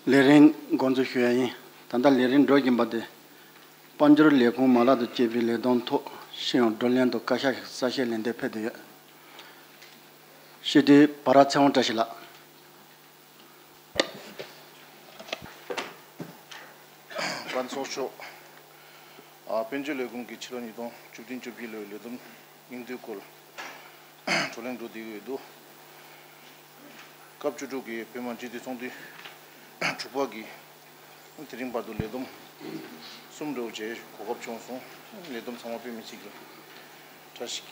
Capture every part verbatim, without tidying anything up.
ལས་རིམ་འགོ་འཛུགས་ཞུ་ཡ་ཡིན། ད་ལྟ་ལས་རིམ་འགྲོ་བཞིན་པ་དེ། དཔལ་འབྱོར་ལས་ཁུངས་མ་ལག་ཏུ་སྐྱེས་པའི་ལས་བསྡོམས་ཐོག་ཤེས་ཡོན་བགྲོ་གླེང་དང་བཀའ་ཤག་གི་གསལ་བཤད་ལན་འདེབས་ཕེབས་བསྡད་ཡོད། སྤྱི་འཐུས་བྷ་ར་ཚེ་དབང་བཀྲ་ཤིས་ལགས། དཔལ་ཚོགས་མཆོག་ཨ། དཔལ་འབྱོར་ལས་ཁུངས་ཀྱི་ཕྱི་ལོ་ཉིས་སྟོང་བཅུ་བདུན་བཅུ་བརྒྱད་ལོའི་ལས་བསྡོམས་སྙིང་བསྡུས་སྐོར་བགྲོ་གླེང་འགྲོ་བསྡད་ཀྱི་ཡོད་འདུག་སྐབས་བཅུ་དྲུག་གི་བོད་མི་སྤྱི་འཐུས་ཚོགས་འདུའི་དྲུག་པ་གི་དེ་རིང་བར་དུ་ལས་བསྡོམས་གསུམ་འགྲོ་བྱས་གོ་སྐབས་བྱུང་སོང་། ལས་བསྡོམས་ཚང་མ་དཔེ་མི་སྲིད་ཀྱི་བཀྲ་ཤིས་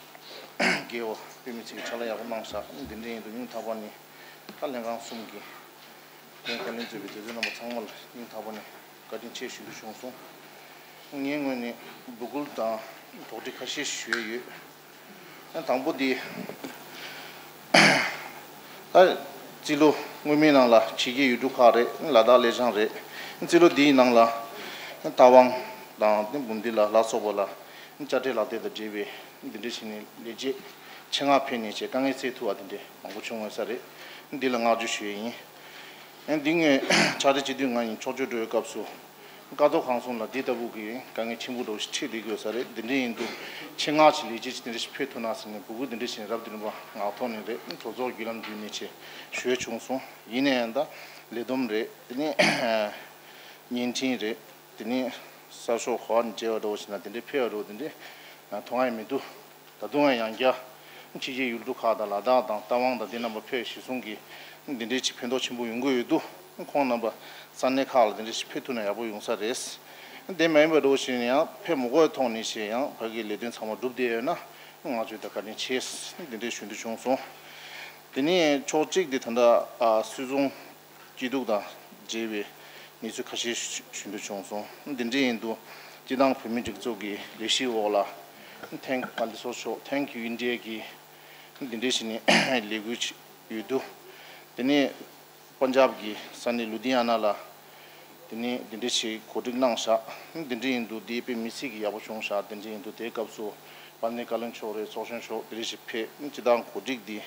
དགེ་བ་དཔེ་མི་སྲིད་ཀྱི་ཕྱག་ལས་ཡག་པོ་གནང་ཤག་འདི་འདྲ་ཡིན་དུས་སྙིང་ཐག་པ་ནས་ད་ལྷན་ཁང་གསུམ་གྱི་ལྷན་རྒྱས་ལྷན་རྒྱས་གཙོས་པའི་དེ་ཚོའི་རྣམ་པ་ཚང་མ་ལ་སྙིང་ཐག་པ་ནས་བཀའ་དྲིན་ཆེ་ཞུ་རྒྱུ་བྱུང་སོང་། ངའི་ངོས་ནས་འབོད་སྐུལ་དང་དོགས་འདྲི་ཁ་ཤས་ཞུ་ཡས་ཡོད། དང་པོ་འདི། ད་རྩིས་ལོ་སྔོན་མའི་ནང་ལ་ཕྱི་རྒྱལ་ཡུལ་གྲུ་ཁག་རེད། ལ་དྭགས་ལེ་ཤང་རེད། རྩིས་ལོ་འདིའི་ནང་ལ་རྟ་དབང་དང་འབུམ་སྡེ་ལ་ལ་སོགས་པ་ལ་དཔྱ་ཁྲལ་ལག་དེབ་དང་འབྲེལ་བའི་འདི་འདྲ་བྱས་ནས་ལས་བྱེད་ཆེད་མངགས་ཕེབས་ནས་བྱས་དཀའ་ངལ་སེལ་ཐུབ་པ་དེ་འདྲ་མང་པོ་བྱུང་ཡོད་ས་རེད། འདི་ལ་བསྔགས་བརྗོད་ཞུ་ཡས་ཡིན། འདི་ངས་ཕྱག་སྦྲེལ་སྤྱི་འཐུས་ང་ཡིན་ཕྱོགས་བསྐྱོད་འགྲོ་བའི་སྐབས་སུ། ཀ་ཐོག་ཁང་གསུམ་ལ་འདི་ལྟ་བུ་གི་དཀའ་ངལ་ཆེན་པོ་འདྲ་བོ་ཞིག་འཕྲད་བསྡད་ཀྱི་ཡོད་ས་རེད། འདི་འདྲ་ཡིན་དུས་ཆེད་མངགས་ཀྱི་ལས་བྱེད་ཅིག་དེ་འདྲ་ཞིག་ཕེབས་ཐུབ་ན་ཟེར་ནས་འབོད་སྐུལ་འདི་འདྲ་བྱས་ནས་རབ་དང་རིམ་པ་ངག་ཐོག་ནས་རེད། གྲོས་ཚོགས་བརྒྱུད་ལམ་བརྒྱུད་ནས་བྱས་ཞུ་ཡས་བྱུང་སོང་། ཡིན་ན་ཡང་ད་ལས་བསྡོམས་རེད། དེ་ནས་བརྙན་འཕྲིན་རེད། དེ་ནས་གསར་ཤོག་ག་བ་ནས་མཇལ་བ་འདྲ་བོ་ཞིག་ན་དེ་འདྲ་ཕེབས་པ་འདྲ་བོ་དེ་འདྲ་མཐོང་ཡ་མི་འདུག་ད་དུང་ཡང་ཡང་བསྐྱར་ཕྱི་རྒྱལ་ཡུལ་གྲུ་ཁག་དང་ལ་དྭགས་དང་རྟ་དབང་དང་འདི་རྣམ་པ་ཕེབས་གཞི་བཟུང་གིས་འདི་འདྲའི་ཅིག་ཕན་ཐོགས་ཆེན་པོ་ཡོང་གི་ཡོད་འདུག་ཁོང་རྣམ་པ་ས་གནས་ཁག་ལ་འདི་འདྲའི་ཞིག་ཕེབས་ཐུབ་ན་ཡག་པོ་ཡོང་ས་རེད། དེ་མ་ཡིན་པ་འདྲ་བོ་ཞིག་ཡང་ཕེབས་མ་དགོས་པའི་ཐོག་ནས་བྱས་ཡང་ཕ་གིའི་ལས་དོན་ཚང་མ་གྲུབ་བསྡད་ཡོད་ན་བསྔགས་བརྗོད་དང་བཀའ་དྲིན་ཆེ་འདི་འདྲའི་ཞུ་འདོད་བྱུང་སོང་། དེ་ནས་ཕྱོགས་གཅིག་དེ་ད་ལྟ་སུད་ཚོང་སྐྱིད་སྡུག་དང་འབྲེལ་བའི་གནས་ཚུལ་ཁ་ཤས་ཞུ་འདོད་བྱུང་སོང་། འདི་འདྲ་ཡིན་དུས་སྤྱི་བཏང་བོད་མིའི་སྒྲིག་འཛུགས་ཀྱི་ལས་གཞིའི་འོག་ལ་Thank དཔལ་འབྱོར་ཚོགས་མཆོག Thank You India གི་འདི་འདྲ་ཞིག་ནས་ལས་འགུལ་ཡོད་འདུག་དེ་ནས་པན་ཇབ་ཀྱི་ས་གནས་ལུ་དྷི་ཡ་ན་ལ་དེ་ནས་འདི་འདྲ་ཞིག་གོ་སྒྲིག་གནང་ཤག་འདི་འདྲ་ཡིན་དུས་འདི་དཔེ་མི་སྲིད་ཀྱི་ཡག་པོ་བྱུང་ཤག་དེ་འདྲ་ཡིན་དུས་དེའི་སྐབས་སུ་དཔལ་ལྡན་བཀའ་བློན་མཆོག་རེད། ཚོགས་གཞོན་མཆོག་འདི་འདྲ་ཞིག་ཕེབས། སྤྱི་བཏང་གོ་སྒྲིག་འདི་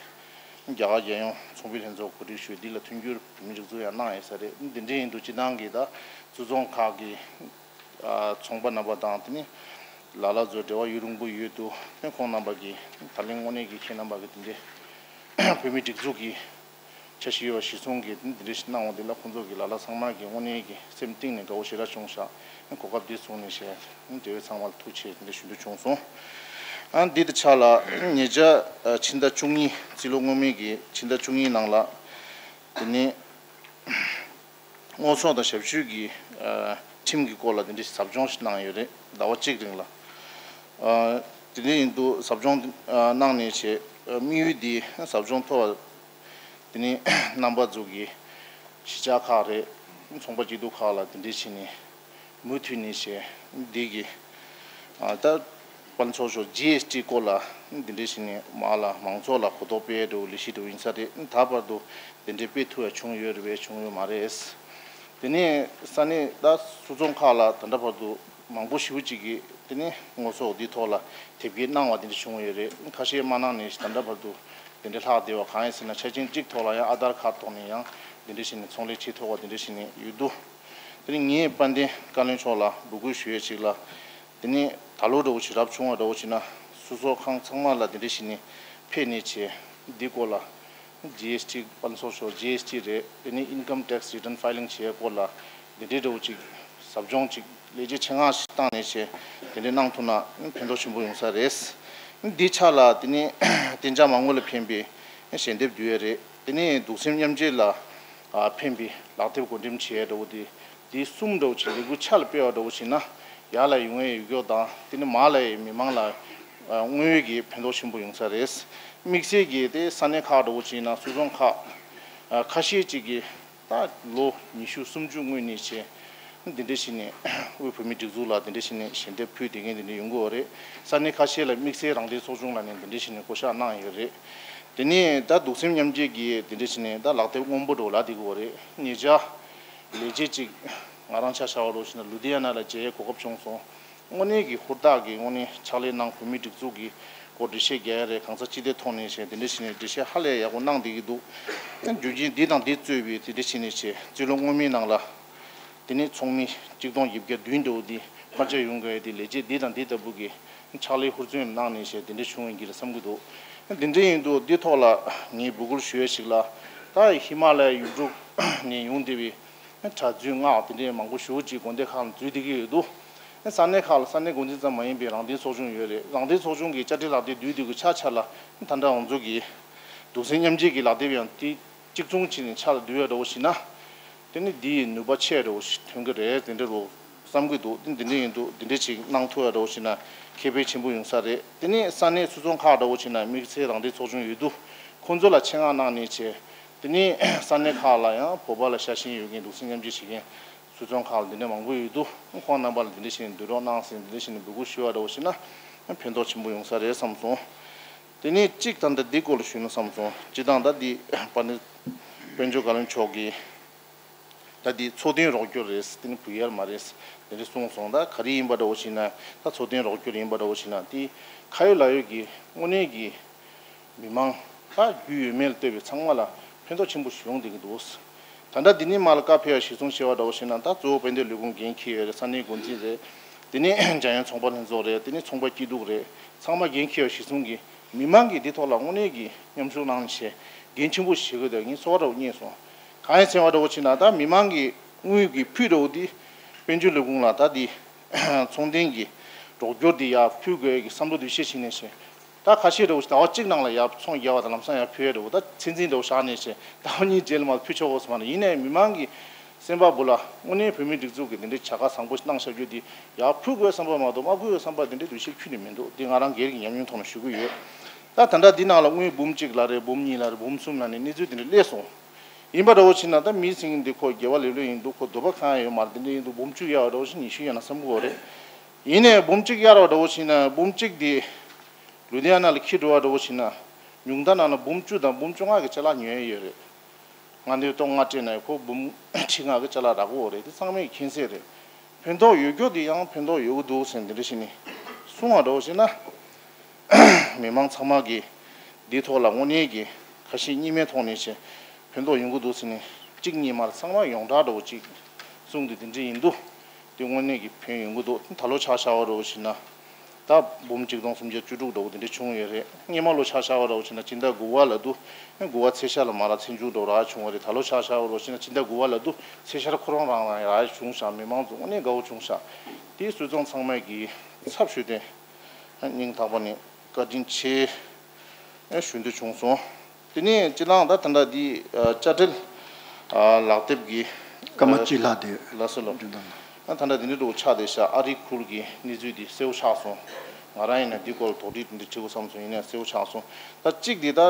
རྒྱ་གར་རྒྱལ་ཡོངས་ཚོང་པའི་ལྷན་ཚོགས་གོ་སྒྲིག་ཞུས། འདི་ལ་མཐུན་འགྱུར་བོད་མིའི་སྒྲིག་འཛུགས་ཡང་གནང་ཡོད་ས་རེད། འདི་འདྲ་ཡིན་དུས་སྤྱི་བཏང་གི་ད་སུད་ཚོང་ཁག་གི་ཚོང་པ་རྣམ་པ་དང་དེ་ནི་ལ་ལ་ཚོ་འབྲེལ་བ་ཡུན་རིང་པོ་ཡོད་འདུག་དེ་ཁོང་རྣམ་པ་གིས་ད་ལན་དངོས་གནས་ཀྱི་ཁྱེད་རྣམ་པ་གི་དེ་འདྲའི་བོད་མིའི་སྒྲིག་འཛུགས་ཀྱི་འཆར་གཞི་ཡོད་པ་གཞི་བཟུང་གིས་འདི་འདྲ་ཞིག་གནང་བ་འདི་ལ་ཁོང་ཚོ་གི་ལ་ལ་ཚང་མ་གི་དངོས་གནས་ཀྱི་སེམས་གཏིང་ནས་དགའ་བོ་ཞེ་དྲག་བྱུང་ཤག་གོ་སྐབས་འདི་བཟུང་ནས་བྱས་འབྲེལ་བའི་ཚང་མ་ལ་ཐུགས་རྗེ་ཆེ་འདི་འདྲ་ཞུ་འདོད་བྱུང་སོང་། ཨ་འདི་དང་ཆ་ལ་ཉེ་ཆར་ཕྱི་ཟླ་བཅུ་གཉིས་རྩིས་ལོ་སྔོན་མའི་གི་ཕྱི་ཟླ་བཅུ་གཉིས་ནང་ལ་དེ་ནི། སྔོ་ཚོང་དང་ཞབས་ཞུ་གི་ཨ་ཁྲིམས་ཀྱི་སྐོར་ལ་དེ་འདྲའི་ཟབ་སྦྱོང་ཞིག་གནང་ཡོད་རེད། ཟླ་བ་གཅིག་རིང་ལ། ཨ་དེ་འདྲ་ཡིན་དུས་ཟབ་སྦྱོང་ཨ་གནང་ནས་བྱས་ཨ་དམིགས་ཡུལ་འདི་ཟབ་སྦྱོང་ཐོག་དེ་ནི་རྣམ་པ་ཚོ་གི་གཞིས་ཆགས་ཁག་རེད། ཚོང་པ་སྐྱིད་སྡུག་ཁག་ལ་དེ་འདྲ་བྱས་ནས་མུ་མཐུད་ནས་བྱས་འདི་གི་ཨ་ད། དཔལ་ཚོགས་མཆོག་ཇི་ཨེས་ཊི་སྐོར་ལ་འདི་འདྲ་ཞིག་ནས་མ་ལ་མང་ཚོགས་ལ་གོ་རྟོགས་སྤེལ་འགྲོ་ལས་གཞི་འགྲོ་ཡིན་ས་རེད། ད་བར་དུ་འདི་འདྲའི་སྤེལ་ཐུབ་ཡ་བྱུང་ཡོད་རེད་པས་བྱུང་ཡོད་མ་རེད། དེ་ནས་ས་གནས་ད་སུད་ཚོང་ཁག་ལ་ད་ལྟ་བར་དུ་མང་པོ་ཞེ་པོ་ཅིག་གིས་དེ་ནས་སྔོ་ཚོང་འདི་ཐོག་ལ་དེབ་སྐྱེལ་གནང་བ་འདི་འདྲ་བྱུང་ཡོད་རེད། ཁ་ཤས་མ་གནང་ནས་ད་ལྟ་བར་དུ་འདི་འདྲ་ལྷག་བསྡད་པ་གང་ཡིན་ཟེར་ན་ཆ་རྐྱེན་གཅིག་ཐོག་ལ་ཡང་ཨ་དྷར་ཁཌ་ཐོག་ནས་ཡང་འདི་འདྲ་ཞིག་ནས་ཚོང་ལས་བྱེད་ཐུབ་པ་འདི་འདྲ་ཞིག་ནས་ཡོད་འདུག་དེ་ནས་ངས་དཔལ་ལྡན་བཀའ་བློན་མཆོག་ལ་འབོད་སྐུལ་ཞུ་ཡས་ཅིག་ལ། དེ་ནས་ད་ལོ་འདྲ་བོ་ཞིག་རབ་བྱུང་བ་འདྲ་བོ་ཞིག་ན་སུད་ཚོང་ཁང་ཚང་མ་ལ་དེ་འདྲ་ཞིག་ནས་ཕེབས་ནས་བྱས་འདི་སྐོར་ལ་ཇི་ཨེས་ཊི་དཔལ་འབྱོར་ཚོགས་མཆོག་ཇི་ཨེས་ཊི་རེད། དེ་ནས་Income Tax Return Filing བྱེད་ཡས་སྐོར་ལ་འདི་འདྲའི་འདྲ་བོ་ཅིག་ཟབ་སྦྱོང་ཅིག་ལས་བྱེད་ཆེད་མངགས་ཤིག་བཏང་ནས་བྱས་དེ་འདྲ་གནང་ཐུབ་ན་ཕན་ཐོགས་ཆེན་པོ་ཡོང་ས་རེད། འདི་ཆ་ལ་དེ་ནས་གཏན་འཇགས་མ་དངུལ་ལ་ཕན་པའི་ཞལ་འདེབས་བསྡུ་ཡས་རེད། དེ་ནས་གདུང་སེམས་མཉམ་སྐྱེད་ལ་ཕན་པའི་ལག་དེབ་བགོ་འགྲེམས་བྱེད་ཡས་འདྲ་བོ་དེ། འདི་གསུམ་འདྲ་བོ་ཅིག་ལས་འགུལ་ཆ་ལ་སྤེལ་བ་འདྲ་བོ་ཞིག་ན་ཡར་ལ་ཡོང་ཡས་ཡོད་སྐྱོ་དང་དེ་ནི་མར་ལ་ཡི་མི་མང་ལ་དངོས་ཡོད་ཀྱི་ཕན་ཐོགས་ཆེན་པོ་ཡོང་ས་རེད། དམིགས་བསལ་གྱིས་དེ་ས་གནས་ཁག་འདྲ་བོ་ཅིག་ཡིན་ན་སུད་ཚོང་ཁག་ཁ་ཤས་ཅིག་གིས་ད་ལོ་ཉི་ཤུ་སུམ་ཅུ་སྔོན་ནས་བྱས་འདི་འདྲ་ཞིག་ནས་དབུས་བོད་མིའི་སྒྲིག་འཛུགས་ལ་འདི་འདྲ་ཞིག་ནས་ཞལ་འདེབས་ཕུལ་བསྡད་མཁན་འདི་འདྲ་ཡོང་གི་ཡོད་རེད། ས་གནས་ཁ་ཤས་ལ་དམིགས་བསལ་རང་བདེན་ཚོགས་ཆུང་ལ་ནས་འདི་འདྲ་ཞིག་ནས་བསྐོ་བཞག་གནང་ཡོད་རེད། དེ་ནས་ད་གདུང་སེམས་མཉམ་སྐྱེད་ཀྱིས་འདི་འདྲ་བྱས་ནས་ད་ལག་དེབ་སྔོན་པོ་འདྲ་བོ་ལབ་བསྡད་ཀྱི་ཡོད་རེད། ཉེ་ཆར་ལས་བྱེད་ཅིག་ང་རང་ཆ་བཞག་པ་འདྲ་བོ་བྱས་ན་ལུ་དྷི་ཡ་ན་ལ་མཇལ་ཡའི་གོ་སྐབས་བྱུང་སོང་། དངོས་གནས་ཀྱི་ཧུར་ཐག་གིས་དངོས་གནས་ཕྱག་ལས་གནང་། བོད་མིའི་སྒྲིག་འཛུགས་ཀྱི་སྐོར་འགྲེལ་བཤད་རྒྱག་ཡ་རེད། གང་ས་ཅི་ཐད་ཐོག་ནས་བྱས་འདི་འདྲ་བྱས་ནས་འགྲེལ་བཤད་ཧ་ལས་ཡག་པོ་གནང་བསྡད་ཀྱི་འདུག་རྒྱུ་རྐྱེན་འདི་དང་འདི་གཙོས་པའི་དེ་འདྲ་བྱས་ནས་བྱས་རྩིས་ལོ་སྔོན་མའི་ནང་ལ། དེ་ནས་ཚོགས་མི་གཅིག་སྟོང་བརྒྱད་བརྒྱ་བདུན་འདྲ་བོ་འདི་ཕར་ཆེར་ཡོང་དགོས་ཡ་དེ་ལས་བྱེད་འདི་དང་འདི་ལྟ་བུ་གི་ཕྱག་ལས་ཧུར་བརྩོན་གནང་ནས་བྱས་དེ་འདྲ་བྱུང་ཡིན་གྱི་རེད་བསམ་གྱི་འདུག་དེ་འདྲ་ཡིན་དུས་འདི་ཐོག་ལ་ངས་འབོད་སྐུལ་ཞུ་ཡ་ཞིག་ལ། ད་ཧི་མ་ལ་ཡའི་ཡུལ་གྲུ་ནས་ཡོང་བསྡད་པའི་གྲྭ་བཙུན་སྔགས་དེ་འདྲའི་མང་པོ་ཞེ་པོ་ཅིག་དགོན་སྡེ་ཁག་ལ་འཛུལ་བསྡད་ཀྱི་ཡོད་འདུག་ས་གནས་ཁག་ལ་ས་གནས་འགོ་འཛིན་ཙམ་མ་ཡིན་པའི་རང་བདེན་ཚོགས་ཆུང་ཡོད་རེད། རང་བདེན་ཚོགས་ཆུང་གི་བཅའ་ཁྲིམས་ལག་དེབ་བསྡུས་བསྡུས་ཀྱི་ཆ་ཆ་ལ་ད་ལྟ་ང་ཚོ་གི་གདུང་སེམས་མཉམ་སྐྱེད་ཀྱི་ལག་དེབ་ཡང་དེ་གཅིག་མཚུངས་བྱས་ནས་ཆ་ལ་བསྡུས་ཡ་འདྲ་བོ་ཞིག་ན། དེ་ནི་འདི་ཡི་ནུས་པ་ཆེ་འདྲ་བོ་ཞིག་ཐོན་གྱི་རེད། དེ་འདྲ་རུ་བསམ་གྱི་འདུག་དེ་འདི་འདྲ་ཡིན་འདུག་འདི་འདྲ་ཞིག་གནང་ཐུབ་ཡ་འདྲ་བོ་ཞིག་ན་ཁེ་ཕན་ཆེན་པོ་ཡོང་ས་རེད། དེ་ནི་ས་གནས་སུད་ཚོང་ཁག་འདྲ་བོ་ཞིག་ན་དམིགས་བསལ་རང་བདེན་ཚོགས་ཆུང་ཡོད་འདུག་ཁོང་ཚོ་ལ་ཆེད་མངགས་གནང་ནས་བྱས། དེ་ནི་ས་གནས་ཁག་ལ་ཡང་བོད་པ་ལ་ཤ་ཞེན་ཡོད་མཁན་གདུང་སེམས་མཉམ་སྐྱེད་བྱེད་མཁན་སུད་ཚོང་ཁག་ལ་འདི་འདྲ་མང་པོ་ཡོད་འདུག་ཁོང་རྣམ་པ་ལ་འདི་འདྲ་ཞིག་འདུས་རོགས་གནང་ཟེར་འདི་འདྲ་ཞིག་འབོད་སྐུལ་ཞུ་བ་འདྲ་བོ་ཞིག་ན་ཕན་ཐོགས་ཆེན་པོ་ཡོང་ས་རེད་བསམ་སོང་། དེ་ནས་གཅིག་ད་ལྟ་འདི་སྐོར་ལ་ཞུས་ན་བསམ་སོང་། སྤྱིར་བཏང་ད་འདི་དཔལ་འབྱོར་བཀའ་བློན་མཆོག་གིས་ད་འདི་འཚོ་རྟེན་རོགས་སྐྱོར་རེད། དེ་ནི་བུ་ཡར་མ་རེད། དེ་འདྲ་གསུངས་སོང་། ད་ག་རེ་ཡིན་པ་འདྲ་བོ་ཞིག་ན་ད་འཚོ་རྟེན་རོགས་སྐྱོར་ཡིན་པ་འདྲ་བོ་ཞིག་ན་དེ་ཁ་ཡོད་ལག་ཡོད་ཀྱི་དངོས་གནས་ཀྱི་མི་མང་ད་རྒྱུས་ཡོད་མེད་ལ་ལྟོས་པའི་ཚང་མ་ལ་ཕན་ཐོགས་ཆེན་པོ་ཞིག་ཡོང་བསྡད་ཀྱི་འདུག་ད་ལྟ་འདི་ནས་མར་ལ་བཀའ་ཕེབས་པ་གཞིར་བཟུང་བྱས་པ་འདྲ་བོ་ཞིག་ན་ད་གཙོ་བོ་དཔལ་ལྡན་ལས་ཁུངས་འགན་འཁྱེར་ཡོད་རེད། ས་གནས་འགོ་འཛིན་རེད། དེ་ནས་འཇམ་དབྱངས་ཚོང་པ་ལྷན་ཚོགས་རེད། དེ་ནས་ཚོང་པ་སྐྱིད་སྡུག་རེད། ཚང་མ་འགན་འཁྱེར་བ་གཞི་བཟུང་གིས་མི་མང་གིས་འདི་ཐོག་ལ་དངོས་གནས་ཀྱི་མཉམ་ཞུགས་གནང་བྱས་འགན་ཆེན་པོ་བཞེས་དགོས་དེ་ངས་ཚོར་བ་འདྲ་བོ་རྙེད་སོང་། གང་ཡིན་ཟེར་བ་འདྲ་བོ་བྱས་ན་ད་མི་མང་གིས་དངུལ་གྱི་ཕུད་འདྲ་བོ་འདི་དཔལ་འབྱོར་ལས་ཁུངས་ལ་ད་འདི་ཚོང་རྟེན་གྱི་རོགས་སྐྱོར་འདི་ཡར་ཕུལ་དགོས་ཀྱི་བསམ་བློ་འདི་བཤད་བྱས་ནས་བྱས། ད་ཁ་ཤས་འདྲ་བོ་ཞིག་ཟླ་བ་གཅིག་ནང་ལ་ཡར་ཚོང་རྒྱག་པ་དང་ལམ་སང་ཡར་ཕུལ་ཡ་འདྲ་བོ་ད་ཚད་འཛིན་འདྲ་བོ་བཞག་ནས་བྱས་ཟླ་བ་གཉིས་རྗེས་ལ་མར་ཕུལ་ཆོག་གོ་སོང་མ་རེད། ཡིན་ནའི་མི་མང་གི་སེམས་པ་བུ་ལ་དངོས་གནས་བོད་མིའི་སྒྲིག་འཛུགས་ཀྱི་དེ་འདྲའི་བྱ་དགའ་བཟང་པོ་ཞིག་གནང་བཞག་རྒྱུ་དེ་ཡར་ཕུལ་དགོས་བསམ་པ་མ་གཏོགས་མ་ཕུལ་དགོས་བསམ་པ་དེ་འདྲའི་འདུ་ཤེས་ཁྱོན་ནས་མི་འདུག་དེ་ང་རང་སྒེར་གྱི་ཉམས་མྱོང་ཐོག་ནས་ཞུ་གི་ཡོད། ད་ད་ལྟ་འདི་ནང་ལ་དངུལ་འབུམ་གཅིག་ལ་རེད། འབུམ་གཉིས་ལ་རེད། འབུམ་གསུམ་ལ་ནས་གནས་ཚུལ་དེ་འདྲ་སླེབས་སོང་། ཡིན་པ་འདྲ་བོ་བྱས་ན་ད་མི་ཚེ་གི་འདི་ཁོ་དགེ་བ་ལེབ་ལེབ་ཡིན་འདུག་ཁོ་འདོད་པ་གང་ཡང་ཡོད་མ་རེད། དེ་འདྲ་ཡིན་འདུག་འབུམ་གཅིག་གཡར་བ་འདྲ་བོ་ཞིག་ཉི་ཤུ་ཡོད་ན་བསམ་གི་ཡོད་རེད། ཡིན་ནའི་འབུམ་གཅིག་གཡར་བ་འདྲ་བོ་བྱས་ན་འབུམ་གཅིག་དེ་ལུ་དྷི་ཡ་ན་ལ་འཁྱེར་འགྲོ་བ་འདྲ་བོ་བྱས་ན་ཉུང་མཐའ་ནང་ལ་འབུམ་བཅུ་དང་འབུམ་བཅོ་ལྔ་གི་ཅ་ལག་ཉོ་ཡ་ཡོད་རེད། ང་འདིར་སྟོང་ལྔ་སྤྲད་ན་ཁོ་འབུམ་ཁྲི་ལྔ་གི་ཅ་ལག་རག་གི་ཡོད་རེད། དེ་ཚང་མས་མཁྱེན་གསལ་རེད། ཕན་ཐོགས་ཡོད་རྒྱུ་དེ་ཡང་ཕན་ཐོགས་ཡོད་ཀྱི་འདུག་ཟེར་འདི་འདྲ་ཞིག་ནས་གསུང་བ་འདྲ་བོ་ཞིག་ན། མི་མང་ཚང་མ་གིས་འདིའི་ཐོག་ལ་དངོས་གནས་ཀྱི་ཁ་ཞེ་གཉིས་མེད་ཐོག་ནས་བྱས་ཕན་ཐོགས་ཡོང་གི་འདུག་ཟེར་ནས་གཅིག་གཉིས་མར་ཚང་མ་ཡོངས་གྲགས་འདྲ་བོ་ཅིག་གསུང་དེ་དེ་འདྲ་ཡིན་འདུག་དེ་དངོས་གནས་ཀྱི་ཕན་ཡོང་གི་འདུག་ད་ལོ་ཆ་བཞག་པ་འདྲ་བོ་ཞིག་ན། ད་འབུམ་གཅིག་སྟོང་སུམ་བརྒྱ་བཅུ་དྲུག་འདྲ་བོ་དེ་འདྲ་བྱུང་ཡོད་རེད། སྔོན་མ་ལོ་ཆ་བཞག་པ་འདྲ་བོ་བྱས་ན་སྤྱི་ཟླ་དགུ་པ་ལ་དུ་དགུ་པ་ཚེས་ཤར་ལ་མ་ར་ཚེས་མཇུག་འདྲ་བོ་རག་བྱུང་བ་རེད། ད་ལོ་ཆ་བཞག་པ་འདྲ་བོ་བྱས་ན་སྤྱི་ཟླ་དགུ་པ་ལ་དུ་ཚེས་ཤར་ཁོ་རང་རང་རང་རག་བྱུང་ཤག་མི་མང་ཚོ་དངོས་གནས་དགའ་བོ་བྱུང་ཤག་དེའི་སུད་ཚོང་ཚང་མས་ཀྱི་ཚབ་ཞུས་ཏེ་སྙིང་ཐག་པ་ནས་བཀའ་དྲིན་ཆེ་ཞུ་འདོད་བྱུང་སོང་། དེ་ནས་སྤྱི་བཏང་ད་ད་ལྟ་འདི་ཨ་དཔྱ་ཁྲལ་ཨ་ལག་དེབ་ཀྱི་སྐར་མ་ཨ་གཅིག་ལྷག་དེ་ལགས་སོ་ལགས། འགྲོ་དང་། ཨ་ད་ལྟ་འདི་འདྲ་འདྲ་བོ་ཆགས་བསྡད་ཤག་ཨ་རིའི་ཁུལ་གྱི་གནས་ཚུལ་འདི་གསལ་བོ་ཆགས་སོང་། ང་རང་ཡིན་ན་འདི་སྐོར་ལ་དོགས་འདྲི་འདི་དྲི་དགོས་བསམ་སོང་། ཡིན་ནའི་གསལ་བོ་ཆགས་སོང་། ད་གཅིག་འདི་ད་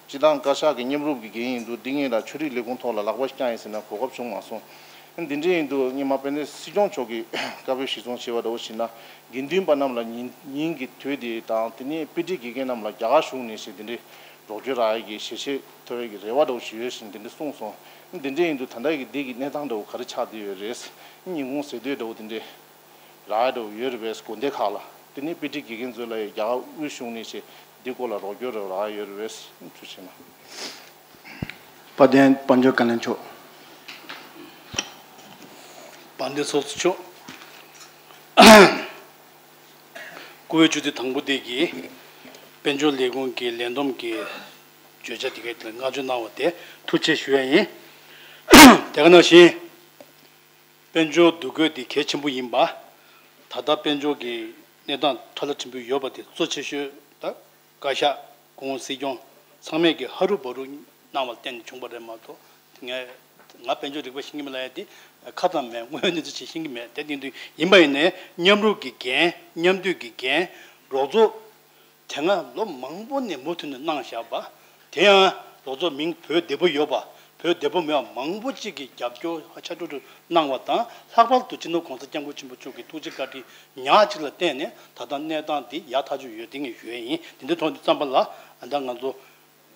སྤྱི་བཏང་བཀའ་ཤག་གི་མཉམ་རུབ་ཀྱི་འགན་ཡིན་འདུག་འདི་ངས་ད་ཆོས་རིག་ལས་ཁུངས་ཐོག་ལ་ལག་པ་བརྐྱངས་ཡིན་ཟེར་ན་གོ་སྐབས་བྱུང་མ་སོང་། འདི་འདྲ་ཡིན་འདུག་སྔོན་མ་དཔལ་ལྡན་སྲིད་སྐྱོང་མཆོག་གིས་བཀའ་པོད་གཞིར་བཟུང་བྱས་པ་འདྲ་བོ་ཞིག་ན་དགེ་འདུན་པ་རྣམས་ལ་ཉིན་ཉིན་གྱི་དུས་དེ་དང་དེ་ནས་དཔེ་ཁྲིད་དགེ་རྒན་རྣམས་ལ་རྒྱ་གར་གཞུང་ནས་ཞེས་འདི་འདྲའི་རོགས་སྐྱོར་རག་ཡས་ཀྱི་ཞལ་བཞེས་ཐོབ་ཡས་ཀྱི་རེ་བ་འདྲ་བོ་ཞིག་ཡོད་ཞེས་འདི་འདྲ་གསུངས་སོང་། འདི་འདྲ་ཡིན་དུས་ད་ལྟ་གི་འདི་གི་གནས་སྟངས་འདྲ་བོ་ག་རེ་ཆགས་བསྡད་ཡོད་རེད། ཉིན་གུང་ཟས་དུས་འདྲ་བོ་འདི་འདྲའི་རག་ཡས་འདྲ་བོ་ཡོད་རེད་པས། དགོན་སྡེ་ཁག་ལ་དེ་ནས་དཔེ་ཁྲིད་དགེ་རྒན་ཚོ་ལ་ཡང་རྒྱ་གར་དབུས་གཞུང་ནས་ཞེས་འདི་སྐོར་ལ་རོགས་སྐྱོར་འདྲ་བོ་རག་ཡས་ཡོད་རེད་པས། ཐུགས་རྗེ་ཆེ་གནང་། དཔལ་ལྡན་དཔལ་འབྱོར་བཀའ་བློན་མཆོག་དཔལ་ལྡན་ཚོགས་གཙོ་མཆོག་སྐུ་པར་བཅུ་ཚིགས་དང་པོ་དེ་གིས་དཔལ་འབྱོར་ལས་ཁུངས་ཀྱི་ལས་བསྡོམས་ཀྱི་བརྗོད་བྱ་དེ་གའི་ཐད་ལ་བསྔགས་བརྗོད་གནང་བ་དེ་ཐུགས་རྗེ་ཆེ་ཞུ་ཡ་ཡིན། དེ་ག་ནང་བཞིན་དཔལ་འབྱོར་འདུ་འགོད་དེ་གལ་ཆེན་པོ་ཡིན་པ། ད་ལྟ་དཔལ་འབྱོར་གྱི་གནས་སྟངས་ཁྲ་ལ་ཁྲིམས་པོ་ཡོད་པ་དེ་གཙོ་ཆེ་ཤོས་ད་བཀའ་ཤག་སྐུ་ངོ་སྲིད་སྐྱོང་ཚང་མས་ཀྱི་ཧ་རུ་བ་རུ་གནང་བ་བརྟེན་ནས་བྱུང་བ་རེད་མ་གཏོགས། ངས་ང་དཔལ་འབྱོར་རིག་པ་ཤེས་ཀྱི་མེད་ལབ་ཡ་དེ་ཁ་ཙམ་མེད། དངོས་ཡོད་གནས་ཚུལ་ཅིག་ཤེས་ཀྱི་མེད། དེ་ཡིན་དུས་ཡིན་པ་ཡིན་ནའི་མཉམ་རུབ་ཀྱི་འགན་མཉམ་འདུས་ཀྱི་འགན་རོགས་ཚོགས་དེ་སྔ་ལོ་མང་པོ་ནས་མུ་མཐུད་ནས་གནང་བཞག་པ། དེ་ཡང་རོགས་ཚོགས་མིང་བོད་བདེ་པོ་ཡོད་པ་བོད་བདེ་པོ་མེད་པ་མང་པོ་ཅིག་གིས་རྒྱབ་སྐྱོར་ཧ་ཅང་ཀྲུག་ཀྲུག་གནང་བ་དང་། ལྷག་པར་དུ་སྤྱི་ནོར་༸གོང་ས་༸སྐྱབས་མགོན་ཆེན་པོ་མཆོག་གི་ཐུགས་རྗེ་བཀའ་དྲིན་ཉག་གཅིག་ལ་བརྟེན་ནས་ད་ལྟ་གནས་སྟངས་འདི་ཡག་ཐག་ཆོད་ཡོད། དེ་ངས་ཞུ་ཡས་ཡིན། དེ་འདྲ་ཐོག་ནས་བརྩམས་པ་ལ་ད་ང་ཚོ་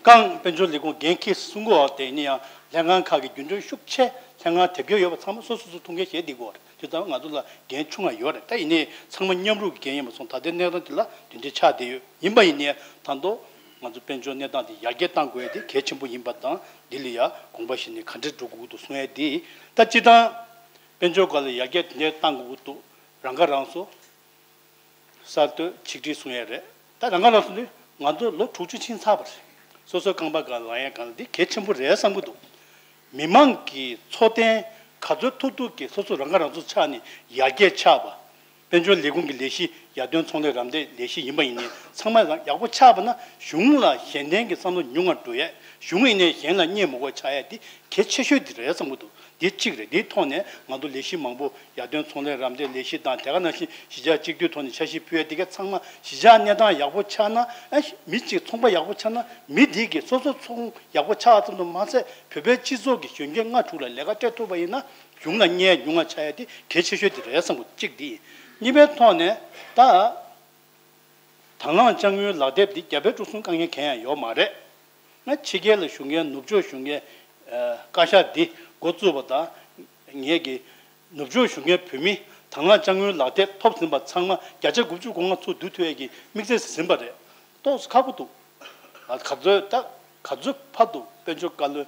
རྐང་དཔལ་འབྱོར་ལས་ཁུངས་འགན་འཁྱེར་གསུང་གི་ཡོད་དེ་ཡིན་ཡང་ལྷན་ཁང་ཁག་གི་རྒྱུན་གྲོན་ཤུགས་ཆེ་ལྷན་ཁང་དེབ་སྐྱེལ་ཡོད་པ་ཚང་མ་སོ་སོ་སོ་ཐུགས་འགན་བཞེས་བསྡད་ཀྱི་ཡོད་རེད། དེ་ཙང་ང་ཚོ་ལ་འགན་ཆུང་ང་ཡོད་རེད། ད་ཡིན་ནའི་ཚང་མ་མཉམ་རུབ་ཀྱི་འགན་ཡིན་པ་སོང་ད་ལྟའི་གནས་སྟངས་དེ་ལ་དེ་འདྲའི་ཆགས་བསྡད་ཡོད། ཡིན་པ་ཡིན་ནའི་ད་དུང་ ང་ཚོ་དཔལ་འབྱོར་གནས་སྟངས་དེ་ཡར་རྒྱས་གཏང་དགོས་ཡ་དེ་གལ་ཆེན་པོ་ཡིན་པ་དང་། འདི་ལ་ཡ་དགོངས་པ་བཞེས་ནས་ག་འདྲས་འགྲོ་དགོས་ཀྱི་འདུག་གསུང་ཡ་དེ། ད་སྤྱིར་བཏང་དཔལ་འབྱོར་སྒང་ལ་ཡར་རྒྱས་དེ་འདྲས་གཏང་དགོས་ཀྱི་འདུག་རང་ཁ་རང་གསོ། གསར་གཏོད་ཆིག་སྒྲིལ་གསུང་ཡས་རེད། ད་རང་ཁ་རང་གསོ་འདི་ང་ཚོ་ལོ་དྲུག་ཅུ་ཕྱིན་ཚར་བ་རེད། སོ་སོའི་རྐང་པ་སྒང་ལངས་ཡས་སྒང་ལ་འདི་གལ་ཆེན་པོ་རེད་བསམ་གྱི་འདུག་མི་མང་གི་འཚོ་རྟེན་ག་ཚོད་ཐུབ་ཐུབ་ཀྱིས་སོ་སོ་རང་ཁ་རང་གསོ་ཆགས་ནས་ཡར་རྒྱས་ཆགས་པ། དཔལ་འབྱོར་ལས་ཁུངས་ཀྱི་ལས་གཞི་ཡར་ཐོན་ཚོང་ལས་རམ་འདེགས་ལས་གཞི་ཡིན་པ་ཡིན་ནའི་ཚང་མ་ཡག་པོ་ཆགས་པ་ན་གཞུང་ལ་གཞན་དོན་གྱི་བསམ་བློ་ཉུང་བ་འགྲོ་ཡས། གཞུང་ཡིན་ནའི་གཞན་ལ་གཉེར་མི་དགོས་ཆགས་ཡས་དེ་གལ་ཆེ་ཤོས་དེ་རེད་བསམ་གྱི་འདུག་འདི་གཅིག་རེད། འདིའི་ཐོག་ནས་ང་ཚོ་ལས་གཞི་མང་པོ་ཡར་ཐོན་ཚོང་ལས་རམ་འདེགས་ལས་གཞི་དང་། དེ་ག་ནང་བཞིན་གཞིས་ཆགས་གཅིག་སྡུད་ཐོག་ནས་འཆར་གཞི་ཕུལ་ཡ་དེ་ག་ཚང་མ་གཞིས་ཆགས་གནས་སྟངས་ཡག་པོ་ཆགས་ན། ཨ་མི་གཅིག་ཚོང་པ་ཡག་པོ་ཆགས་ན་མི་དེ་གི་སོ་སོ་ཚོང་ཡག་པོ་ཆགས་ཙམ་དུ་མ་ཟད། བོད་པའི་སྤྱི་ཚོགས་ཀྱི་གཞོན་སྐྱེས་ལྔ་དྲུག་ལ་ལས་ཀ་སྤྲད་ཐུབ་པ་ཡིན་ན་གཞུང་ལ་གཉེར་ཉུང་བ་ཆགས་ཡ་དེ་གལ་ཆེ་ཤོས་དེ་རེད་བསམ་གྱི་འདུག་གཅིག་འདི་ཡིན། གཉིས་པའི་ཐོག་ནས་ད་དང་བླངས་དཔྱ་དངུལ་ལག་དེབ་འདི་རྒྱ་བལ་འབྲུག་གསུམ་དཀའ་ངལ་གང་ཡང་ཡོད་མ་རེད། ང་ཕྱི་རྒྱལ་ལ་བཞུགས་མཁན་ནུབ་ཕྱོགས་བཞུགས་མཁན་ཨ་བཀའ་ཤག་འདི་འགོ་བཙུགས་པ་དང་། ངེད་ཀྱི་ནུབ་ཕྱོགས་བཞུགས་མཁན་བོད་མི་དང་བླངས་དཔྱ་དངུལ་ལག་དེབ་ཐོབ་ཟིན་པ་ཚང་མ་བརྒྱ་ཆ་དགུ་བཅུ་གོ་ལྔ་ཚུར་བསྡུ་ཐུབ་ཡས་ཀྱི་དམིགས་བསལ་ཟིན་པ་རེད། ཏོག་ཙམ་ཁག་པོ་འདུག་ཨ་ག་ཚོད་ད་ག་ཚོད་ཕར་འདུག་དཔལ་འབྱོར་བཀའ་བློན་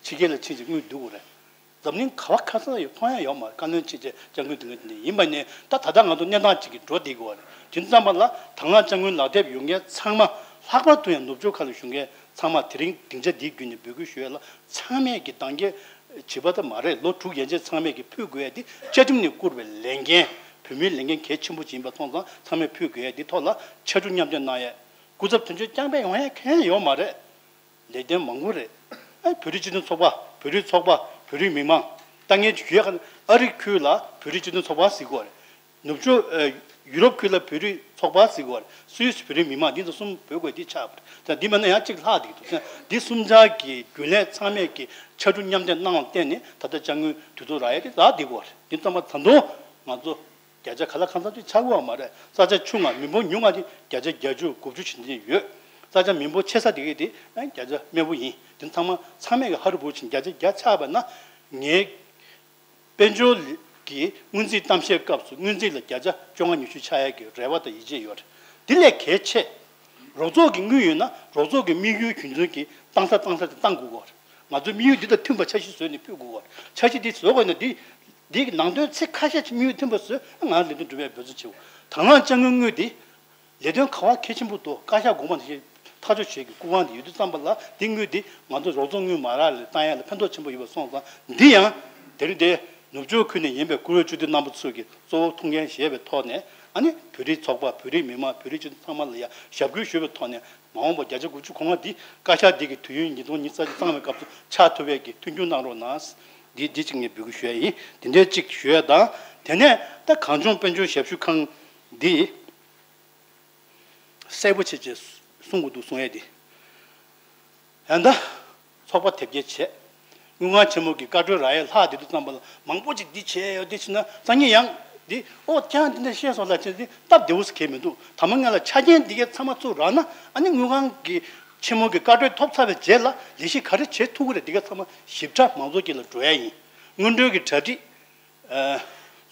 ཕྱི་རྒྱལ་ལ་ཕྱིན་ཅིག་དངུལ་བསྡུ་དགོས་རེད། འཛམ་གླིང་ག་བ་ག་ས་ཡོད་མཐོང་ཡ་ཡོད་མ་རེད། བཀའ་བློན་ཆེ་ཆེ་དཔྱ་དངུལ་དེ་འདྲ་དེ་འདྲ་ཡིན་པ་ནས། ད་ད་ལྟ་ང་ཚོ་གནས་སྟངས་གཅིག་གིས་འགྲོ་བསྡད་དགོས་པ་རེད། དེ་ཙམ་པ་ལ་དང་བླངས་དཔྱ་དངུལ་ལག་དེབ་ཡོད་མཁན་ཚང་མ་ལྷག་པར་དུ་ཡང་ནུབ་ཕྱོགས་ཁག་ལ་བཞུགས་མཁན་ཚང་མ་དེ་རིང་སྡིངས་ཆ་འདིའི་བརྒྱུད་ནས་འབོད་སྐུལ་ཞུ་ཡ་ལ། ཚང་མས་ཀྱི་འདང་རྒྱག་བྱིས་པ་ད་མ་རེད། ལོ་དྲུག་ཡན་ཆད་ཚང་མས་ཀྱི་ཕུལ་དགོས་ཡ་དེ་བཅའ་ཁྲིམས་ནས་བསྐུར་བའི་ལས་འགན། བོད་མིའི་ལས་འགན་གལ་ཆེན་པོ་ཅིག་ཡིན་པ་སོང་ཙང་། ཚང་མས་ཕུལ་དགོས་ཡ་དེ་ཐོག་ལ་ཕྱར་གྲུ་མཉམ་འདེགས་གནང་ཡ། སྐུ་ཚབ་དོན་གཅོད་རྐྱང་པས་ཡོང་ཡ་གང་ཡང་ཡོད་མ་རེད། ལས་དོན་མང་པོ་རེད། ཨ་བོད་རིགས་སྤྱི་མཐུན་ཚོགས་པ། བོད་རིགས་ཚོགས་པ། བོད་རིགས་མི་མང་། ད་ངས་ཞུ་ཡ་ག་ཨ་རི་ཁུལ་ལ་བོད་རིགས་སྤྱི་མཐུན་ཚོགས་པ་ཟེར་གྱི་ཡོད་རེད། ནུབ་ཕྱོགས་ཨ་ཡུ་རོབ་ཁུལ་ལ་བོད་རིགས་ཚོགས་པ་ཟེར་གྱི་ཡོད་རེད། སུད་སི་བོད་རིགས་མི་མང་། འདི་ཚོ་གསུམ་འབོད་དགོས་འདི་ཆགས་པ་རེད། ད་འདི་མིན་ན་ཡང་གཅིག་ལྷག་བསྡད་ཀྱི་འདུག་འདི་གསུམ་ཆར་གྱི་རྒྱུན་ལས་ཚང་མས་ཀྱི་ཕྱར་གྲུ་མཉམ་འདེགས་གནང་བརྟེན་ནས་ད་ལྟ་དཔྱ་དངུལ་དུས་ཐོག་རག་ཡ་དེ་རག་བསྡད་ཀྱི་ཡོད་རེད། འདི་ཚང་མ་ད་དུང་ང་ཚོ་བརྒྱ་ཆ་ག་ལ་གང་འཚམ་ཅིག་ཆགས་ཀྱི་ཡོད་མ་རེད། ས་ཆ་ཆུང་ང་མི་འབོར་ཉུང་ང་དེ་བརྒྱ་ཆ་བརྒྱད་ཅུ་དགུ་བཅུ་ཞིག་འདི་ཡོད། ས་ཆ་མི་འབོར་ཆེ་ས་དེ་གའི་དེ་བརྒྱ་ཆ་དམའ་པོ་ཡིན། དེ་ཚང་མ་ཚང་མས་ཀྱི་ཧ་རུ་བུ་ཕྱིན་བརྒྱ་ཆ་བརྒྱ་ཆགས་པ་ན། ངའི་དཔལ་འབྱོར་གྱི་སྔོན་རྩིས་གཏམ་བཤད་སྐབས་སུ་སྔོན་རྩིས་ལ་བརྒྱ་ཆ་བཅོ་ལྔ་ཉི་ཤུ་ཆགས་ཡ་གི་རེ་བ་དང་ཡིད་ཆེས་ཡོད་རེད། དེ་ལས་གལ་ཆེ། རོགས་ཚོགས་ཀྱི་དངུལ་ཡོད་ན་རོགས་ཚོགས་ཀྱི་དམིགས་ཡུལ་རྒྱུན་འཛིན་གྱི་བཏང་ས་བཏང་ས་དེ་བཏང་དགོས་ཀྱི་ཡོད་རེད། ང་ཚོའི་དམིགས་ཡུལ་འདི་དང་མཐུན་པ་འཆར་གཞི་བཟོས་ནས་ཕུལ་དགོས་ཀྱི་ཡོད་རེད། འཆར་གཞི་འདི་བཟོ་དགོས་ན་འདི། འདིའི་ནང་དོན་ཚིག་ཁ་ཤས་ཅིག་དམིགས་ཡུལ་མཐུན་པ་བཟོས། ང་ལས་དོན་སྒྲུབ་པའི་འབད་བརྩོན་བྱེད། དང་བླངས་དཔྱ་དངུལ་དངུལ་འདི་ལས་དོན་ག་བ་གལ་ཆེན་པོ་འདུག་བཀའ་ཤག་དགོངས་པ་ནང་བཞིན་ཐག་གཅོད་བྱེད་ཀྱི་སྐུ་དབང་དེ་ཡོད་དུས་ཙམ་པ་ལ། འདི་དངུལ་འདི་ང་ཚོ་རོགས་ཚོགས་དངུལ་མ་རག་ལས་བཏང་ཡ་ལ་ཕན་ཐོགས་ཆེན་པོ་ཡོད་པ་སོང་ཙང་། འདི་ཡང་དེ་རིང་འདི་ནུབ་ཕྱོགས་ཁུལ་ནས་ཡིན་པའི་བཀུར་འོས་སྤྱི་འཐུས་རྣམ་པ་ཚོས་ཀྱི་གཙོ་བོ་ཐུགས་འགན་བཞེས་པའི་ཐོག་ནས། ཨ་ནི་བོད་རིགས་ཚོགས་པ། བོད་རིགས་མི་མང་། བོད་རིགས་སྤྱི་འཐུས་ཚང་མ་ལ་ཡང་ཞབས་སྐུལ་ཞུ་བའི་ཐོག་ནས། མ་འོངས་པ་བརྒྱ་ཆ་དགུ་བཅུ་གོ་ལྔ་འདི་བཀའ་ཤག་འདི་གི་དུས་ཡུན་ཉིས་སྟོང་ཉི་ཤུ་རྩ་གཅིག་གཙང་བའི་སྐབས་སུ་ཆགས་ཐུབ་པའི་གི་མཐུན་འགྱུར་གནང་རོགས་གནང་། འདི་འདི་གཅིག་ངས་འབོད་སྐུལ་ཞུ་ཡ་ཡིན། དེ་འདྲའི་གཅིག་ཞུ་ཡ་དང་། དེ་ནས་ད་གངས་ལྗོངས་དཔལ་འབྱོར་ཞབས་ཞུ་ཁང་འདི་གསལ་པོ་བྱས་བྱས་གསུང་དགོས་འདུག་གསུང་ཡ་འདི། ཡང་ད་ཚོགས་པ་དེབ་སྐྱེལ་བྱས། དངུལ་ཁང་ཆེན་མོ་གི་བཀའ་འཁྲོལ་རག་ཡས་ལྷག་བསྡད་དུས་ཙམ་པ་ལ། མང་པོ་ཅིག་འདི་བྱས་ཡོད། འདི་བྱས་ན་སང་ཉིན་ཡང་འདི། ཨོ་ཀྱང་འདི་འདྲ་བཤད་སོང་ལབ་བྱས་འདི་སྟབས་བདེ་བོ་ཟེར་གྱི་མི་འདུག་དང་པོ་ང་ལ་ཆ་རྐྱེན་འདི་གའི་ཚང་མ་ཚུར་རག་ན། ཨ་ནི་དངུལ་ཁང་གི་ཆེན་མོ་གི་བཀའ་འཁྲོལ་ཐོབ་ཚར་བའི་རྗེས་ལ་ལས་གཞི་ག་རེ་བྱེད་ཐུབ་ཀྱི་རེད། འདི་གའི་ཚང་མ་ཞིབ་ཕྲ་མང་ཚོགས་དཀྱིལ་ལ་འགྲོ་ཡ་ཡིན། སྔོན་འགྲོའི་གི་གྲ་སྒྲིག་ཨ་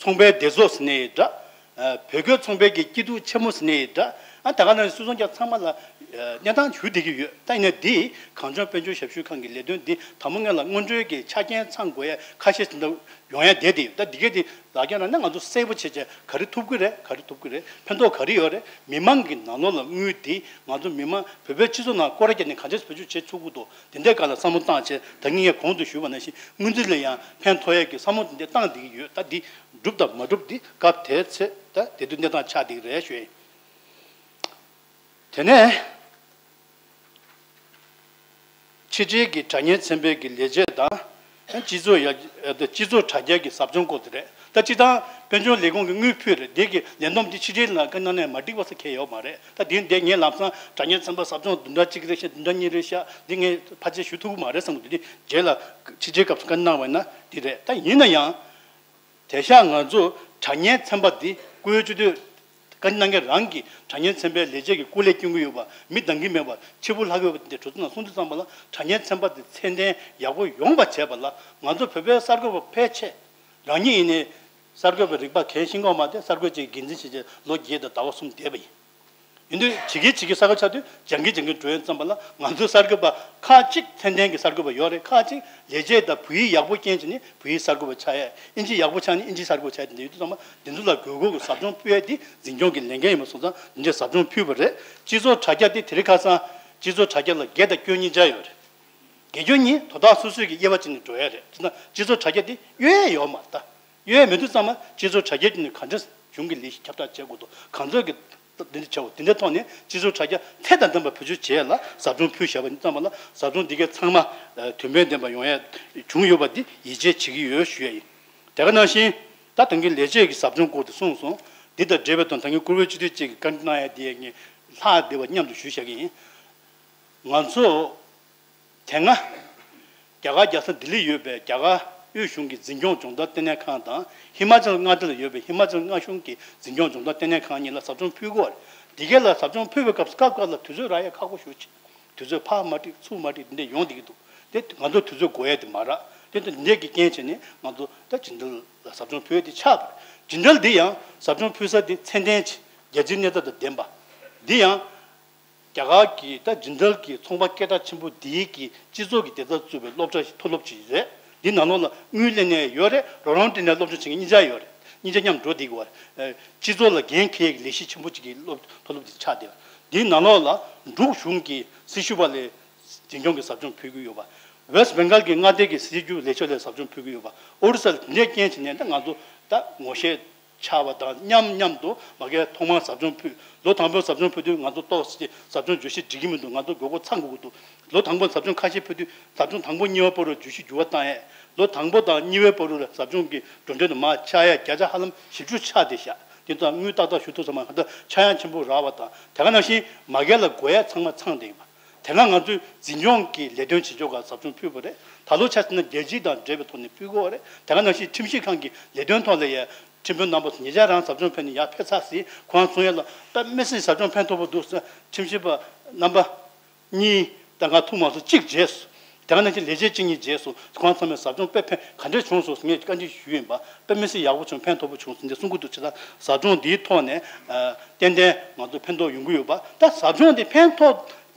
ཚོང་པའི་སྡེ་ཚོགས་ཟེར་ནའི་འདྲ། ཨ་བོད་སྐྱོར་ཚོང་པའི་གི་སྐྱིད་སྡུག་ཆེན་མོ་ཟེར་ནའི་འདྲ། ཨ་ད་ག་ནང་བཞིན་སུད་ཚོང་རྒྱག་ཚང་མ་ལ་ཨ་གནས་སྟངས་ཞུ་བསྡད་ཀྱི་ཡོད། ད་ཡིན་ན་འདི་གངས་ལྗོངས་དཔལ་འབྱོར་ཞབས་ཞུ་ཁང་གི་ལས་དོན་འདི་དང་པོ་ང་ལ་སྔོན་འགྲོའི་གི་ཆ་རྐྱེན་ཚང་དགོས་ཡ་ཁ་ཤས་ཅིག་འདུག་ཡོང་ཡ་བསྡད་དེ་ཡོད། ད་འདི་གས་དེ་ལག་ཁྱེར་རག་ན་ང་ཚོ་གསལ་པོ་བྱས་བྱས་ག་རེ་ཐུབ་ཀྱི་རེད། ག་རེ་ཐུབ་ཀྱི་རེད། ཕན་ཐོགས་ག་རེ་ཡོད་རེད། མི་མང་གི་ནང་ལོགས་ལ་དངུལ་འདི་ང་ཚོ་མི་མང་བོད་པའི་སྤྱི་ཚོགས་ནང་སྐོར་ར་བརྒྱབ་ནས་ག་འདྲས་བེད་སྤྱོད་བྱེད་ཆོག་གི་འདུག་དེ་འདྲའི་སྒང་ལ་བསམ་བློ་བཏང་བྱས། ད་ངས་གོང་དུ་ཞུས་པ་ནང་བཞིན་སྔོན་རྩིས་ལ་ཡང་ཕན་ཐོགས་ཡས་ཀྱི་བསམ་བློ་དེ་འདྲ་བཏང་བསྡད་ཀྱི་ཡོད། ད་འདི་འགྲུབ་དང་མ་འགྲུབ་འདི་སྐབས་དེའི་ཚེ་ད་དེ་དུས་གནས་སྟངས་ཆགས་བསྡད་ཀྱི་རེད་ཞུ་ཡ་ཡིན། དེ་ནས་ཕྱི་འབྲེལ་གྱི་དྲ་བརྙན་ཚན་པའི་གི་ལས་བྱེད་དང་། སྤྱི་ཚོགས་ཡ་སྤྱི་ཚོགས་དྲ་རྒྱ་གི་ཟབ་སྦྱོང་སྐོར་དེ་རེད། ད་སྤྱིར་བཏང་དཔལ་འབྱོར་ལས་ཁུངས་ཀྱི་དངུལ་ཕུལ་རེད། དེ་གི་ལས་བསྡོམས་དེ་ཕྱི་འབྲེལ་ལ་བཀའ་གནང་ནས་མ་འགྲིག་པ་ས་གང་ཡང་ཡོད་མ་རེད། ད་དེ་འདི་ངས་ལམ་སང་དྲ་བརྙན་ཚན་པ་ཟབ་སྦྱོང་བདུན་ཕྲག་གཅིག་རེད་ཤག་བདུན་ཕྲག་གཉིས་རེད་ཤག་འདི་ངས་ཕལ་ཆེར་ཞུ་ཐུབ་ཀྱི་མ་རེད་བསམ་གྱི་འདུག་དེ་རྗེས་ལ་ཕྱི་འབྲེལ་སྐབས་སུ་བཀའ་གནང་བ་ཡིན་ན་འདི་རེད། ད་ཡིན་ན་ཡང་། དེང་སང་ང་ཚོ་དྲ་བརྙན་ཚན་པ་འདི་བཀུར་འོས་སྤྱི་འཐུས་བཀའ་བློན་རང་གིས་དྲ་བརྙན་ཚན་པའི་ལས་བྱེད་ཀྱི་སྐུ་ལས་སྐྱོན་གྱི་ཡོད་པ། མི་འདང་གི་མེད་པ། ཕྱི་པོ་ལྷག་གི་ཡོད་པ་དེ་འདྲ་གྲོས་ཚོགས་ནང་གསུང་དུས་ཙམ་པ་ལ། དྲ་བརྙན་ཚན་པ་འདི་ཚད་ལྡན་ཡག་པོ་ཡོང་བ་བྱས་པ་ལ་ང་ཚོ་བོད་པའི་གསར་འགོད་པ་ཕལ་ཆེར། རང་ཉིད་ཡིན་ནའི་གསར་འགོད་པའི་རིག་པ་གང་ཤེས་ཀྱི་ཡོད་མ་རེད། གསར་འགོད་ཅིག་འགན་འཛིན་བྱས་བྱས་ལོ་བརྒྱད་དང་ཟླ་བ་གསུམ་བསྡད་པ་ཡིན། ཡིན་དུས་ཇེ་རྒྱས་ཇེ་རྒྱས་གསར་འགོད་ཆགས་དུས་ལྗང་གི་ལྗང་གི་འགྲོ་ཡོང་ཙམ་པ་ལ། ང་ཚོའི་གསར་འགོད་པ་ཁག་ཅིག་ཚད་ལྡན་གྱི་གསར་འགོད་པ་ཡོད་རེད། ཁག་ཅིག་ལས་བྱེད་དང་བོད་ཡིག་ཡག་པོ་མཁྱེན་བྱས་ནས་བོད་ཡིག་གསར་འགོད་པ་ཆགས་ཡས། ཨིན་ཇི་ཡག་པོ་ཆགས་ནས་ཨིན་ཇི་གསར་འགོད་ཆགས་ཡས། དེ་འདྲ་ཡོད་དུས་ཙམ་པ་འདི་ཚོ་ལ་དགོས་མཁོ་གི་ཟབ་སྦྱོང་ཕུལ་ཡས་དེ་འཛིན་སྐྱོང་གི་ལས་འགན་ཡིན་པ་སོང་ཙང་འདི་འདྲའི་ཟབ་སྦྱོང་ཕུལ་བ་རེད། སྤྱི་ཚོགས་དྲ་རྒྱ་དེ་དེ་རིང་ཁ་སང་སྤྱི་ཚོགས་དྲ་རྒྱ་ལ་དགེ་དང་སྐྱོན་གཉིས་ཆ་ཡོད་རེད། དགེ་སྐྱོན་གཉིས་དོ་བདག་སོ་སོས་ཀྱི་དབྱེ་བ་ཕྱེ་ནས་འགྲོ་ཡས་རེད། དེ་ན་སྤྱི་ཚོགས་དྲ་རྒྱ་དེ་གཡོལ་ཡས་ཡོད་མ་རེད་ད། གཡོལ་ཡས་མེད་དུས་ཙམ་པ་སྤྱི་ཚོགས་དྲ་རྒྱའི་ཐོག་ནས་ག་འདྲ་གཞུང་གི་ལས་གཞི་ཁྱབ་བསྒྲགས་བྱེད་དགོས་འདུག་གང་ཚོད་ཀྱི་འདི་འདྲ་བྱའོ། དེ་འདྲའི་ཐོག་ནས་སྤྱི་ཚོགས་དྲ་རྒྱ་ཚད་དང་ལྡན་པ་བེད་སྤྱོད་བྱེད་ཡས་ལ་ཟབ་སྦྱོང་ཕུལ་བཞག་པ་ཡིན་ཙམ་པ་ལ། ཟབ་སྦྱོང་འདི་གའི་ཚང་མ་ཨ་དོན་ཕན་ལྡན་པ་ཡོང་ཡས་བྱུང་ཡོད་པ་འདི་ཡིད་ཆེས་བྱེད་ཀྱི་ཡོད་ཞུ་ཡས་ཡིན། དེ་ག་ནང་བཞིན་ད་ད་གིན་ལས་བྱེད་ཀྱི་ཟབ་སྦྱོང་སྐོར་དུ་གསུངས་སོང་། འདི་དང་འབྲེལ་བའི་དོན་ད་གིན་བཀུར་འོས་སྤྱི་འཐུས་གཅིག་གིས་བཀའ་འདྲི་གནང་ཡས་འདི་ངས་ལྷག་བསྡད་པ་མཉམ་དུ་ཞུ་བཞག་གི་ཡིན། ང་ཚོ་དེ་སྔ་རྒྱ་གར་རྒྱལ་ས་ལྡི་ལི་ཡོད་པའི་རྒྱ་གར་དབུས་གཞུང་གི་འཛིན་སྐྱོང་སྦྱོང་བརྡར་ལྟེ་གནས་ཁང་དང་། ཧི་མ་ཅལ་མངའ་སྡེ་ལ་ཡོད་པའི་ཧི་མ་ཅལ་མངའ་གཞུང་གི་འཛིན་སྐྱོང་སྦྱོང་བརྡར་ལྟེ་གནས་ཁང་གཉིས་ལ་ཟབ་སྦྱོང་ཕུལ་དགོས་པ་རེད། དེ་གས་ལ་ཟབ་སྦྱོང་ཕུལ་བའི་སྐབས་སུ་སྐབས་སྐབས་ལ་དུས་ཚོད་རག་ཡས་ཁག་པོ་ཞེ་པོ་ཅིག་དུས་ཚོད་ཕར་མ་འགྲིག་ཚུར་མ་འགྲིག་འདི་འདྲ་ཡོང་བསྡད་ཀྱི་འདུག་དེ་ང་ཚོ་དུས་ཚོད་འགོར་ཡས་དེ་མ་རག་དེ་ལྟ་འདི་འདྲ་གི་རྐྱེན་བྱས་ནས་ང་ཚོ་ད་ཇི་འདྲ་ལ་ཟབ་སྦྱོང་ཕུལ་ཡས་དེ་ཆགས་པ་རེད། ཇི་འདྲ་འདི་ཡང་ཟབ་སྦྱོང་ཕུལ་ས་དེ་ཚད་ལྡན་ཆེ་རྒྱལ་སྤྱིའི་གནས་སྟངས་དང་ལྡན་པ། འདི་ཡང་རྒྱ་གར་གྱི་ད་ཇི་འདྲ་གི་ཚོང་པ་སྐད་གྲགས་ཆེན་པོ་འདིའི་གི་སྤྱི་ཚོགས་ཀྱི་བདེ་རྩ་གཙོས་པའི་སློབ་གྲྭ་ཞིག་མཐོ་སློབ་ཅིག་རེད། འདི་ནང་ལོགས་ལ་དངུལ་ལེན་མཁན་ཡོད་རེད། རོགས་རམ་སྤྲད་མཁན་སློབ་སྦྱོང་བྱེད་མཁན་གཉིས་ཆ་ཡོད་རེད། གཉིས་ཆ་མཉམ་འགྲོ་བསྡད་ཀྱི་ཡོད་རེད། སྤྱི་ཚོགས་ལ་འགན་འཁྱེར་ཡས་ཀྱི་ལས་གཞི་ཆེན་པོ་ཅིག་གི་སློབ་མཐོ་སློབ་དེ་ཆགས་བསྡད་ཡོད། འདིའི་ནང་ལོགས་ལ་འབྲུག་གཞུང་གི་སྲི་ཞུ་བ་ལས་འཛིན་སྐྱོང་གི་ཟབ་སྦྱོང་ཕུལ་གྱི་ཡོད་པ། ཝེ་སི་ཊི་བེང་གལ་གྱི་མངའ་སྡེ་གི་སྲིད་ཇུས་ལས་ཆོད་ལས་ཟབ་སྦྱོང་ཕུལ་གྱི་ཡོད་པ། ཨོ་རི་ས་ལ་དེ་འདྲའི་རྐྱེན་བྱས་ནས་ད་ང་ཚོ་ད་ངོ་ཤེས་ཆགས་པ་དང་མཉམ་མཉམ་དུ་མ་གིར་ཐོག་མར་ཟབ་སྦྱོང་ཕུལ། ལོ་དང་པོའི་ཟབ་སྦྱོང་ཕུལ་དུས་ང་ཚོ་ཏོག་ཙམ་ཟབ་སྦྱོང་བརྗོད་གཞི་འགྲིག་གི་མི་འདུག་ང་ཚོ་དགོས་མཁོ་ཚང་དགོས་ཀྱི་འདུག་ལོ་དང་པོ་ཟབ་སྦྱོང་ཁ་ཤས་ཕུལ་དུས་ཟབ་སྦྱོང་དང་པོ་གཉིས་པ་བར་དུ་བརྗོད་གཞི་འགྱུར་བ་བཏང་ཡས། ལོ་དང་པོ་དང་གཉིས་པའི་བར་དུ་ཟབ་སྦྱོང་གི་འགྲོ་གྲོན་དུ་མར་ཆག་ཡས་བརྒྱ་ཆ་ཧ་ལམ་བཞི་བཅུ་ཆག་བསྡད་ཤག་དེ་ཙང་དངུལ་ཏག་ཏག་ཞུ་ཐུབ་ས་མ་རེད། ད་ཆག་ཡང་ཆེན་པོ་རག་པ་དང་། དེ་ག་ནང་བཞིན་མ་གིར་ལ་དགོས་ཡས་ཚང་མ་ཚང་བསྡད་ཡོད་པ། དེ་སྔ་ང་ཚོས་འཛིན་སྐྱོང་གི་ལས་དོན་བྱེད་ཕྱོགས་ཁག་ཟབ་སྦྱོང་ཕུལ་བ་རེད། ད་ལོ་ཆ་བཞག་ན་རྒྱལ་སྤྱི་དང་འབྲེལ་བའི་ཐོག་ནས་ཕུལ་དགོས་པ་རེད། དེ་ག་ནང་བཞིན་ཁྲིམས་ཞིབ་ཁང་གི་ལས་དོན་ཐོག་ལ་ཡ་ཁྲིམས་དཔོན་རྣམ་པ་ཚོ་ཉེ་ཆར་རང་ཟབ་སྦྱོང་ཕེབས་ནས་ཡར་ཕེབས་ཚར་ཟིན། ཁོང་གསུང་ཡས་ལ་ད་དམིགས་བསལ་ཟབ་སྦྱོང་ཕན་ཐོགས་པོ་འདུག་ཟེར། ཁྲིམས་ཞིབ་པ་རྣམ་པ་གཉིས་ད་ང་ཐུག་མ་སོང་། གཅིག་རྗེས་སུ། དེ་ག་ནང་བཞིན་ལས་བྱེད་གཅིག་གཉིས་རྗེས་སུ་ཁོང་ཚང་མས་ཟབ་སྦྱོང་དཔེ་ཕན་ག་འདྲས་བྱུང་སོང་ངས་བཀའ་འདྲི་ཞུས་ཡིན་པ། དཔེ་མི་སྲིད་ཡག་པོ་བྱུང་། ཕན་ཐོགས་པོ་བྱུང་ཟེར་འདི་གསུང་གི་འདུག་བྱས་ཙང་ཟབ་སྦྱོང་འདིའི་ཐོག་ནས་ཨ་ཏན་ཏན་ང་ཚོ་ཕན་ཐོགས་ཡོང་གི་ཡོད་པ། ད་ཟབ་སྦྱོང་འདི་ཕན་ཐོགས་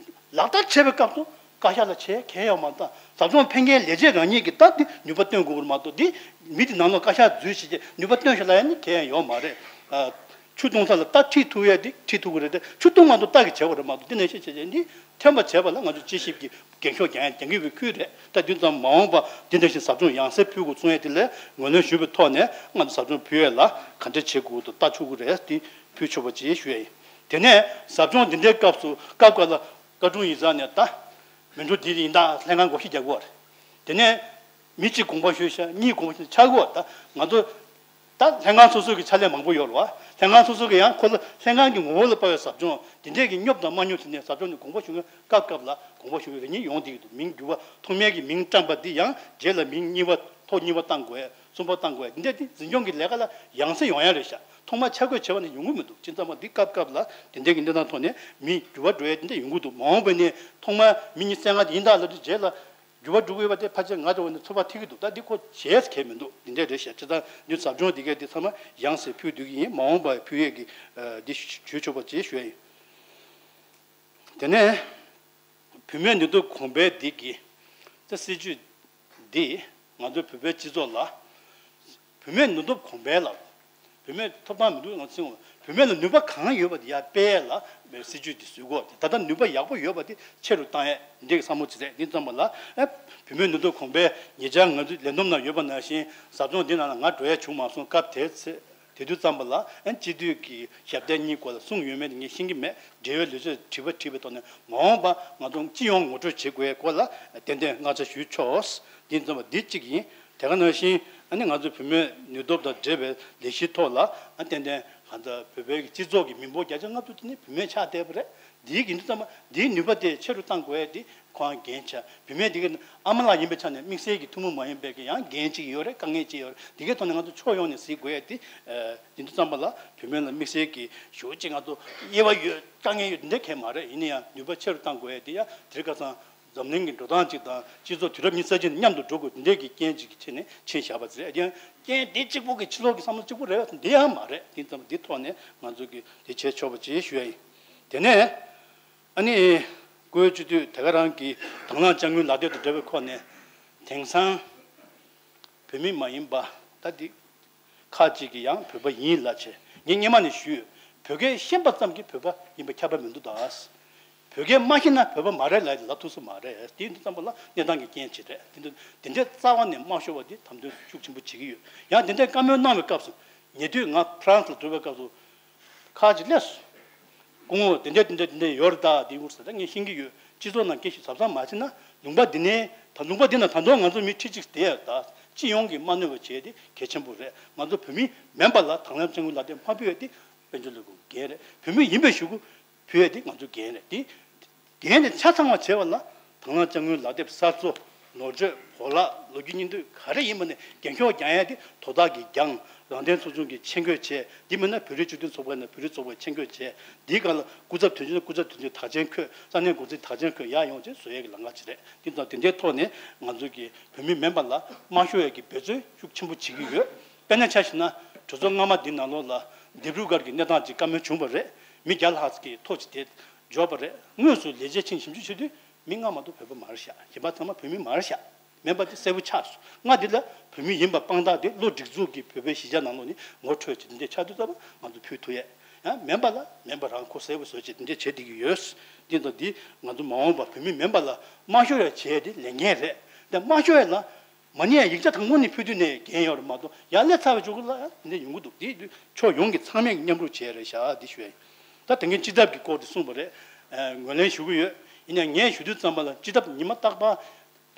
ལག་བསྟར་བྱེད་པའི་སྐབས་སུ་བཀའ་ཤག་ལ་བྱེད་གལ་ཡོད་མ་རེད། ད་ཟབ་སྦྱོང་ཕན་མཁན་ལས་བྱེད་རང་ཉིད་ཀྱིས་ད་འདི་ནུས་པ་བཏོན་དགོས་པ་མ་གཏོགས། འདི་མི་དེ་ནང་ལོགས་བཀའ་ཤག་འཛུལ་བྱས་རྗེས་ནུས་པ་བཏོན་ཤོག་ལབ་ཡ་ནི་གལ་ཡང་ཡོད་མ་རེད། ཨ། ཆུ་བཏུང་ས་ལ་རྟ་ཁྲིད་ཐུབ་ཡས་དེ་ཁྲིད་ཐུབ་ཀྱི་རེད་དེ། ཆུ་བཏུང་མ་ཐུབ་རྟ་གིས་བྱེད་པ་རེད་མ་གཏོགས། དེ་ནང་བཞིན་བྱས་བྱས་འདི་ཐོན་པ་བྱས་པ་ལ་ང་ཚོ་དཔྱད་ཞིབ་ཀྱི་འགན་ཤོག་རྒྱག་ཡ་རྒྱག་གི་ཡོད་པའི་ཁུལ་རེད། ད་དུས་ཙམ་མ་འོངས་པ་འདི་འདྲ་ཞིག་ཟབ་སྦྱོང་ཡང་སེ་ཕུལ་དགོས་གསུང་ཡས་དེ་ལ་ངོས་ལེན་ཞུས་པའི་ཐོག་ནས་ང་ཚོ་ཟབ་སྦྱོང་ཕུལ་ཡས་ལ་ག་འདྲ་བྱེད་དགོས་འདུག་ལྟ་ཆོག་གི་རེད། དེ་ཕུལ་ཆོག་པ་ཅིག་ཞུ་ཡས་ཡིན། དེ་ནས་ཟབ་སྦྱོང་འདི་འདྲའི་སྐབས་སུ་སྐབས་འགའ་ལ་བཀའ་དྲུང་ཡིག་ཚང་ནས་ད་མི་འགྲོ་འདི་ཡིན་ད་ལྷན་ཁང་སྒོ་ཕྱེ་རྒྱག་དགོས་རེད། དེ་ནས་མི་གཅིག་དགོངས་པ་ཞུས་ཤག་གཉིས་དགོངས་པ་ཞུས་ཆགས་དགོས། ད་ང་ཚོ་ད་ལྷན་ཁང་སོ་སོ་གི་ཕྱག་ལས་མང་པོ་ཡོད་རེད་བ། ལྷན་ཁང་སོ་སོ་གི་ཡང་ཁོ་ལ་ལྷན་ཁང་གི་ངོ་བོ་ལ་དཔག་པའི་ཟབ་སྦྱོང་འདི་འདྲས་ཀྱི་སྙོབ་དང་མ་སྙོབ་ཟེར་ནས་ཟབ་སྦྱོང་ནི་དགོངས་པ་ཞུ་མཁན་སྐབས་སྐབས་ལ་དགོངས་པ་ཞུ་མཁན་རེ་གཉིས་ཡོང་བསྡད་ཀྱི་འདུག་མིང་འགྱུར་བ་ཐོག་མའི་གི་མིང་བཀྲམ་པ་འདི་ཡང་རྗེས་ལ་མིང་གཉིས་པ་ཐོག་གཉིས་པ་བཏང་དགོས། གསུམ་པ་བཏང་དགོས། འདི་འདྲས་འདི་འཛིན་སྐྱོང་གི་ལས་ཀ་ལ་ཡང་སེ་ཡོང་ཡ་རེད་ཤག་ཐོག་མ་ཆ་བགོས་བྱས་པ་ནི་ཡོང་གི་མི་འདུག་བྱས་ཙང་མ་འདི་སྐབས་སྐབས་ལ་དེ་འདྲས་ཀྱི་གནས་སྟངས་ཐོག་ནས་མི་འགྱུར་བ་འགྲོ་ཡ་དེ་འདྲས་ཡོང་གི་འདུག་མ་འོངས་པ་ནས་ཐོག་མ་མི་གཉིས་བསྟེན་ང་དེ་ཡིན་ད་ལབ་དུས་རྗེས་ལ་འགྱུར་བ་འགྲོ་གི་ཡོད་པ་དེ་ཕལ་ཆེར་ང་འདྲ་བོ་ནས་ཚོད་དཔག་ཐིག་གི་འདུག་ད་འདི་ཁོ་བྱས་ཁེལ་མི་འདུག་འདི་འདྲས་རེད་ཤག་བྱས་ཙང་འདི་ཟབ་སྦྱོང་འདི་གས་འདི་ཚང་མ་ཡང་སེ་ཕུལ་སྡོད་ཀྱི་ཡིན། མ་འོངས་པར་ཕུལ་ཡས་ཀྱི་ཨ་འདི་ཞུ་ཆོག་པ་ཅིག་ཞུ་ཡ་ཡིན། དེ་ནས་བུད་མེད་ནུས་སྟོབས་གོང་འཕེལ་འདི་གི་ད་སྲིད་ཇུས་འདི་ང་ཚོའི་བོད་པའི་སྤྱི་ཚོགས་ལ་བུད་མེད་ནུས་སྟོབས་གོང་འཕེལ་ལ། བུད་མེད་ཐོབ་ཐང་མི་འདུག་ང་ཚོས་བུད་མེད་ལ་ནུས་པ་གང་ཡོད་པ་དེ་ཡར་སྤེལ་ལ་སྲིད་ཇུས་དེ་བཟོས་གོ། ད་ལྟ་ནུས་པ་ཡག་པོ་ཡོད་པ་དེ་ཆེ་རུ་བཏང་ཡས་འདི་གི་བསམ་བློ་ཅིག་རེད། འདི་ཙམ་པ་ལ་ཨེ་བུད་མེད་ནུས་སྟོབས་གོང་འཕེལ་ཉེ་ཆར་ང་ཚོའི་ལས་བསྡོམས་ནང་ཡོད་པ་ནང་བཞིན་ཟབ་སྦྱོང་འདི་ནང་ལ་ང་འགྲོ་ཡས་བྱུང་མ་སོང་། སྐབས་དེ་ཚེ་དེ་དུས་ཙམ་པ་ལ་ཨེ་སྤྱི་འཐུས་ཀྱི་ཞབས་སྟེགས་གཉིས་སྐོར་ལ་གསུངས་ཡོད་མེད་དེ་ངས་ཤེས་ཀྱི་མེད། འབྲེལ་ཡོད་ལས་བྱེད་དྲི་བ་དྲིས་པའི་ཐོག་ནས་མ་འོངས་པ་ང་ཚོ་སྤྱི་ཡོངས་ངོ་སྤྲོད་བྱེད་དགོས་ཡས་སྐོར་ལ་ཏན་ཏན་མངགས་ཆ་ཞུས་ཆོག་འདི་ཙམ་པ་འདི་གཅིག་ཡིན། དེ་ག་ནང་བཞིན་ཨ་ནི་ང་ཚོའི་བུད་མེད་ནུས་སྟོབས་དང་འབྲེལ་བའི་ལས་གཞིའི་ཐོག་ལ་ཨ་ཏན་ཏན་གང་ལྟར་བོད་པའི་སྤྱི་ཚོགས་ཀྱི་མི་འབོར་བརྒྱ་ཆ་ལྔ་བཅུ་དེ་ནི་བུད་མེད་ཆགས་བསྡད་པ་རེད། འདིའི་གི་འདི་ཙམ་པ་འདིའི་ནུས་པ་དེ་ཆེ་རུ་གཏང་དགོས་ཡས་དེ་ཁོང་འགན་ཆགས། བུད་མེད་དེ་གི་ཨ་མ་ལགས་ཡིན་པའི་ཆ་ནས་དམིགས་བསལ་གྱི་ཐུན་མོང་མ་ཡིན་པའི་གི་ཡང་འགན་ཅིག་ཡོད་རེད། དཀའ་ངལ་ཅིག་ཡོད་རེད། འདི་གའི་ཐོག་ནས་ང་ཚོ་ཕྱོགས་ཡོངས་ནས་གཟིགས་དགོས་ཡས་དེ་འདི་འདི་ཙམ་པ་ལ་བུད་མེད་ལ་དམིགས་བསལ་གྱི་ཞུ་ཅིག་ང་ཚོ་དབྱེ་བ་ཡོད་དཀའ་ངལ་ཡོད་འདི་འདྲ་གང་ཡང་མ་རེད། ཡིན་ན་ཡང་ནུས་པ་ཆེ་རུ་གཏང་དགོས་ཡས་དེ་ཡང་དེ་རིང་ཁ་སང་འཛམ་གླིང་གི་འགྲོ་སྟངས་ཅིག་དང་སྤྱི་ཚོགས་དུས་རབས་ཉི་ཤུ་རྩ་གཅིག་ནས་མཉམ་དུ་འགྲོ་དགོས་འདི་འདྲའི་གི་རྐྱེན་ཅིག་གི་ཆེད་ནས་ཕྱིན་བཞག་པ་རེད། ཡང་རྐྱེན་འདི་གཅིག་པུ་གི་ཕྱི་ལོགས་ཀྱི་བསམ་བློ་གཅིག་པུ་རེད་འདི་ཡང་མ་རེད། དེ་ཙམ་འདི་ཐོག་ནས་ང་ཚོ་གི་དེ་བྱས་ཆོག་པ་ཅིག་ཞུ་ཡ་ཡིན། དེ་ནས་ཨ་ནི་བཀུར་འོས་སྤྱི་འཐུས་དེ་ག་རང་གི་དང་བླངས་དཔྱ་དངུལ་ལག་དེབ་དང་འབྲེལ་བའི་ཁོངས་ནས་དེང་སང་བོད་མི་མ་ཡིན་པ་ད་འདི་ཁག་ཅིག་གིས་ཡང་བོད་པ་ཡིན་ལབ་བྱས། ངས་སྔོན་མ་ནས་ཞུས་ཡོད། བོད་སྐད་ཤེས་པ་ཙམ་གྱིས་བོད་པ་ཡིན་པ་ཁྱབ་པ་མི་འདུག་ད། བོད་སྐད་མ་ཤེས་ན་བོད་པ་མ་རེད་ལབ་ལབ་ཐུབ་ས་མ་རེད། དེ་འདི་ཙམ་པ་ལ་གནས་སྟངས་ཀྱི་རྐྱེན་ཅིག་རེད། དེ་འདི་དེ་འདྲའི་རྩ་བ་ནས་མ་ཤོར་བ་འདི་དམ་དོན་ཤུགས་ཆེན་པོ་བྱེད་ཀྱི་ཡོད། ཡང་དེ་འདྲའི་བཀའ་མོལ་གནང་བའི་སྐབས་སུ་ཉེ་དུས་ང་ཕ་རན་སི་ལ་འགྲོ་བའི་སྐབས་སུ་ཁག་ཅིག་སླེབས་སོང་། སྐུ་ངོ་དེ་འདྲ་དེ་འདྲ་དེ་འདྲ་ཡོད་རེད་ད། དེ་འུར་ཟེར་ད་ངས་ཤེས་ཀྱི་ཡོད། སྤྱི་ཚོགས་ནང་སྐད་ཆ་གཟབ་གཟབ་མ་བྱས་ན་ལུང་པ་འདི་ནས་ད་ལུང་པ་འདི་ན་ད་དུང་ང་ཚོ་མི་ཁྲི་གཅིག་བསྡད་ཡོད་ད། སྤྱི་ཡོངས་ཀྱིས་མ་གནོད་པ་བྱས་ཏེ་གལ་ཆེན་པོ་རེད། ང་ཚོ་བོད་མི་མིན་པ་ལ་དང་བླངས་དཔྱ་དངུལ་ལག་དེབ་མ་ཕུལ་ཡ་དེ་དཔལ་འབྱོར་ལས་ཁུངས་འགན་རེད། བོད་མི་ཡིན་པའི་གཞུག་གུ་ཕུལ་ཡ་དེ་ང་ཚོའི་འགན་རེད། དེ་འགན་དེ་ཆ་ཚང་བ་བྱེད་པ་ལ་དང་བླངས་དཔྱ་དངུལ་ལག་དེབ་གསར་བཟོ། ནོར་བཅོས། བོར་བརླག་ལོ་རྒྱུས་སྙིང་བསྡུས་ག་རེ་ཡིན་པ་ནས་འགན་ཁྱོག་རྒྱག་ཡ་དེ་དོ་བདག་གིས་རྒྱང་། རང་བདེན་ཚོགས་ཆུང་གིས་ཆེད་འགོད་བྱས། འདི་མིན་ན་བོད་རིགས་སྤྱི་མཐུན་ཚོགས་པ་ཡིན་ན་བོད་རིགས་ཚོགས་པས་ཆེད་འགོད་བྱས། འདིའི་སྒང་ལ་སྐུ་ཚབ་དོན་གཅོད་སྐུ་ཚབ་དོན་གཅོད་དར་ཆེན་འཁོད། ས་གནས་འགོ་འཛིན་དར་ཆེན་འཁོད། ཡར་ཡོང་བྱས་བཟོ་ཡས་ཀྱི་ལམ་ཁ་ཅིག་རེད། འདི་ཚོ་དེ་འདྲའི་ཐོག་ནས་ང་ཚོ་གི་བོད་མི་མིན་པ་ལ་དམའ་ཤོས་ཡས་ཀྱི་འབད་བརྩོན་ཤུགས་ཆེན་པོ་བྱེད་ཀྱི་ཡོད། དཔེར་ན་ཆ་བཞག་ན་གྲོས་ཚོགས་སྔ་མ་འདི་ནང་ལོགས་ལ་ཌི་བྷི་རུ་གྷར་གྱི་གནས་སྟངས་ཅིག་བཀའ་མོལ་བྱུང་བ་རེད། མི་བརྒྱ་ལྷག་ཙམ་གྱི་ཐོ་ཅིག་དེ་འབྱོར་བ་རེད། དངོས་སུ་ལས་བྱེད་ཕྱིན་ཞིབ་འཇུག་བྱེད་དུས་མི་སྔ་མ་དུ་བོད་པ་མ་རེད་ཤག་གཞན་པ་ཚང་མ་བོད་མི་མ་རེད་ཤག་མེད་པ་དེ་གསལ་པོ་ཆགས་སོང་། ང་འདི་ལ་བོད་མི་ཡིན་པ་དཔང་རྟགས་དེ་བློ་སྒྲིག་འཛུགས་ཀྱིས་བོད་པའི་གཞིས་ཆགས་ནང་ལོགས་ནས་ངོ་འཕྲོད་ཅིག་འདི་འདྲས་ཆགས་དུས་ཙམ་པ་ང་ཚོ་ཕུལ་ཐུབ་ཡས། ཡང་མིན་པ་ལ་མིན་པ་རང་ཁོ་གསལ་པོ་བཟོ་ཅིག་འདི་འདྲས་བྱེད་བསྡད་ཀྱི་ཡོད། འདི་ཚོ་འདི་ང་ཚོ་མ་འོངས་པ་བོད་མི་མིན་པ་ལ་དམའ་ཤོས་ཡས་བྱས་ཏེ་ལས་འགན་རེད། འདི་དམའ་ཤོས་ཡས་ལ་མ་ཎི་ཡང་ཡིག་ཆ་དང་པོ་ནས་ཕུལ་དུས་ནས་འགན་ཡོད་རེད་མ་གཏོགས་ཡར་སླེབས་ཚར་བའི་མཇུག་ལ་འདི་འདྲས་ཡོང་གི་འདུག་འདི་ཕྱོགས་ཡོངས་ཀྱི་ཚང་མས་མཉམ་རུབ་བྱས་རེད་ཤག་འདི་ཞུ་ཡ་ཡིན། ད་དེ་གིན་སྤྱི་ཐབ་ཀྱི་སྐོར་དེ་གསུངས་པ་རེད། ཨ། ངོས་ལེན་ཞུ་གི་ཡོད། ཡིན་ནའང་ངས་ཞུ་དུས་ཙམ་པ་ལ་སྤྱི་ཐབ་ཉི་མ་རྟག་པར་